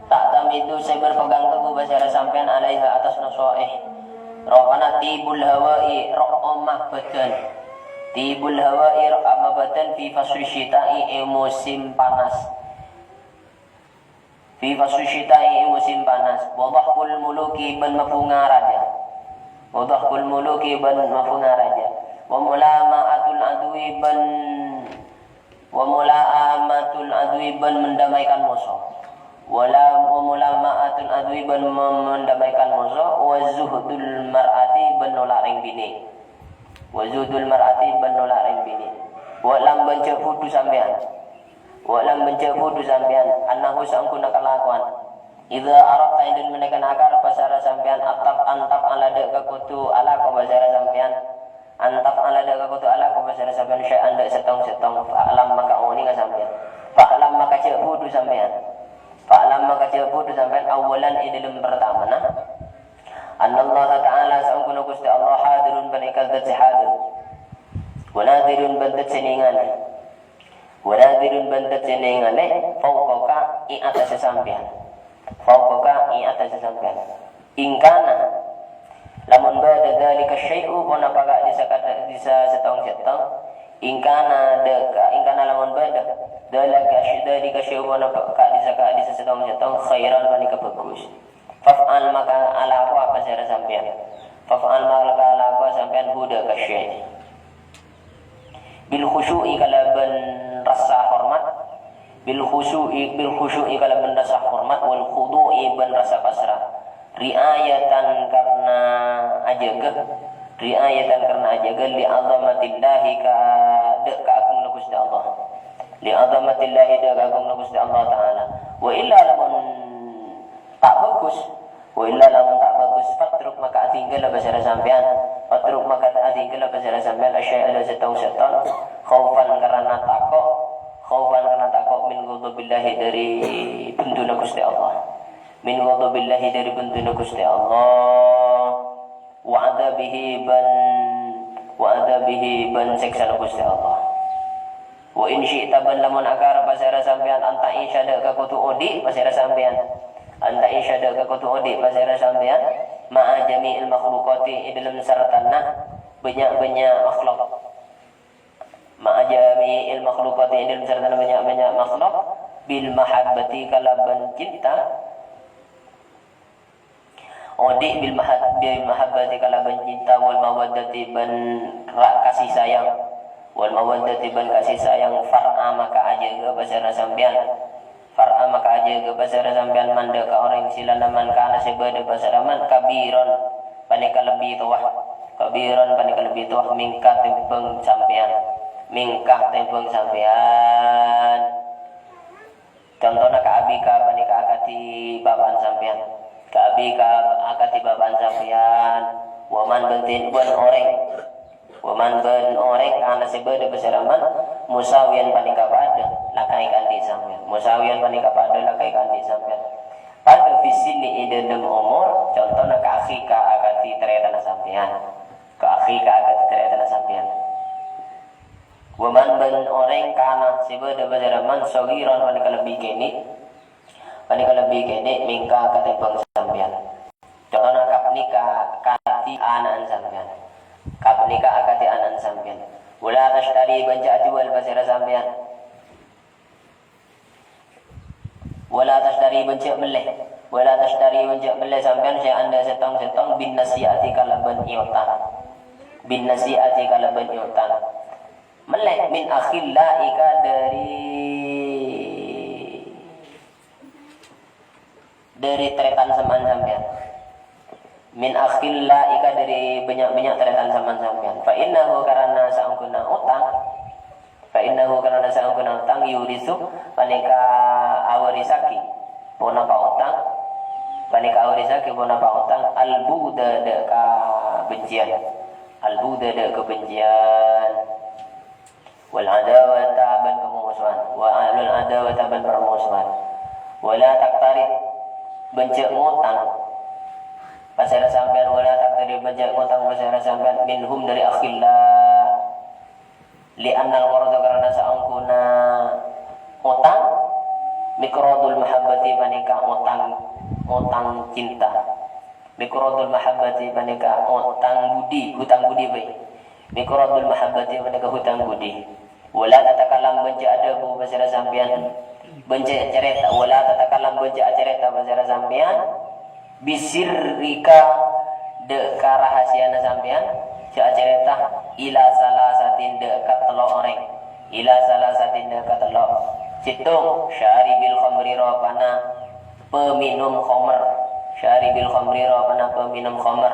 Ta'tamidu sè berpegang teguh bhâsara sampèyan alaiha atas naso'èh. Rupana tibul hawa'i, ro'oma bhâdhân. Tibul hawa'i, ro'oma bhâdhân fi fasli syita'i, è musim panas. Fi fasli syita'i, è musim panas. Wa dhahkul muluki bân mabhunga raja. Wa dhahkul muluki bân mabhunga raja. Wa mulama'atul adwi bân, wa mula'amatul adwi bân mendamaikan moso. Wa la-, wa mulama'atul adwi bân mem-, mendamaikan moso. Wa zuhdul mar'ati bân nolak rèng binè'. Wa zuhdul mar'ati bân nolak rèng binè'. Wa'lam bân jhâ' bhudhu sampèyan. Wa'lam bân jhâ' bhudhu sampèyan, annahu saongghuna kalakowan. Idza aradta, è dâlem manakan akar bhâsara sampèyan, antab-, antaf'ala dâ' ka kodhu alako bhâsara sampèyan. Antaf'ala dâ' ka kodhu alako bhâsara sampèyan, syai'an dâ' sèttong-sèttong, fa'lam maka onènga sampèyan. Fa'lam maka jhâ' bhudhu sampèyan. Fa'lam maka jhâ' bhudhu sampèyan, awwalan è dâlem partamana. Annallaha ta'ala saongghuna Ghustè Allah hadirun panèka dzat sè hadir. Wa nadhirun bân dzat sè nèngalè. Wa nadhirun bân dzat sè nèngalè, fauqaka, è atassa sampèyan. Fauqaka, è atassa sampèyan. In kana, lamon bâdâ dzalika syai'u, ponapa ka'dissa-, ka'dissa sèttong-sèttong. In kana dâ-, ka-, in kana lamon bâdâ, dzalika sy-, dzalika syai'u, ponapa ka'dissa-, ka'dissa sèttong-sèttong, khairan, panèka bhâghus. Faf'al, maka alakowa bhâsara sampèyan. Faf'al, maka alakowa sampèyan, hu dâ' ka syai'. Bil khusyu'i kalabân rassa hormat, bil khusyu'i, bil khusyu'i kalabân rassa hormat, wal khudu'i bân rassa pasra. Ri'ayatan karna ajâgâ, ri'ayatan karna ajâgâ, li 'azamatillahi ka-, dâ-, kaagunganna Ghustè Allah. Li 'azamatillahi dâ-, kaagunganna Ghustè Allah Ta'ala. Wa illa lamon ta' bhâghus, wa illa lamon ta' bhâghus, fatruk maka adhinggâllâ bhâsara sampèyan, fatruk maka adhinggâllâ bhâsara sampèyan, asyai'a dâ' sèttong-sèttong, khaufan karana tako', khaufan karana tako' min ghadabillahi dâri benduna Ghustè Allah. Min ghadabillahi dâri benduna Ghustè Allah. Wa adzabihi bân, wa adzabihi bân sèksana Ghustè Allah. Wa in syi'ta bân lamon akara bhâsara sampèyan, an ta'isya dâ' ka kodhu odi' bhâsara sampèyan. An ta'isya dâ' ka kodhu odi' bhâsara sampèyan. Ma'a jami'il makhluqati è dâlem sartana bânnya'-bânnya' makhluk. Ma'a jami'il makhluqati è dâlem sartana bânnya'-bânnya' makhluk. Bil mahabbati kalabân cinta. Odi' bil mahab-, bil mahabbati kalabân cinta, wal mawaddati bân ra-, kasih sayang. Wal mawaddati bân kasih sayang, far'a maka ajâgâ bhâsara sampèyan. Far'a maka ajâgâ bhâsara sampèyan, man dâ' ka orèng, silana man kana sè bâdâ bhâsara man, kabiron, panèka lebbi towa. Kabiron, panèka lebbi towa, mingka tèmbhâng sampèyan. Mingka tèmbhâng sampèyan. Contona ka abika panèka akadhi bapa'na sampèyan. Ka abika akadhi bapa'na sampèyan. Wa man bân tin-, bân orèng. Wa man bân orèng kana sè bâdâ bhâsara man, musawiyan panèka padâ lakè ka andi' sampèyan. Musawiyan panèka padâ lakè ka andi' sampèyan. Padâ fi sinni è dâlem omor, contona ka akhika akadhi tarètanna sampèyan. Ka akhika akadhi tarètanna sampèyan. Wa man bân orèng kana sè bâdâ bhâsara man, saghiran panèka lebbi kènè'. Panèka lebbi kènè' mèngka katèmbhâng sampèyan. Contohna kap nèka akadhi ana'na sampèyan. Kap nèka akadhi ana'na sampèyan. Wala tashtari, bân jhâ' ajuwâl pasèra sampèyan. Wala tashtari, bân jhâ' mellè. Wala tashtari, bân jhâ' mellè sampèyan syai'an, dhâ' sèttong-sèttong, bin nasi'ati, kalabân èotang. Bin nasi'ati, kalabân èotang. Mellè min akhilla'ika, dhâri, dhâri tarètan sèma'an sampèyan. Min akhilla'ika, dhâri bânnya'-bânnya' tarètan sèma'an sampèyan. Fa innahu, karana saongghuna otang, fa innahu, karana saongghuna otang, yuritsu, panèka awarissaghi ponapa otang, panèka awarissaghi ponapa otang, al-bu'da, dhâ' kabhânjiyân. Al-bu'da, dhâ' kabhânjiyân. Wal adawata, bân kamosowan. Wa, wal adawata, bân permusuhan. Wala taqtarib, bân jhâ' ngotang pasèra sampèyan. Wala taqtarib, bân jhâ' ngotang pasèra sampèyan, minhum, dhâri akhilla. Li'annal qarda, karana saongghuna otang, miqradul mahabbati, panèka otang, otang cinta. Miqradul mahabbati panèka otang budi, hutang budi bhâi. Miqradul mahabbati panèka hutang budi. Wala tatakallam, bân jhâ' adhâbu pasèra sampèyan. Bân jhâ' carèta, wala tatakallam, bân jhâ' acarèta pasèra sampèyan. Bisirrika, dhâ' ka rahasiyana sampèyan. Jhâ' acarèta ila salasatin, dhâ' ka tello' orèng. Ila salasatin, dhâ' ka tello'. Sèttong, syaribil khamri, ropana paminom khomer. Syaribil khamri, ropana paminom khomer.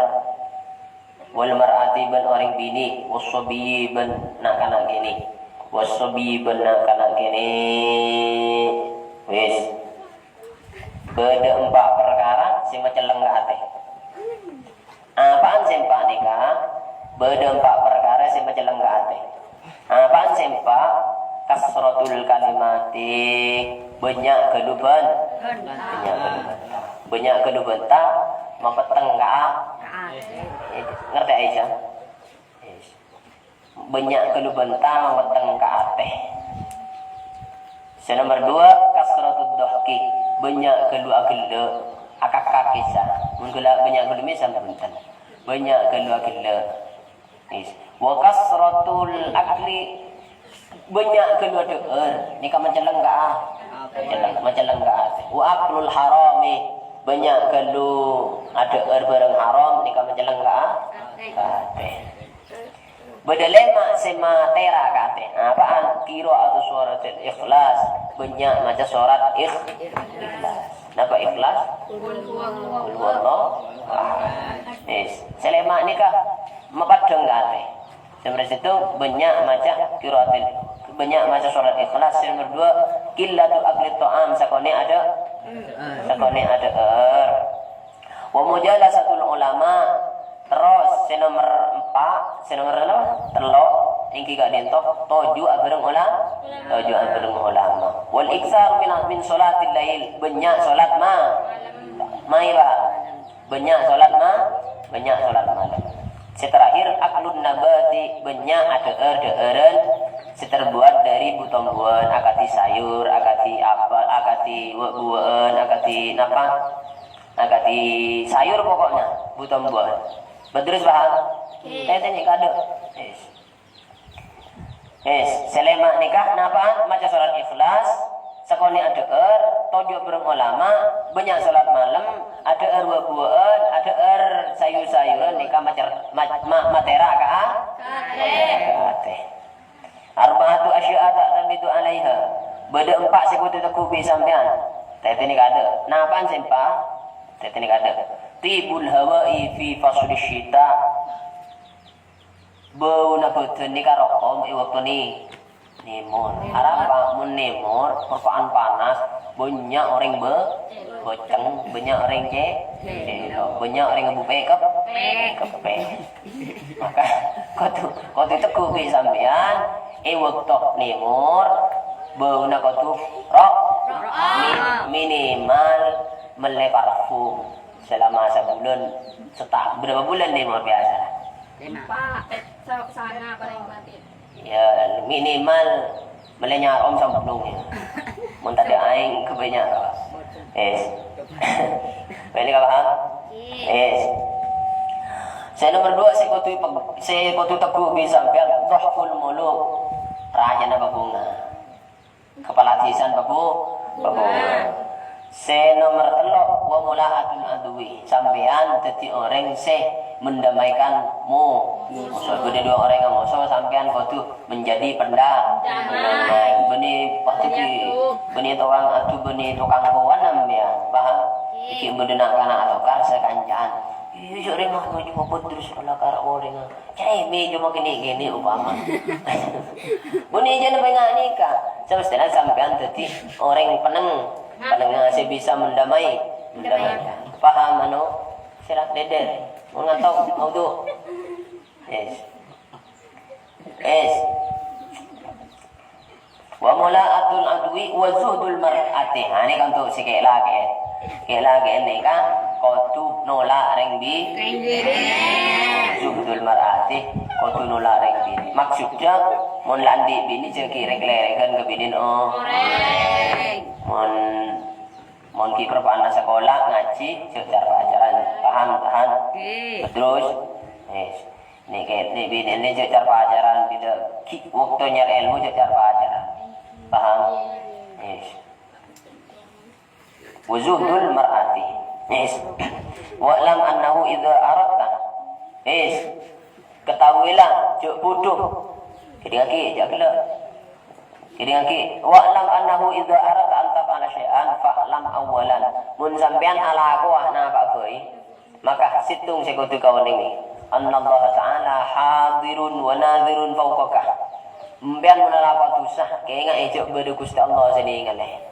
Wal mar'ati, bân orèng binè'. Wassobiyyi, bân na'-kana' kènè'. Wassobiyyi, bân na'-kana' kènè'. Wis. Bâdâ empa' parkara sè macelleng ka atè. Apaan sè empa' nèka? Bâdâ empa' parkara sè macelleng ka atè. Apaan sè empa'? Kasratul kalimati, bânnya' ghâllu bân-, bânnya' ghâllu bânta. Bânnya' ghâllu bânta mapetteng ka a-, ngartè, Aisyah? Bânnya' ghâllu bânta mapetteng ka atè. Sè nomer duwâ', kasratud dhahki, bânnya' ghâllu aghellâ', akakkak kèsa. Mon ghellâ', bânnya' ghâllu mèsa, bhunten. Bânnya' ghâllu aghellâ'. Is. Wa kasratul akli, bânnya' ghâllu adhâ'âr, nèka macelleng ka a-, macelleng, macelleng ka atè. Wa aklul harami, bânnya' ghâllu adhâ'âr bhârâng haram, nèka macelleng ka a-, ka atè. Bâdâ lèma' sè matèra ka atè. Apaan? Qira'atu suratil Ikhlas, bânnya' maca sorat Ikh-, Ikhlas. Napa Ikhlas? Qul huwallahu ahad. Yes. Sè lèma' nèka mapeddhâng ka atè. Sè nomer sèttong, bânnya' maca qiraatil, bânnya' maca sorat Ikhlas. Sè nomer duwâ', qillatu aklit tha'am, sakonè' adhâ-, sakonè' adhâ'âr. Wa mujalasatul ulama, terros sè nomer empa', sè nomer napa? Tello', èngghi ka'dinto, toju' abhâreng ula-, toju' abhâreng ulama. Wal iktsaru min, min sholatil lail, bânnya' solat ma-, maèra. Bânnya' solat ma-, bânnya' solat malem. Sè terakhir, aklun nabati, bânnya' adhâ'âr-dhâ'ârân sè terbuat dhâri bu-tombuwân, akadhi sayur, akadhi apel, akadhi wâ'-buwâ'ân, akadhi napa? Akadhi sayur pokokna, bu-tombuwân. Beterus paham? Oke. Saya tanya kado. Yes. Yes, sè lèma' nèka napa'an maca sorat Ikhlas, sakonè' adhâ'âr, toju' bhâreng ulama, bânnya' solat malem, adhâ'âr wâ'-buwâ'ân, adhâ'âr sayur-sayuran nèka macer-, ma-, ma-, matèra ka a-, ka atè. Arba'atu asya'a ta'tamidu 'alaiha. Bâdâ empa' sè kodhu tegghu bi' sampèyan. Tètènè kado. Napa'an sè empa'? Tètènè kado. Tibul hawa'i fi fasli syita. Bâuna bâdân nèka ro'om è bâkto nè-, nèmor. Arapa mon nèmor, perpa'an panas, bânnya' orèng bâ-, bâceng, bânnya' orèng cè-, cèlo', bânnya' orèng ngebu pèkep-, pèkep. Maka, kodhu, kodhu tegghu bi' sampèyan, è bâkto nèmor, bâuna kodhu ro-, mi-, minimal mellè parfum selama sabulân, seta-, berapa bulan nèmor biasa? Empa', sa-, sanga palèng mati. Ya, minimal mellè nyarôm sampulung, ya. Mon tadâ' aèng, ghâbây nyarôm. Yes. Bânnè ka paham? Yes. Sè nomer duwâ' sè kodhu peg-, sè kodhu tegghu' bi' sampèyan, dhahkul muluk. Rajâna bhâbhunga. Kapala dhisa bhâbhu-, bhâbhunga. Sè nomer tello', wa mula'atul aduwi. Sampèyan dhâddhi orèng sè mendamaikan mu-, musuh. Bâdâ duwâ' orèng moso, sampèyan kodhu menjadi penda-, pendamai. Bânnè, wah, dhâddhi, bânnè tokang adu, bânnè tokang kowan sampèyan. Paham? Iki bâdâ na'-kana' atokar sakanca'an. Iyâ, jhâ' rèng anu coma terros lakar orèng. Ca'èmè coma kènè'-kènè' opama. Bânnè jhâ' na' pènga' nèka. Samestèna sampèyan dhâddhi orèng penneng. Pennengnga sè bisa mendamai. Mendamaikan. Paham, anu? Sèra dèdè. Mon ngantok, maudhu. Yes. Is. Wa mula'atul adwi wa zuhdul mar'ati. Ha, nèka untuk sè kè lakè. Kè lakè nèka kodhu nola' rèng bi-, rèng binè. Zuhdul mar'ati, kodhu nola' rèng binè. Maksudnya, mon la andi' binè, jhâ' ghi' rèk-lèrèghân ka binèna, oh. Orèng. Mon, mon ghi' parpa'na sakola, ngajhi, jhâ' car-pacaran. Paham, paham? Oke. Terus, is. Nèka, nè-, binè, nè jhâ' car-pacaran, bhidhâ ghi' bâkto nyarè èlmo jhâ' car-pacaran. Paham? Yes. Wa zuhdul mar'ati. Yes. Wa'lam annahu idza aradta. Yes. Ketahuilah, jhâ' bhudhu. Kèdhingngaghi, jhâ' ghellâ'. Kèdhingngaghi, "Wa'lam annahu idza aradta an taf'ala syai'an fa'lam awwalan." Mon sampèyan alakowa napa bhâi, maka sèttong sè kodhu kaonèngè, "Annallaha ta'ala hadirun wa nadhirun fawqaka." Sampèyan mon alako dhusa, kaènga'è jhâ' bâdâ Ghustè Allah sè nèngalè.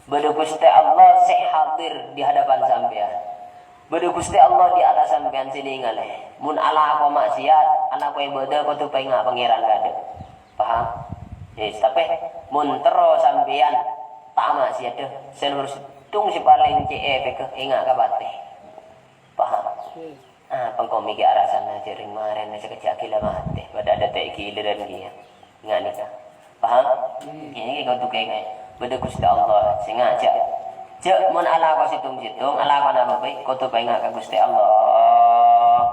Bâdâ Ghustè Allah sè hadir di hadapan sampèyan. Bâdâ Ghustè Allah di attas sampèyan sè nèngalè. Mon alako ma'siyat, alako ibâdâ, kodhu paènga' Pangèran kaadâ'. Paham? Yes, tapè mon terro sampèyan ta' ma'siyadhâ, sè nomor sèttong sè palèng cè' èpèghâ, ènga' ka patè. Paham? Hmm. Ah, pengko mèkè' arasanna jhâ' rèng marèna sakejjhâ' ghi' la matè, padâ adâ' ta' giliran kèya. Nga' nèka. Paham? Hmm. Ini kodhu kaènga'è. Bâdâ Ghustè Allah sè ngajhâk. Jhâ' mon alako sèttong-sèttong, alako napa bhâi, kodhu paènga' ka Ghustè Allah.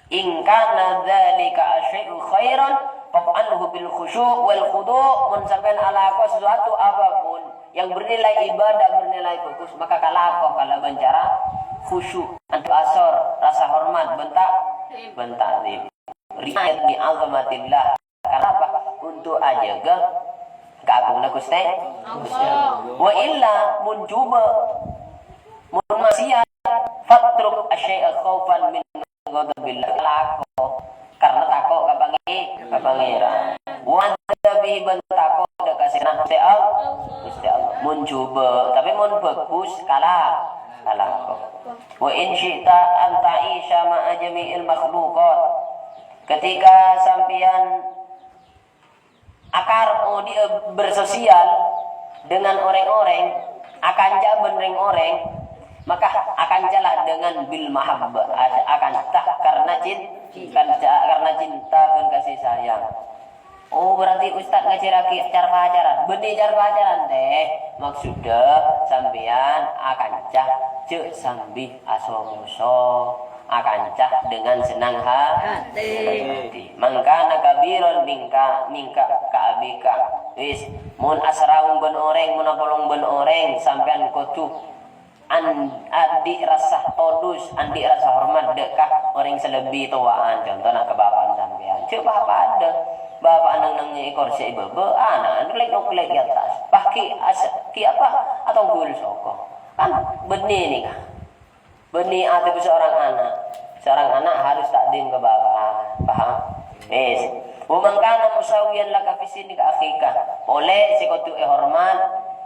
"In kana dzalika asyai'u khairan, faf'alhu bil khusyu' wal khudu'." Mon sampèyan alako sesuatu apapun yang bernilai ibadah, bernilai bagus, maka kalako kalabân cara khusyuk, antu asor, rasa hormat, bân ta'-, bân ta'zim. Ri'ayatan li 'azamatillah. Karena apa? Untuk ajâgâ kaagunganna Ghustè. Wa illa, mon jhubâ', mon ma'siyat, fatruk asyai'a khaufan min ghadabillah. Lako. Karena tako' ka Pangè-, ka Pangèran. Wa adzabihi, bân tako' dâ' ka sèksana Ghustè Al-, Ghustè Allah. Mon jhubâ', tapè mon bhâghus, kala-, kalako. Wa in syi'ta an ta'isya ma'a jami'il makhluqat. Ketika sampèyan akar odi'â bersosial dengan orèng-orèng, akanca bân rèng-orèng, maka akancalah dengan bil mahabbah, a-, akanca karena cin-, kanca karena cinta bân kasih sayang. Oh, berarti Ustaz ngajhârraghi car-pacaran. Bânnè car-pacaran, tèh. Maksoddhâ sampèyan akanca jhâ' sambi aso-moso, akanca dengan senang ha-, Hati. Senang hati. "Man kana kabiran minka, minka ka abika." Wis, mon asraong bân orèng, mon apolong bân orèng, sampèyan kodhu an-, andi' rassa todus, andi' rassa hormat dâ' ka orèng sè lebbi towa'an. Contona ka bapa'na sampèyan. Jhâ' bapa'na, bapa'na neng-, neng è korsè è bâbâ, ana'na lèk-noklèk è attas. Pas ghi' as-, ghi' apa? Atonggul soko. Kan bânnè nèka. Bânnè atèbhâ seorang anak. Seorang anak harus takdim ka bapa'na. Paham? Yes. "Wa man kana musawiyan laka fi sinni ka akhika." Polè sè kodhu èhormat,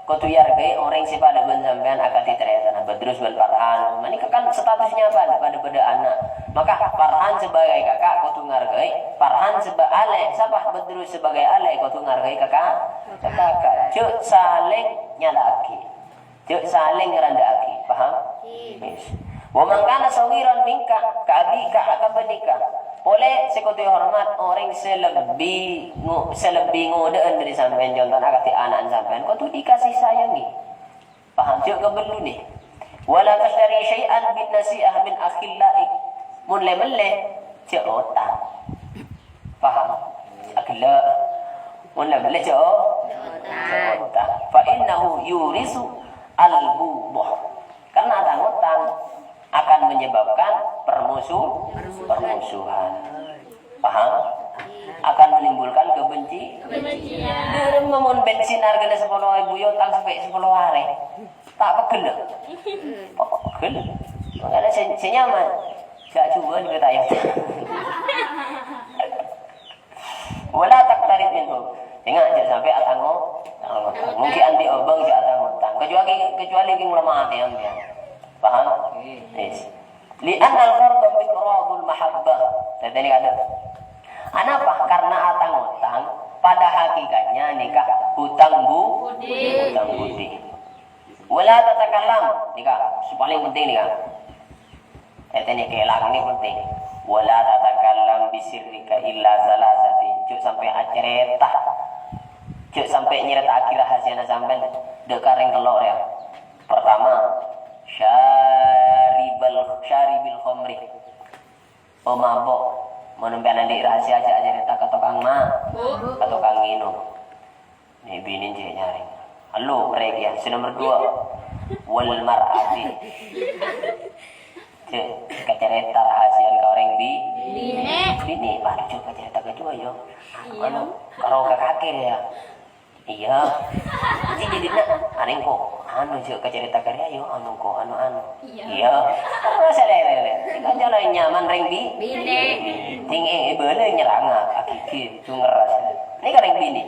kodhu èarghâi orèng sè padâ bân sampèyan akadhi tarètanna. Badrus bân Farhan. Manèka kan statusnya padâ, padâ-padâ ana'. Maka Farhan sebagai kakak kodhu ngarghâi. Farhan seba-, alè, sapa Badrus sebagai alè kodhu ngarghâi kaka-, kakak. Jhâ' salèng nyala'aghi. Jhâ' salèng ngrandhâ'aghi, paham? Yes. "Wa man kana saghiran minka ka abika ka banika." Polè sè kodhu èhormat orèng sè lebbi ngo-, sè lebbi ngodâ'ân dhâri sampèyan, contona akadhi ana'na sampèyan, kodhu dikasih sayangi. Paham? Jhâ' kabellunè. "Wa la tashtari syai'an bin nasi'ah min akhil la'ik." Mon lè-mellè, jhâ' otang. Paham? Aghellâ'. Mon lè-mellè, jhâ' o-, jhâ' otang. "Fa innahu yurisu al-bughdha." Karena atang-otang akan menyebabkan permusu-, permusuhan. Paham? Akan menimbulkan kebenci-, kebencian. Dâremma mon bensin arghâna sapolo èbu, yâ otang sampè' sapolo arè. Ta' pegghel, lho. Pegghel. Mangkana sè, sè nyaman. Jhâ' jhuwâl, jhâ' ta' yâ. "Wa la taqtarib minhu." Sènga' jhâ' sampè' atang-o-, atang-otang. Mungkin andi' obâng jhâ' atang-otang. Kecuali, kecuali kèng la matè sampèyan. Paham? Yes. "Li'annal qarda miqradul mahabbah." Dâddhi nèka adâ. Anapa? Karena atang-otang pada hakikatnya nèka hutang bu-, hutang budi. "Wa la tatakallam." Nèka, sè palèng penting nèka. Ètènè kèlang nèka penting. "Wa la tatakallam bi sirrika illa salasati." Jhâ' sampè' acarèta. Jhâ' sampè' nyarèta'aghi rahasiana sampèyan dâ' ka orèng tello' rèya. Pertama, syaribal, syaribil khamri. Pemabok. Mon sampèyan andi' rahasia, jhâ' acarèta ka tokang ma-, ka tokang ngènom. Nè binè jhâ' nyarè. Allo, rèya. Sè nomer duwâ'. Wal mar'ati. Jhâ' kacarèta rahasiana ka orèng bi-, binè. Binè, waduh, jhâ' kacarèta ka jârèya. Anu, karo ka kakè rèya. Iyâ. Jadi, jadi, nah, arèng ko, anu, jhâ' kacarèta ka rèya, yâ, anu, ko, anu, anu. Iyâ. Iyâ. Terus, lè, lè, lè. Kan jhâ' la nyaman rèng bi-, binè. Ting, eh, eh, bâlâ nyerang, ah, ka gigir, jhâ' ngeras. Nèka rèng binè.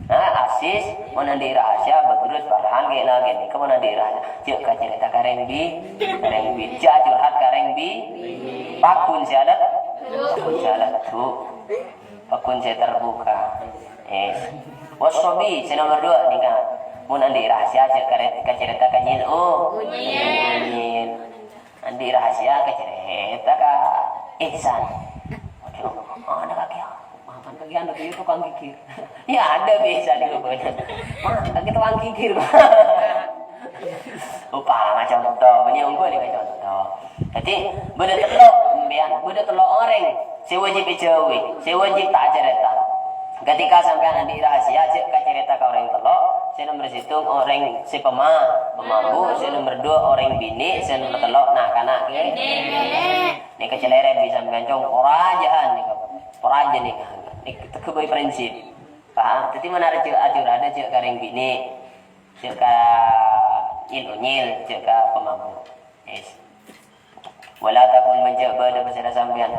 Nah, asis, mon andi' rahasia, bâdâ terros parahan, kayak lagi nèka, mon andi' rahasia. Jhâ' kacarèta ka rèng bi-, rèng bi-, jhâ' curhat ka rèng bi-, pagghun sè alè-, pagghun sè alèdhu. Pagghun sè terbuka. Eh. Wasobi, sè nomer duwâ' nèka. Mon andi' rahasia, jhâ' karè-, kacarèta ka nyèn-, oh, nyèn. Andi' rahasia, kacarèta ka Ihsan. Waduh, ana kakè, ah. Mapan kakè anu, kakè tokang gigir. Ya, ada biasa di rupanya. Wah, kakè tokang gigir. Upama conto, bânnè ongghu nèka conto. Dhâddhi, bâdâ tello', sampèyan, bâdâ tello' orèng sè wajib èjhâuwi, sè wajib ta' acarèta. Ketika sampèyan andi' rahasia, jhâ' kacarèta ka orèng tello', sè nomer sèttong orèng sè pema-, pemabuk, sè nomer duwâ' orèng binè', sè nomer tello' na'-kana' kè-, nèka calèrèn bi' sampèyan, Cong, orajâ'ân nèka, orajâ nèka, nèka tegghu bhâi prinsip. Paham? Dhâddhi, mon arè jhâ' ajhârâna jhâ' ka rèng binè'. Jhâ' ka nyèl-onyèl, jhâ' ka pemabuk. Yes. Wala takun bân jhâ' bâdâ pasèra sampèyan.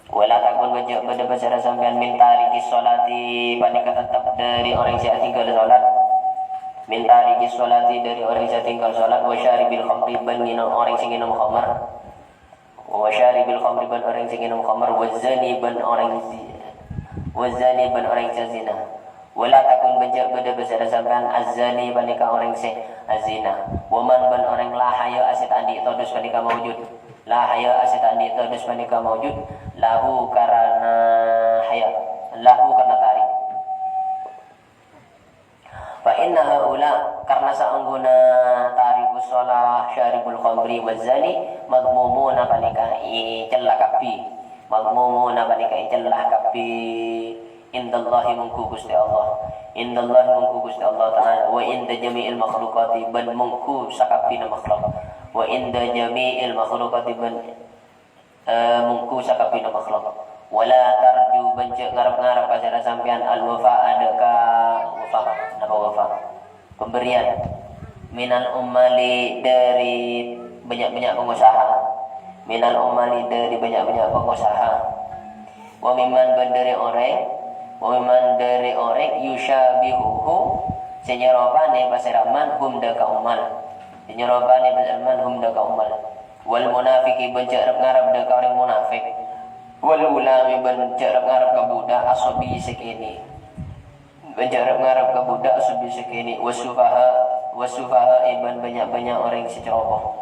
Wala takun bân jhâ' bâdâ pasèra sampèyan min tarikis sholati, panèka tettep dâri orèng sè atinggal sholat. Min tarikis sholati, dâri orèng sè atinggal sholat, wa syaribil khamri, bân ngènom, orèng sè ngènom khamar. Wa syaribil khamri, bân orèng sè ngènom khamar, wa zani, bân orèng zi-, wa zani, bân orèng sè zina. Wala takun bân jhâ' bâdâ pasèra sampèyan, az-zani, panèka orèng sè azina. Wa man, bân orèng la haya'a sè ta' andi' todus panèka maujud. La haya'a sè ta' andi' todus panèka maujud. Lahu karana haya. Lahu karana tari. Fa inna haula, karna saongghuna tarikus shalah, syaribul khamri, waz zani, madhmumuna, panèka ècella kabbhi. Madhmumuna, panèka ècella kabbhi. Indallahi, mongghu Ghustè Allah. Indallahi, mongghu Ghustè Allah Ta'ala. Wa inda jami'il makhluqati, bân mongghu sakabbhina makhluk. Wa inda jami'il makhluqati, bân eh, mongghu sakabbhina makhluk. Wala tarju, bân jhâ' ngarep-ngarep pasèra sampèyan al-wafa'a, dâ' ka wafa. Napa wafa? Pemberian. Minal ummali, dâri bânnya'-bânnya' pangosaha. Minal ummali, dâri bânnya'-bânnya' pangosaha. Wa mimman, bân dâri orèng, wa mimman, dâri orèng, yusyabihuhu, sè nyaropanè pasèra man hum, dâ' ka ummal. Sè nyaropanè pasèra man hum, dâ' ka ummal. Wal munafiqi, bân jhâ' rep-ngarep dâ' ka orèng munafik. Wal ghulami, bân jhâ' rep-ngarep ka budak, as-sabiyyi sè kènè'. Bân jhâ' rep-ngarep ka budak, as-sabiyyi sè kènè'. Was sufaha, was sufaha'i, bân bânnya'-bânnya' orèng sè ceroboh.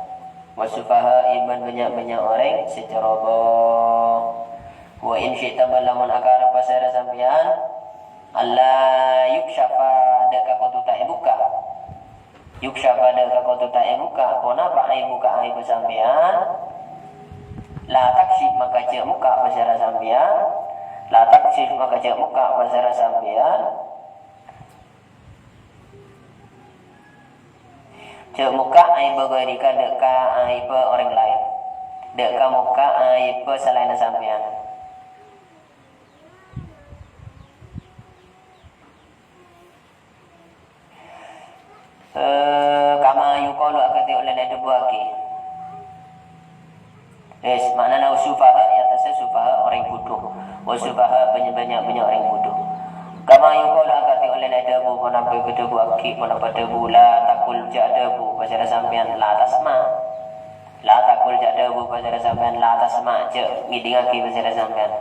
Was sufaha'i, bân bânnya'-bânnya' orèng sè ceroboh. Wa in syi'ta, bân lamon akarep pasèra sampèyan, alla yuksyafa, dâ' ka kodhu ta' èbukka. Yuksyafa dâ' ka kodhu ta' èbukka', ponapa aèbukka' aèbbhâ sampèyan? La taksyif maka jhâ' mokka' pasèra sampèyan. La taksyif maka jhâ' mokka' pasèra sampèyan. Jhâ' mokka' aèbbhâ ghairika dâ' ka aèbbhâ orèng laèn. Dâ' ka mokka' aèbbhâ salaènna sampèyan. Eh, kama yuqalu akadhi ollèna èdhâbuwaghi. Yes, ma'nana sufaha, ya tasa sufaha orèng budhu. Wa sufaha bânnya'-bânnya' bânnya' orèng budhu. Kama yuqalu akadhi ollèna èdhâbu, ponapa èdhâbuwaghi, ponapa dhâbu, la taqul jhâ' dhâbu, pasèra sampèyan, la tasma'. La taqul jhâ' dhâbu pasèra sampèyan, la tasma' jhâ' ngèdingngaghi pasèra sampèyan.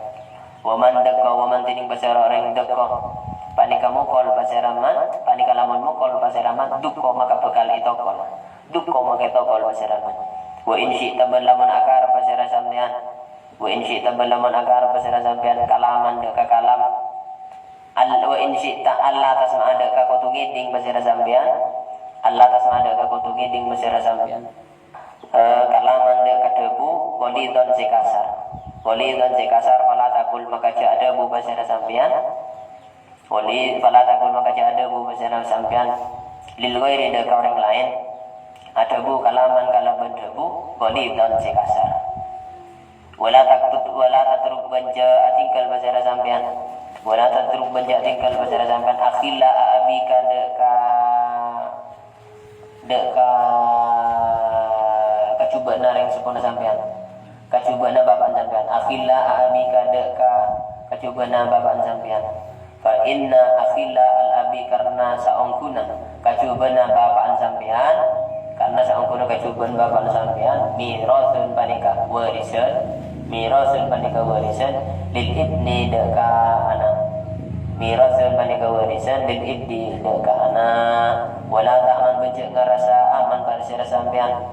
Wa man dakka, wa man dhinèng pasèra orèng dakka. Panèka mokol pasèra man, panèka lamon mokol pasèra man, dukka maka bhâkal ètokol. Dukka maka ètokol pasèra man. Wa in syi'ta bân lamon akarep pasèra sampèyan. Wa in syi'ta bân lamon akarep pasèra sampèyan kalaman dâ' ka kalam. Al-, wa in syi'ta alla tasma'a dâ' ka kodhu ngèding pasèra sampèyan. Alla tasma'a dâ' ka kodhu ngèding pasèra sampèyan. Eh, kalaman dâ' ka dhâbu, ghalidhan sè kasar. Ghalidhan sè kasar, fala taqul maka jhâ' dhâbu pasèra sampèyan. Ghali-, fala taqul maka jhâ' dhâbu pasèra sampèyan. Lil ghairi dâ' ka orèng laèn. Adhâbu kalaman kalabân dhâbu, ghalidhan sè kasar. Wala tatruk, wala tatruk bân jhâ' atinggal pasèra sampèyan. Wala tatruk bân jhâ' atinggal pasèra sampèyan. Akhilla abika dâ' ka, dâ' ka kajhubâ'na rèng seppona sampèyan. Kajhubâ'na bapa'na sampèyan. Akhilla abika dâ' ka kajhubâ'na bapa'na sampèyan. Fa inna akhilla al-abi, karna saongghuna kajhubâ'na bapa'na sampèyan, karna saongghuna kajhubâ'na bapa'na sampèyan, mirathun panèka warisan, mirathun panèka warisan, lil ibni dâ' ka ana'. Mirathun panèka warisan, lil ibni dâ' ka ana'. Wala ta'man bân jhâ' ngarasa aman pasèra sampèyan.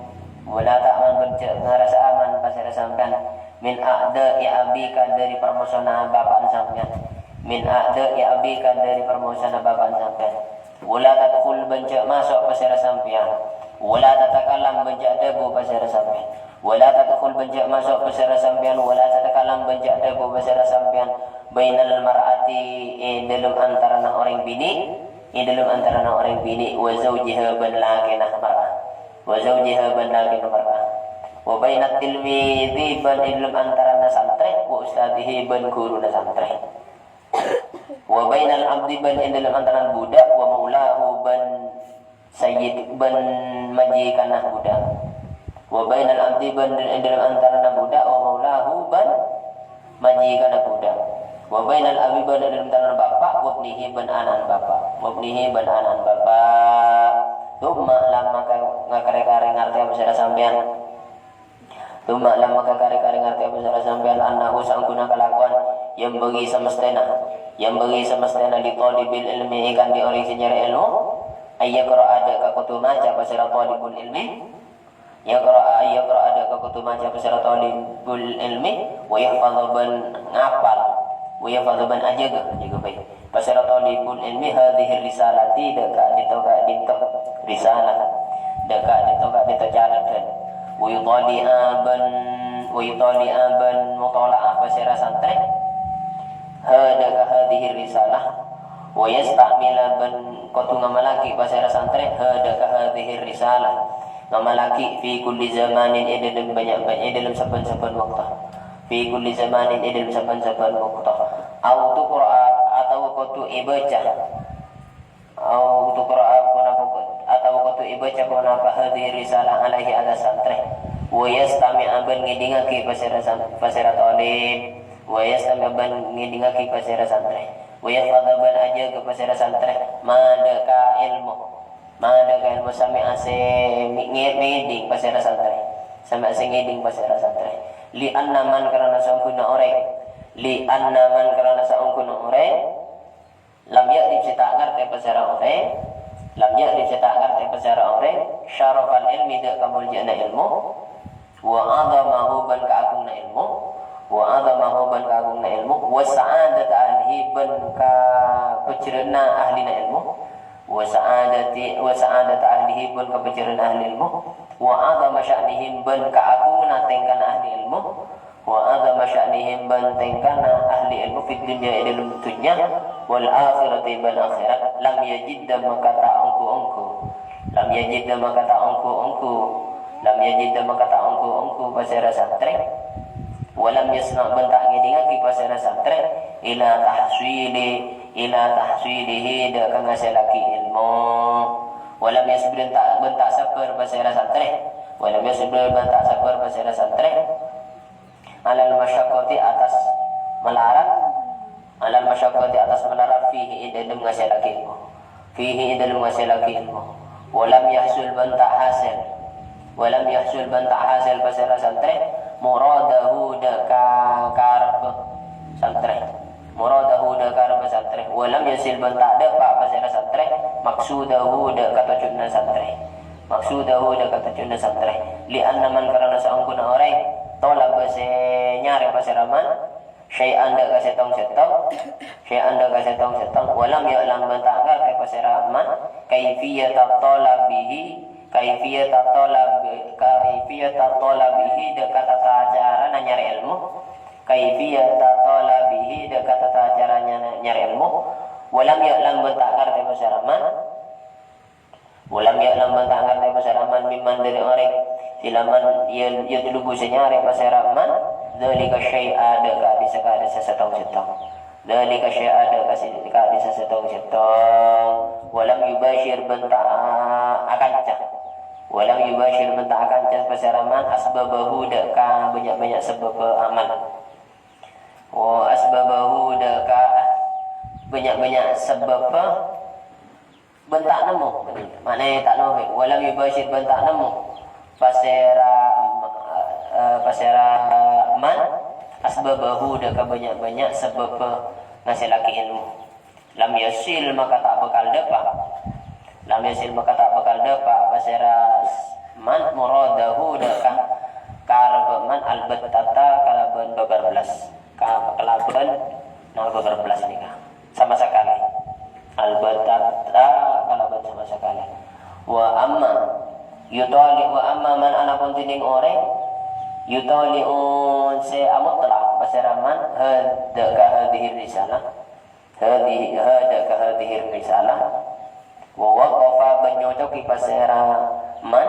Wala ta'man bân jhâ' ngarasa aman pasèra sampèyan. Min a'da'i abika, dâri parmosona bapa'na sampèyan. Min a'da'i abika, dâri parmosona bapa'na sampèyan. Wala tadkhul bân jhâ' maso' pasèra sampèyan. Wala tatakallam bân jhâ' dhâbu pasèra sampèyan. Wala tadkhul bân jhâ' maso' pasèra sampèyan. Wala tatakallam bân jhâ' dhâbu pasèra sampèyan. Bainal mar'ati, è dâlem antarana orèng binè', è dâlem antarana orèng binè', wa zaujiha bân lakèna mar'a. Wa zaujiha bân lakèna mar'a. Wa bainat tilmidhi bân è dâlem antarana santrè, wa ustadzihi bân ghuruna santrè. Wa bainal abdi bân è dâlem antarana budak, wa maulahu bân sayyid bân majikanna budak. Wa bainal abdi bân è dâlem antarana budak, wa maulahu bân majikanna budak. Wa bainal abi bân è dâlem antarana bapa', wa ibnihi bân ana'na bapa'. Wa ibnihi bân ana'na bapa'. Tsumma lam maka ngakarè-karè ngartèya pasèra sampèyan. Tsumma lam maka karè-karè ngartèya pasèra sampèyan annahu saongghuna kalakowan yanbaghi samestèna, yanbaghi samestèna li thalibil ilmi kandhi orèng sè nyarè èlmo, ayyaqra'a dâ' ka kodhu maca pasèra thalibul ilmi, yaqra'a, yaqra'a dâ' ka kodhu maca pasèra thalibul ilmi, wa yahfadha bân ngapal, wa yahfadha bân ajâgâ, ajâgâ bhâi. Pasèra thalibul ilmi hadhihir risalati dâ' ka'dinto-ka'dinto risalah, dâ' ka'dinto-ka'dinto caladan. Wa yutali'a bân, wa yutali'a bân mutola'ah pasèra santrè. Ha dâ' ka hadhihir risalah. Wa yasta'mila bân kodhu ngamallaghi pasèra santrè. Ha dâ' ka hadhihir risalah. Ngamallaghi fi kulli zamanin è dâlem bânnya', è dâlem sabbhân-sabbhân bâkto. Fi kulli zamanin è dâlem sabbhân-sabbhân bâkto. Au tuqra'a atawa kodhu èbâca. Au tuqra'a ponapa ko-, atawa kodhu èbâca ponapa hadhihir risalah alaihi atas santrè. Wa yastami'a bân ngèdingngaghi pasèra san-, pasèra thalib. Wa yastami'a bân ngèdingngaghi pasèra santrè. Wa yahfadha bân ajâgâ pasèra santrè. Ma dâ' ka èlmo. Ma dâ' ka èlmo sami'a sè mi-, ngè-, ngèding pasèra santrè. Sami'a sè ngèding pasèra santrè. Li anna man karana saongghuna orèng. Li anna man karana saongghuna orèng. Lam ya'rif sè ta' ngartè pasèra orèng. Lam ya'rif sè ta' ngartè pasèra orèng. Syarafal ilmi dâ' kamoljâ'ânna èlmo. Wa 'azamahu bân kaagungnga èlmo. Wa 'azamahu bân kaagungnga èlmo. Wa sa'adata ahlihi bân kabhâjhrâ'ânna ahlina èlmo. wa sa'adati, wa sa'adata ahlihi, bân kapajhârân ahli èlmo, wa 'azama sya'nihim, bân kaagunganna tèngkana ahli èlmo, wa 'azama sya'nihim, bân tèngkana ahli èlmo fid dunya, è dâlem dhunnya, wal akhirati, bân akhèrat, lam yajidda, maka ta' ongghu-ongghu, lam yajidda, maka ta' ongghu-ongghu, lam yajidda, maka ta' ongghu-ongghu pasèra santrè, wa lam yasma', bân ta' ngèdingngaghi pasèra santrè, ila tahsili, ila tahsilihi, dâ' ka ngasèllaghi èlmo. Wa lam yasbir, ta', bân ta' sabbhâr pasèra santrè. Wa lam yasbir, bân ta' sabbhâr pasèra santrè. Alal masyaqqati, attas malarat. Alal masyaqqati, attas malarat, fihi, è dâlem ngasèllaghi èlmo. Fihi, è dâlem ngasèllaghi èlmo. Wa lam yahsul, bân ta' hasèl. Wa lam yahsul, bân ta' hasèl pasèra santrè, muradahu, dâ' ka karep santrè. Muradahu, dâ' ka karep santrè. Wa lam yasil, bân ta' dâpa' pasèra santrè, maqsudahu, dâ' ka tojjhuna santrè. Maqsudahu, dâ' ka tojjhuna santrè. Li anna man, karana saongghuna orèng, thalaba, sè nyarè pasèra man, syai'an, dâ' ka sèttong-sèttong, syai'an, dâ' ka sèttong-sèttong, wa lam ya'lam, bân ta' ngartè pasèra man, kaifiyata thalabihi, kaifiyata thalab-, kaifiyata thalabihi, dâ' ka tata carana nyarè èlmo, kaifiyata thalabihi, dâ' ka tata carana nyarè èlmo, wa lam ya'lam, bân ta' ngartè pasèra man, Wa lam ya'lam, bân ta' ngartè pasèra man, mimman, dâri orèng, si la man ya-, yatlubu, sè nyarè pasèra man, dzalika syai'a, dâ' ka'dissa-, ka'dissa sèttong-sèttong. Dzalika syai'a, dâ' kasi-, ka'dissa sèttong-sèttong. Wa lam yubasyir, bân ta' a-, akanca. Wa lam yubasyir, bân ta' akanca pasèra man, asbabahu, dâ' ka bânnya'-bânnya' sabâbbhâ amal. Wa asbabahu, dâ' ka bânnya'-bânnya' sabâbbhâ bân ta' nemmo, ma'nana ta' nemmo, wa lam yubasyir, bân ta' nemmo pasèra, eh, pasèra man, asbabahu, dâ' ka bânnya'-bânnya' sabâbbhâ ngasèllaghi èlmo. Lam yasil, maka ta' bhâkal dâpa'. Lam yasil, maka ta' bhâkal dâpa' pasèra man, muradahu, dâ' ka karep man, albattata, kalabân bâbâr blas. Ka-, kalabân napa bâbâr blas nèka? Sama sakalè. Albattata, kalabân sama sakalè. Wa amma yutali', wa amma man, anapun dhinèng orèng, yutali'u, sè amotlak pasèra man, had-, dâ' ka hadhihi risalah. Hadhihi, had-, dâ' ka hadhihi risalah. Wa waqafa, bân nyocoghi pasèra man,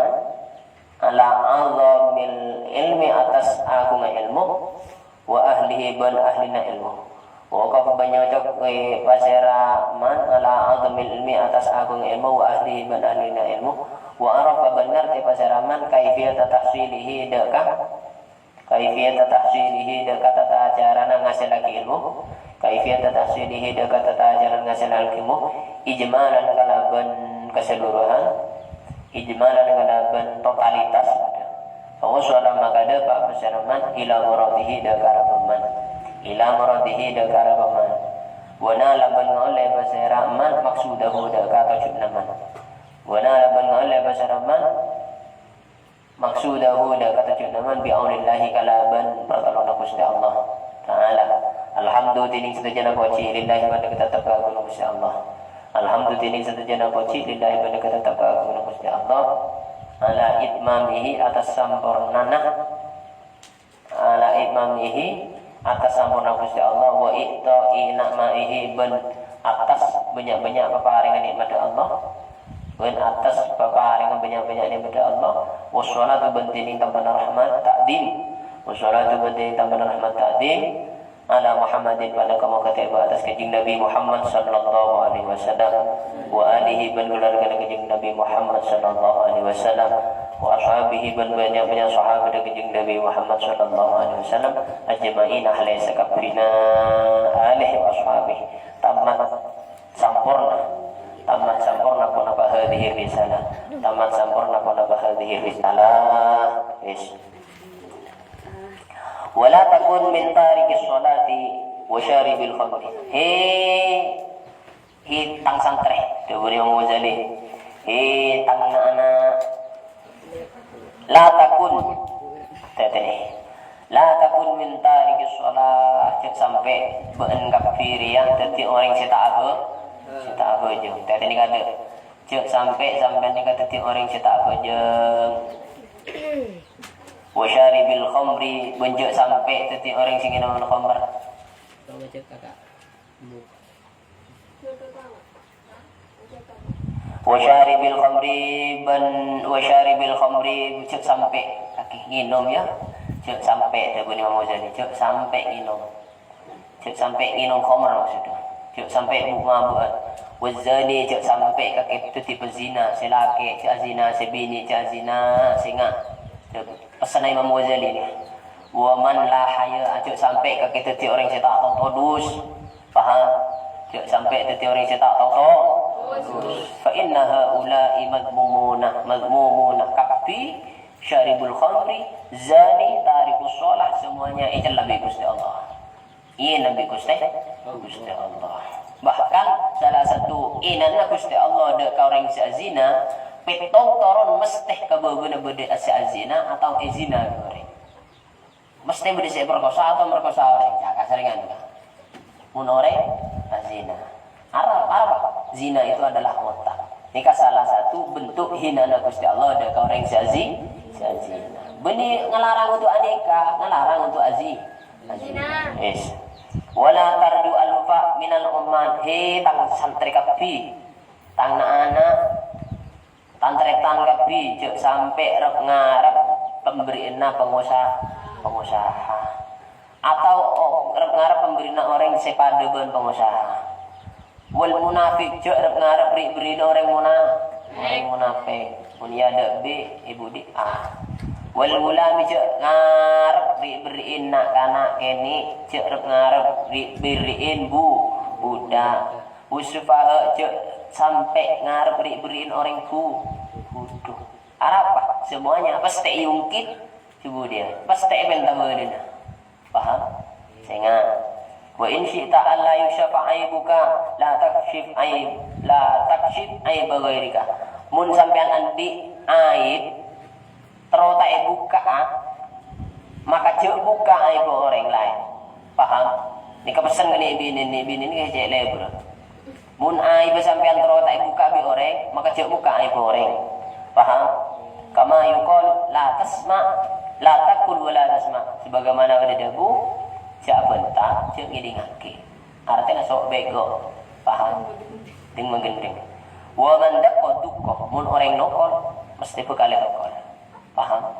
ala 'azamil ilmi, attas agungnga èlmo, wa ahlihi, bân ahlina èlmo. Wa waqafa, bân nyocoghi pasèra man, ala 'azamil ilmi, attas agungnga èlmo, wa ahlihi, bân ahlina èlmo. Wa arafa, bân ngartè pasèra man, kaifiyata tahsilihi, dâ' ka, kaifiyata tahsilihi, dâ' ka tata carana ngasèllaghi èlmo. Kaifiyata tahsilihi, dâ' ka tata carana ngasèllaghi èlmo. Ijmalan, kalabân kaseluruhan. Ijmalan, kalabân totalitas. Fa wasala, maka dâpa' pasèra man, ila muradihi, dâ' ka arep man. Ila muradihi, dâ' ka arep man. Wa nala, bân ngaollè pasèra man, maqsudahu, dâ' ka tojjhuna man. Wa nala, bân ngaollè pasèra man, maqsudahu, dâ' ka tojjhuna man, bi aulillahi, kalabân partolonna Ghustè Allah Ta'ala. Alhamdu, dhinèng sadhâjâna pojhi, lillahi, panèka tetep kaagungan Ghustè Allah. Alhamdu, dhinèng sadhâjâna pojhi, lillahi, panèka tetep kaagungan Ghustè Allah. Ala itmamihi, attas sampornana. Ala itmamihi, attas samporna Ghustè Allah. Wa i'ta'i na'maihi, bân attas bânnya'-bânnya' paparèngnga nè'matta Allah. Bân attas paparèngnga bânnya'-bânnya' nè'matta Allah. Wassalatu, bân dhinèng tambhâna rahmat ta'dzim. Wassalatu, bân dhinèng tambhâna rahmat ta'dzim. Ala Muhammadin, panèka moghâ tèbâ attas Kanjeng Nabi Muhammad sallallahu alaihi wasallam. Wa alihi, bân kaluwargana Kanjeng Nabi Muhammad sallallahu alaihi wasallam. Wa ashabihi, bân bânnya'-bânnya' sahabat Kanjeng Nabi Muhammad sallallahu alaihi wasallam. Ajma'ina, hale sakabbhina, alihi wa ashabihi. Tamat samporna. Tamat samporna ponapa hadhihi risalah. Tamat samporna ponapa hadhihi risalah. Wis. Wala takun min tarikis sholati wa syaribil khamri. He, he tang santrè, dhâbuna Imam Ghazali. He tang na'-ana'. La takun. Tètènè. La takun min tarikis sholah. Jhâ' sampè' bâ'na kabbhi rèya dhâddhi orèng sè ta' abhâ-, sè ta' abhâjâng. Tètènè kadhâ'. Jhâ' sampè' sampèyan nèka dhâddhi orèng sè ta' abhâjâng. Wa syaribil khamri, bân jhâ' sampè' dhâddhi orèng sè ngènom khamr. Wa syaribil khamri, bân wa syaribil khamri, jhâ' sampè' kakè ngènom, ya. Jhâ' sampè', dhâbuna Imam Ghazali, jhâ' sampè' ngènom. Jhâ' sampè' ngènom khamr, maksudnya. Jhâ' sampè' bu-, mabu'ân. Wazani, jhâ' sampè' kakè dhâddhi pezina, sè lakè' jhâ' azina, sè binè' jhâ' azina, sènga'. Jhâ' pèssenna Imam Ghazali nèka. Wa man la haya, jhâ' sampè' kakè dhâddhi orèng sè ta' tao todus. Paham? Jhâ' sampè' dhâddhi orèng sè ta' tao to-, todus. Fa inna haula'i madhmumuna, madhmumuna. Kabbhi syaribul khamri, zani, tarikus shalah, semuanya ècella bi' Ghustè Allah. Ènam bi' Ghustè, Ghustè Allah. Bahkan, sala sèttong ènanna Ghustè Allah dâ' ka orèng sè azina, pèttong toron mestè ka bâbâna bâdâ sè azina atau èzina bi' orèng. Mestè bâdâ sè èperkosa atau merkosa orèng. Jhâ' kasarèngan, kan? Mon orèng azina. Arapa, arapa? Zina itu adalah otak. Nèka sala sèttong bentuk hinana Ghustè Allah dâ' ka orèng sè azi-, sè azina. Bânnè ngalarang untuk anèka, ngalarang untuk azi-, Zina. Yes. Wala tarju alfa minal umman. He, tang santrè kabbhi. Tang na'-ana'. Tan-tarètan kabbhi, jhâ' sampè' rep-ngarep pemberi'anna pangosa-, pangosaha. Atau, oh, rep-ngarep pemberi'anna orèng sè padâ bân pangosaha. Wal munafik, jhâ' rep-ngarep ri'-berri'na orèng mona-, orèng munafik. Mon iyâ dâ' B, è budi A. Wal gulami, jhâ' ngarep ri'-berri'in na'-kana' kènè', jhâ' rep-ngarep ri'-berri'in bu-, budak. Wassufaha, jhâ' sampè' ngarep ri'-berri'in orèng bu-, budhu. Arapa? Semuanya pastè èungkit, coba dia. Pastè èpènta bâdâna. Paham? Sènga'. Wa in syi'ta alla yuksyafa aibuka, la taksyif aib, la taksyif aiba ghairika. Mon sampèyan andi' aib, terro ta' èbukka'a, maka jhâ' bukka' aibba orèng laèn. Paham? Nèka pessen ka nè'-binè, nè'-binè nèka cè' lebur. Mon aibba sampèyan terro ta' èbukka' bi' orèng, maka jhâ' bukka' aibba orèng. Paham? Kama yuqalu, la tasma', la taqul wa la tasma'. Sebagaimana bâdâ dhâbu, jhâ' abânta, jhâ' ngèdingngaghi. Artèna so' bego. Paham? Ding manggendeng. Wa man daqqa duqqa, mon orèng nokol, mestè bhâkal ètokol. Paham?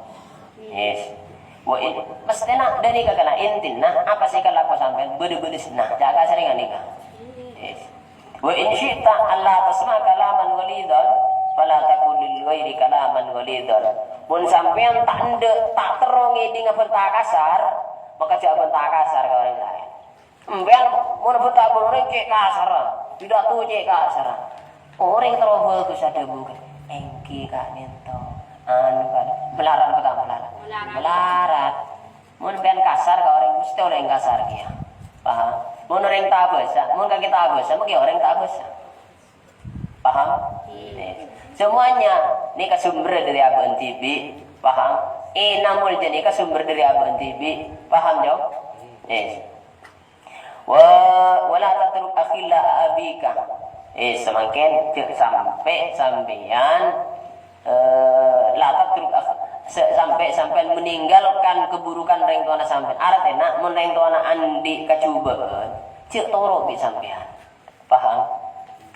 Yes. Wa in, mestèna dâri kakana intina apa sè èkalako sampèyan bâdâ-bâdâ sè, nah, jhâ' kasarèngan nèka. Yes. Wa in syi'ta alla tasma' kalaman ghalidzan, fala taqul lil ghairi kalaman ghalidzan. Mon sampèyan ta' endâ', ta' terro ngèdinga bhânta kasar, maka jhâ' bhânta kasar ka orèng laèn. Sampèyan mon bhânta bân orèng cè' kasarra, pidato cè' kasarra. Orèng terro bhâghus adhâbu, "Èngghi, ka'dinto." Anu, kan, malarat apa ta' malarat? Malarat. Malarat. Mon sampèyan kasar ka orèng, mestè orèng kasar kèya. Paham? Mon orèng ta' bhâsa, mon kakè ta' bhâsa, mangkè orèng ta' bhâsa. Paham? Yes. Semuanya nèka sumber dâri abâ'na dhibi'. Paham? Ènamul jâ nèka sumber dâri abâ'na dhibi'. Paham, Jo? Yes. Wa, wa la tatruk akhilla abika. Eh, samangkèn jhâ' sampè' sampèyan, eh, la tatruk akh-, sa-, sampè' sampèyan meninggalkan keburukan rèng towana sampèyan. Artèna, mon rèng towana andi' kajhubâ'ân, jhâ' toro' bi' sampèyan. Paham?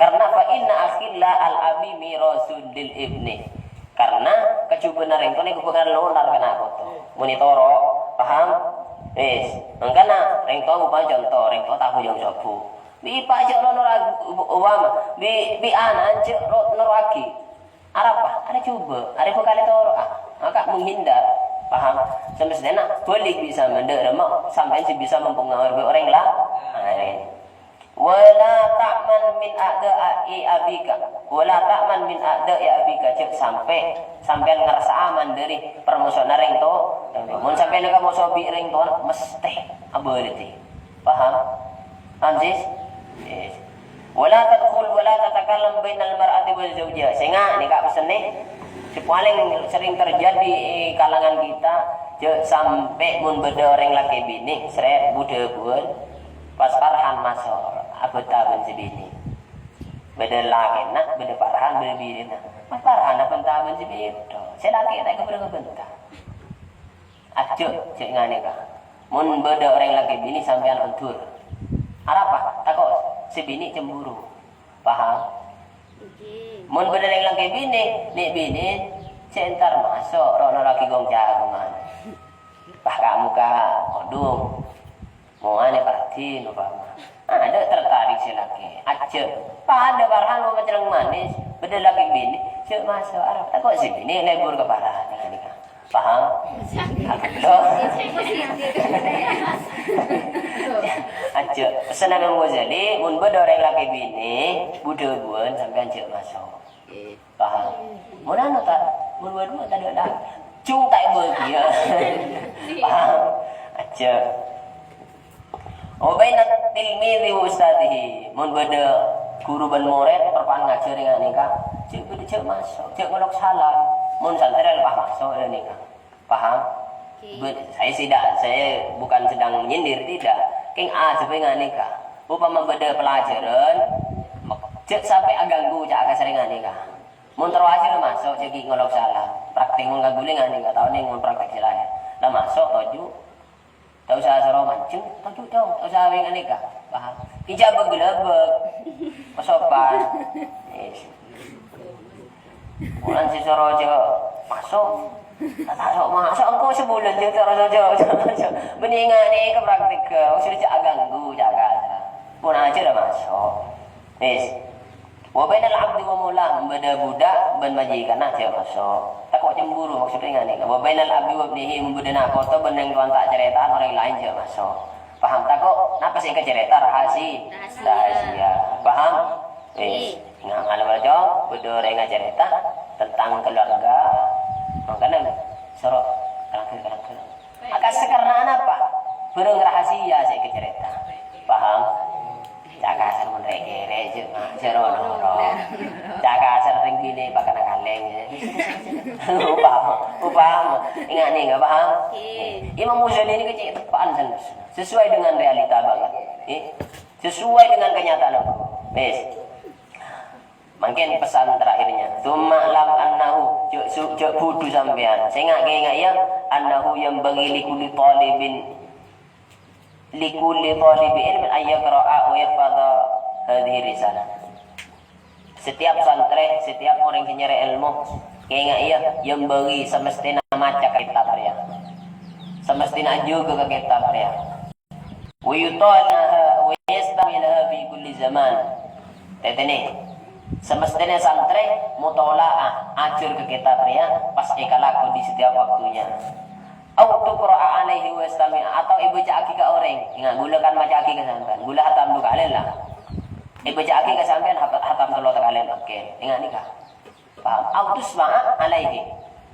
Karena fa inna akhilla al-abi mirasun lil ibni. Karena kajhubâ'ânna rèng towa nèko bhâkal nolar ka na' poto. Mon ètoro', paham? Wis, mangkana rèng towa upama conto, rèng towa ta' bhâjâng sobbhu. Bi' eppa' jhâ' ro-, noro-, upama, bi', bi' ana'na jhâ' ro-, noro'aghi. Arapa? Arèya jhubâ', arèya bhâkal ètoro'a. Maka menghindar. Paham? Semestèna bâlik bi' sampèyan, dâ' remma sampèyan sè bisa mempengaruhi orèng la-, laèn. Wala ta'man min a'da'i abika. Wala ta'man min a'da'i abika. Jhâ' sampè' sampèyan ngarassa aman dâri parmosowanna rèng to-, rèng towa. Mon sampèyan èkamoso bi' rèng towana, mestè abâlâdhi. Paham? Paham, Sis? Yes. Wala tadkhul, wala tatakallam bainal mar'ati wa zawjiha. Sènga', nèka pessènna. Sè palèng serrèng terjadi è kalangan kita, jhâ' sampè' mon bâdâ orèng lakè binè, srèt, bu-dhâbuwân, pas parhan maso', abhânta bân sè binè. Bâdâ lakèna, bâdâ Farhan, bâdâ binèna. Pas Farhan abhânta bân sè bâdâ. Sè lakè ta' èkabhârâng abhânta. Ajjhâ', jhâ' nganèka. Mon bâdâ orèng lakè binè sampèyan ondur. Arapa? Tako' sè binè cemburu. Paham? Mon bâdâ orèng lakè binè, nè' binè sè entar maso' ro-, noro'aghi gong-jagongan. Pas ka-, moka kodhung. Mowana pardhin, opama. Adâ' tertarik sè lakè. Ajjhâ'. Padâ Farhan mon macèrrèng manès. Bâdâ lakè binè. Jhâ' maso'. Arapa tako' sè binè lebur ka Farhan. Nèka, nèka. Paham? Loh. Ajjhâ'. Pèssèna Imam Ghazali, mon bâdâ orèng lakè binè, bu-dhâbuwân sampèyan jhâ' maso'. Paham? Mon anu ta', mon bâdâ ta' adâ' la-, cung ta' èbâghi, ya. Paham? Ajjhâ'. Wa baina tilmidhi wa ustadzihi. Mon bâdâ ghuru bân morèd, parpa'an ngajhâr ènga' nèka, jhâ' bâdâ jhâ' maso', jhâ' ngolok salam. Mon santrè la pas maso' ènga' nèka. Paham? Oke. Be-, saya tidak, saya bukan sedang menyindir, tidak. Kèng ajhâr ènga' nèka. Opama bâdâ pelajaran, jhâ' sampè' aganggu, ca' kasarè ènga' nèka. Mon terro ajhâr maso', jhâ' ghi' ngolok salam. Praktek mon kaghuli ènga' nèka, tao nèng mon praktek sè laèn. La maso', toju'. Ta' osa soro manjheng, toju' dong, ta' osa wèng anèka. Paham? Ijabak gelabak. Pasopan. Yes. Bulan sè soro aja maso'. Ta' tao maso' engko' sabulân aja terus aja. Bânnè ènga' nèka praktek, wong sè jhâ' aganggu, jhâ' kasar. Pon aja la maso'. Yes. Wa bainal abdi wa maulah, bâdâ budak bân majikanna jhâ' maso'. Tako' cemburu, maksudnya ènga' nèka. Wa bainal abdi wa ibnihi, bâdâ na' poto bân rèng towana ta' carèta'an orèng laèn jhâ' maso'. Paham tako'? Napa sè èkacarèta? Rahasi-, rahasia. Paham? Wis, nga-, ngalem aja, bâdâ orèng acarèta tentang keluarga. Mangkana, soro, kalangkir, kalangkir. Akasè karna napa? Bhârâng rahasia sè èkacarèta. Paham? Ca' kasar mon rè'-kèrè', jhâ', jhâ' ro-noro. Ca' kasar rèng binè pakana kalèng, ya. Upama, upama. Ènga' nèka, paham? Oke. Imam Ghazali nèka cè' teppa'an, san. Sesuai dengan realita banget. Eh? Sesuai dengan kenyataan. Wis. Mangkèn pesan terakhirnya. Tsumma lam annahu, jhâ', su-, jhâ' budhu sampèyan. Sènga', kènga', ya, annahu yanbaghi li kulli talibin, li kulli talibi ilmin an yaqra'a wa yahfadha hadhihi risalah. Setiap santrè, setiap orèng sè nyarè èlmo, kènga', ya, yanbaghi, semestèna maca ka kètab rèya. Semestèna ajâgâ ka kètab rèya. Wa yutalaha wa yastamilaha fi kulli zaman. Tètènè, semestèna santrè mutola'ah, ajhâr ka kètab rèya pas èkalako di setiap waktunya. Au tuqra'a alaihi wa yastami', atau èbâca'aghi ka orèng. Ènga', ghulâ kan maca'aghi ka sampèyan. Ghulâ hatam du kalè la. Èbâca'aghi ka sampèyan hat-, hatam tello kalè mangkèn. Ènga' nèka. Paham? Au tusma'a alaihi.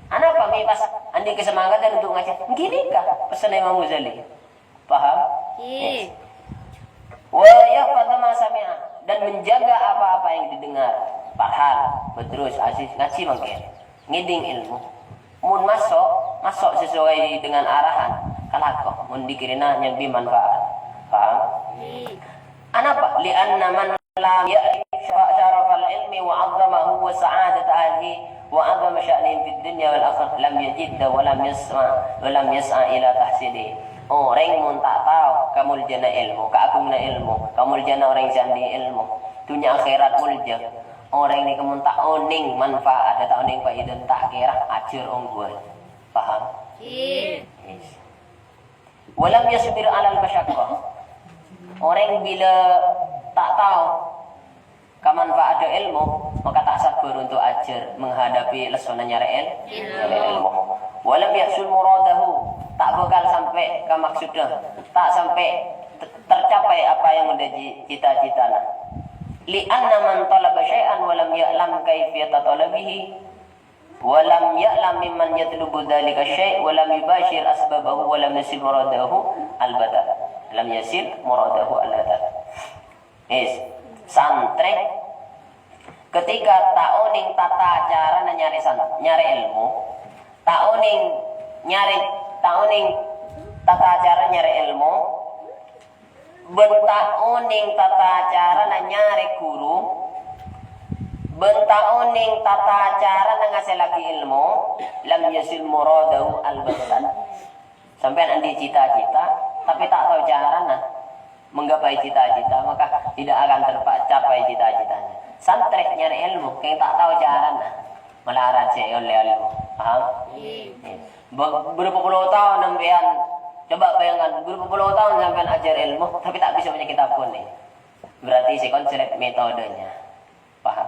Anapa mè' pas andi' kasemangatan untuk ngajhi? Ènggi nèka, pèssèna Imam Ghazali. Paham? Iya. Yes. Wa yahfadha ma sami'a, dan menjaga apa-apa yang didengar. Farhan, Badrus, Aziz, ngajhi mangkèn. Ngèdhing èlmo. Mon maso', maso' sesuai dengan arahan. Kalako, mon dikirina nyambi manfaat. Paham? Iya. Anapa? Li'anna man lam ya'rif syarafal ilmi wa 'azzamahu wa sa'adata ahlihi wa 'azama sya'nihi fid dunya wal akhirah lam yajidda wa lam yasma' wa lam yas'a ila tahsilihi. Orèng mon ta' tao kamoljâna èlmo, kaagunganna èlmo, kamoljâna orèng sè andi' èlmo, dhunnya akhèrat moljâ. Orèng nèka mon ta' onèng manfaat, ta' onèng faèdana, ta' kèra ajhâr ongghuwân. Paham? Iya. Yes. Wa lam yasbir 'alal masyaqqah. Orèng bilâ ta' tao kamanfaadda èlmo, maka ta' sabbhâr untuk ajhâr menghadapi lessona nyarè èl-, nyarè èlmo. Wa lam yahsul muradahu, ta' bhâkal sampè' ka maksudda, ta' sampè' te-, tercapai apa yang menjadi cita-citana. Li'anna man talaba syai'an wa lam ya'lam kaifiyata talabihi, wa lam ya'lam mimman yatlubu dzalika syai', wa lam yubashir asbabahu, wa lam yasib muradahu albatta. Lam yasib muradahu albatta. Yes. Santrè, ketika ta' onèng tata carana nyarè san-, nyarè èlmo, ta' onèng nyarè, ta' onèng tata cara nyarè èlmo, bân ta' onèng tata carana nyarè ghuru, Bân ta' onèng tata carana ngasèllaghi èlmo, lam yasil muradahu al-batta. Sampèyan andi' cita-cita, tapè ta' tao carana menggapai cita-cita, maka tidak akan tercapai cita-citanya. Santrè nyarè èlmo, kèng ta' tao carana malarat sè ollè èlmo. Paham? Ber-, berapa puluh tahun sampèyan, coba bayangkan, berapa puluh tahun sampèyan ajhâr èlmo, tapè ta' bisa maca kitab konèng. Berarti sè konslet metodenya. Paham?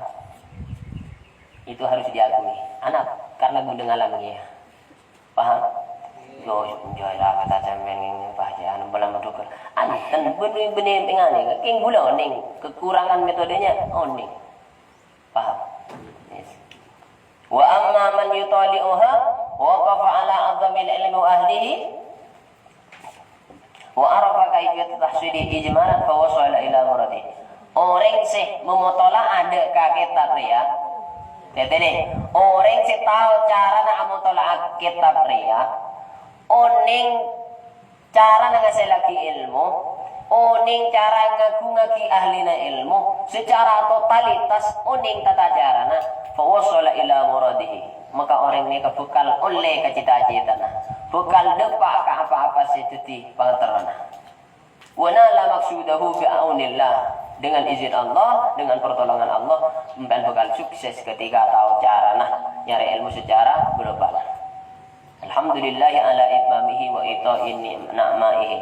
Itu harus diakui. Anapa? Karena ghulâ ngalangnga. Paham? Yo, yo, ra kata sampèyan ngene, Pak, jhâ' anu, bâlâ madukar. Anten, bânnè, bânnè, ngene, kèng ghulâ onèng, kekurangan metodenya, onèng. Paham? Yes. Wa amma man yutali'uha, waqafa ala azamil ilmi wa ahlihi, wa arafa kaifiyata tahsili ijmalan fa wasala ila muradi. Orèng sè mamotola'ah dâ' ka kètab rèya. Tètènè, orèng sè tao carana amotola'ah kètab rèya, onèng carana ngasèllaghi èlmo, onèng cara ngaghungaghi ahlina èlmo, secara totalitas onèng tata carana, fa wasala ila muradihi. Maka orèng nèka bhâkal ollè ka cita-citana, bhâkal dâpa' ka apa-apa sè dhâddhi pangaterrona. Wa nala maqsudahu bi aunillah. Dengan izin Allah, dengan pertolongan Allah, sampèyan bhâkal sukses ketika tao carana nyarè èlmo secara global. Alhamdulillahi ala itmamihi wa ita'i ni'maihi.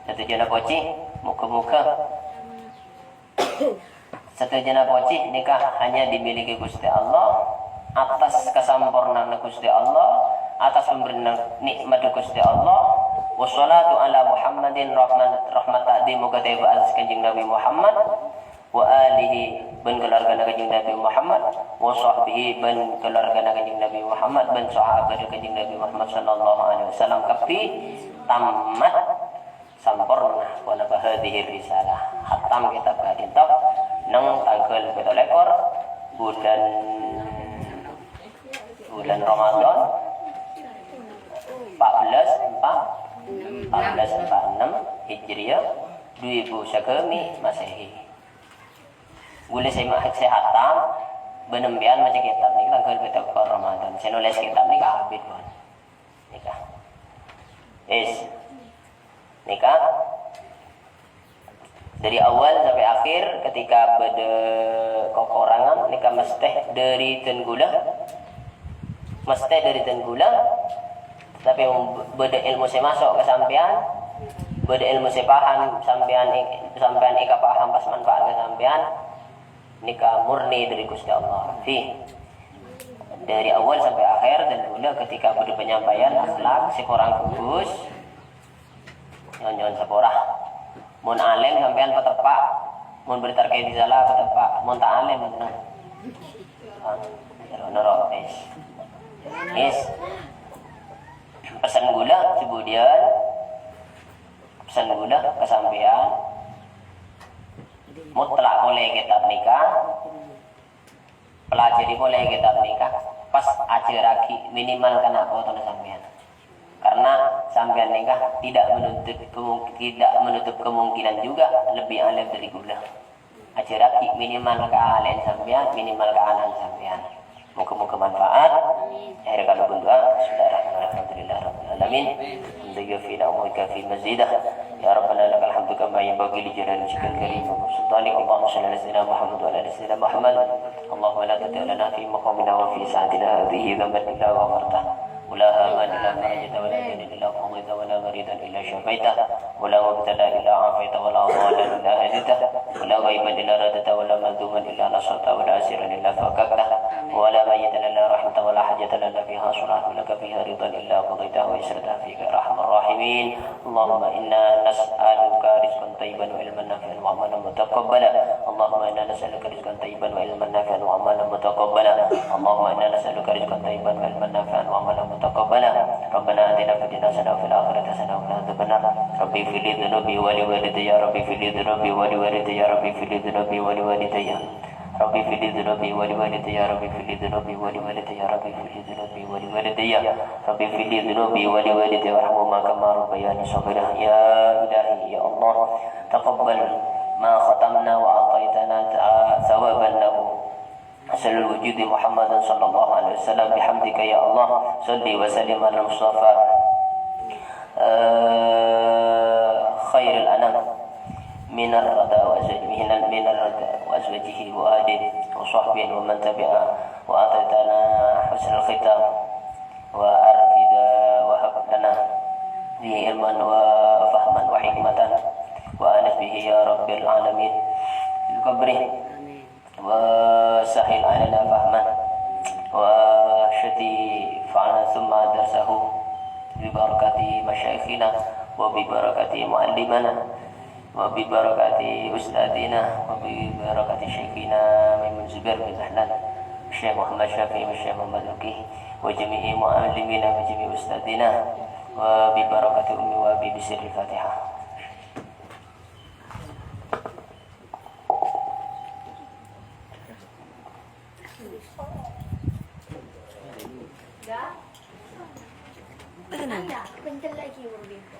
Sadhâjâna pojhi, moghâ-moghâ sadhâjâna pojhi nèka hanya dimiliki Ghustè Allah, atas kasampornaanna Ghustè Allah, atas pemberian nikmat Ghustè Allah. Wassalatu ala Muhammadin rahman-, rahmat ta'dhim moghâ tèbâ atas Kanjeng Nabi Muhammad, wa alihi bân keluargana Kanjeng Nabi Muhammad, wa sahbihi bân keluargana Kanjeng Nabi Muhammad, bân sahabat Kanjeng Nabi Muhammad sallallahu alaihi wasallam kabbhi tamat samporna, wa nafa hadhihi risalah. Khatam kitab ka'dinto neng tangghâl pètto lèkor bulân, bulân Ramadan, empat belas empat, empat belas empat enam Hijriah, dhu èbu sagâmè Masehi. Ghulâ sè ma-, sè khatam, bân sampèyan maca kitab nèka tangghâl pètto lèkor Ramadan. Sè nolès kitab nèka Habib, pon. Nèka. Is. Nèka. Dari awal sampai akhir, ketika bâdâ kakorangan, nèka mestè dâri dân ghulâ. Mestè dâri dân ghulâ. Tapè bâdâ èlmo sè maso' ka sampèyan, bâdâ èlmo sè paham sampèyan, sampèyan èkapaham pas manfaat ka sampèyan, nèka murni dâri Ghustè Allah. Fi, dâri awal sampai akhir dân ghulâ ketika bâdâ penyampaian akhlak sè korang bhâghus, nyo'on-nyo'on sapora. Mon alèm sampèyan pateppa', mon bertarka di sala pateppa', mon ta' alèm, neng. Ah, noro', noro', is. Is. Pesen ghulâ, kemudian pesen ghulâ ka sampèyan, mutlak polè kitab nèka, pelajari polè kitab nèka, pas ajhârraghi minimal ka na' potona sampèyan. Karena sampèyan nèka tidak menutup kemung-, tidak menutup kemungkinan juga lebih alèm dâri ghulâ. Ajhârraghi minimal ka alè'na sampèyan, minimal ka ana'na sampèyan. Moghâ-moghâ manfaat. Amin. Akhir kaulâ berdoa. Bismillahirrahmanirrahim. Alhamdulillahirabbil alamin. Hamdan yuwafi ni'amahu wa yukafi mazidah. Ya Rabbana lakal hamdu kama yanbaghi li jalali wajhikal karim wa sultanik. Allahumma shalli ala sayyidina Muhammad wa ala ali sayyidina Muhammad. Allahumma la tada'lana fi maqamina wa fi sa'atina hadhihi dhanban illa ghafartah. Wa la hamman illa farajtah, wa la daynan illa qadaytah, wa la maridan illa syafaitah, wa la mubtalan illa afaitah, wa la dhallan illa hadaytah, wa la ghaiban illa raddaitah, wa la mazluman illa nasartah, wa la asiran illa fakkakta, wa la mayyitan illa rahimtah, wa la hajatan lana fiha salahun wa laka fiha ridhan illa qadaitaha wa yassartaha fiha ya arhamar rahimin. Allahumma inna nas'aluka rizqan thayyiban wa ilman nafi'an wa amalan mutaqabbala. Allahumma inna nas'aluka rizqan thayyiban wa ilman nafi'an wa amalan mutaqabbala. Allahumma inna nas'aluka rizqan thayyiban wa ilman nafi'an wa amalan mutaqabbala. Rabbana atina fid dunya hasanah wa fil akhirati hasanah wa qina adzabannar. Rabbi ighfirli dzunubi wa liwalidayya. Rabbi ighfirli dzunubi wa liwalidayya. Rabbi ighfirli dzunubi wa liwalidayya. Rabbi ighfirli dzunubi wa liwalidayya. Rabbi ighfirli dzunubi wa liwalidayya. Rabbi ighfirli dzunubi wa liwalidayya. Rabbi ighfirli dzunubi wa liwalidayya warhamhuma kama rabbayani shaghira. Ya Ilahi, ya Allah, taqabbal ma khatamna wa a'taitana tha-, thawaban lahu. أسأل الوجود محمدا صلى الله عليه وسلم بحمدك يا الله. صل وسلم على المصطفى، آه، خير الأنام من الردى وأزواج-، من ال-، من الردى وأزواجه وآله وصحبه ومن تبعه وأعطيتنا حسن الختام وأرفد وهب لنا به علما وفهما وحكمة وأنس به يا رب العالمين في قبره. وسهل علينا فهمه وشتي فعلنا ثم درسه ببركة مشايخنا وببركة معلمنا وببركة أستاذنا وببركة شيخنا ميمون زبير بن دحلان، الشيخ محمد شافعي والشيخ محمد زكي وجميع معلمينا وجميع أستاذنا وببركة أمي وأبي بسر الفاتحة. Kenceng lagi, Bro.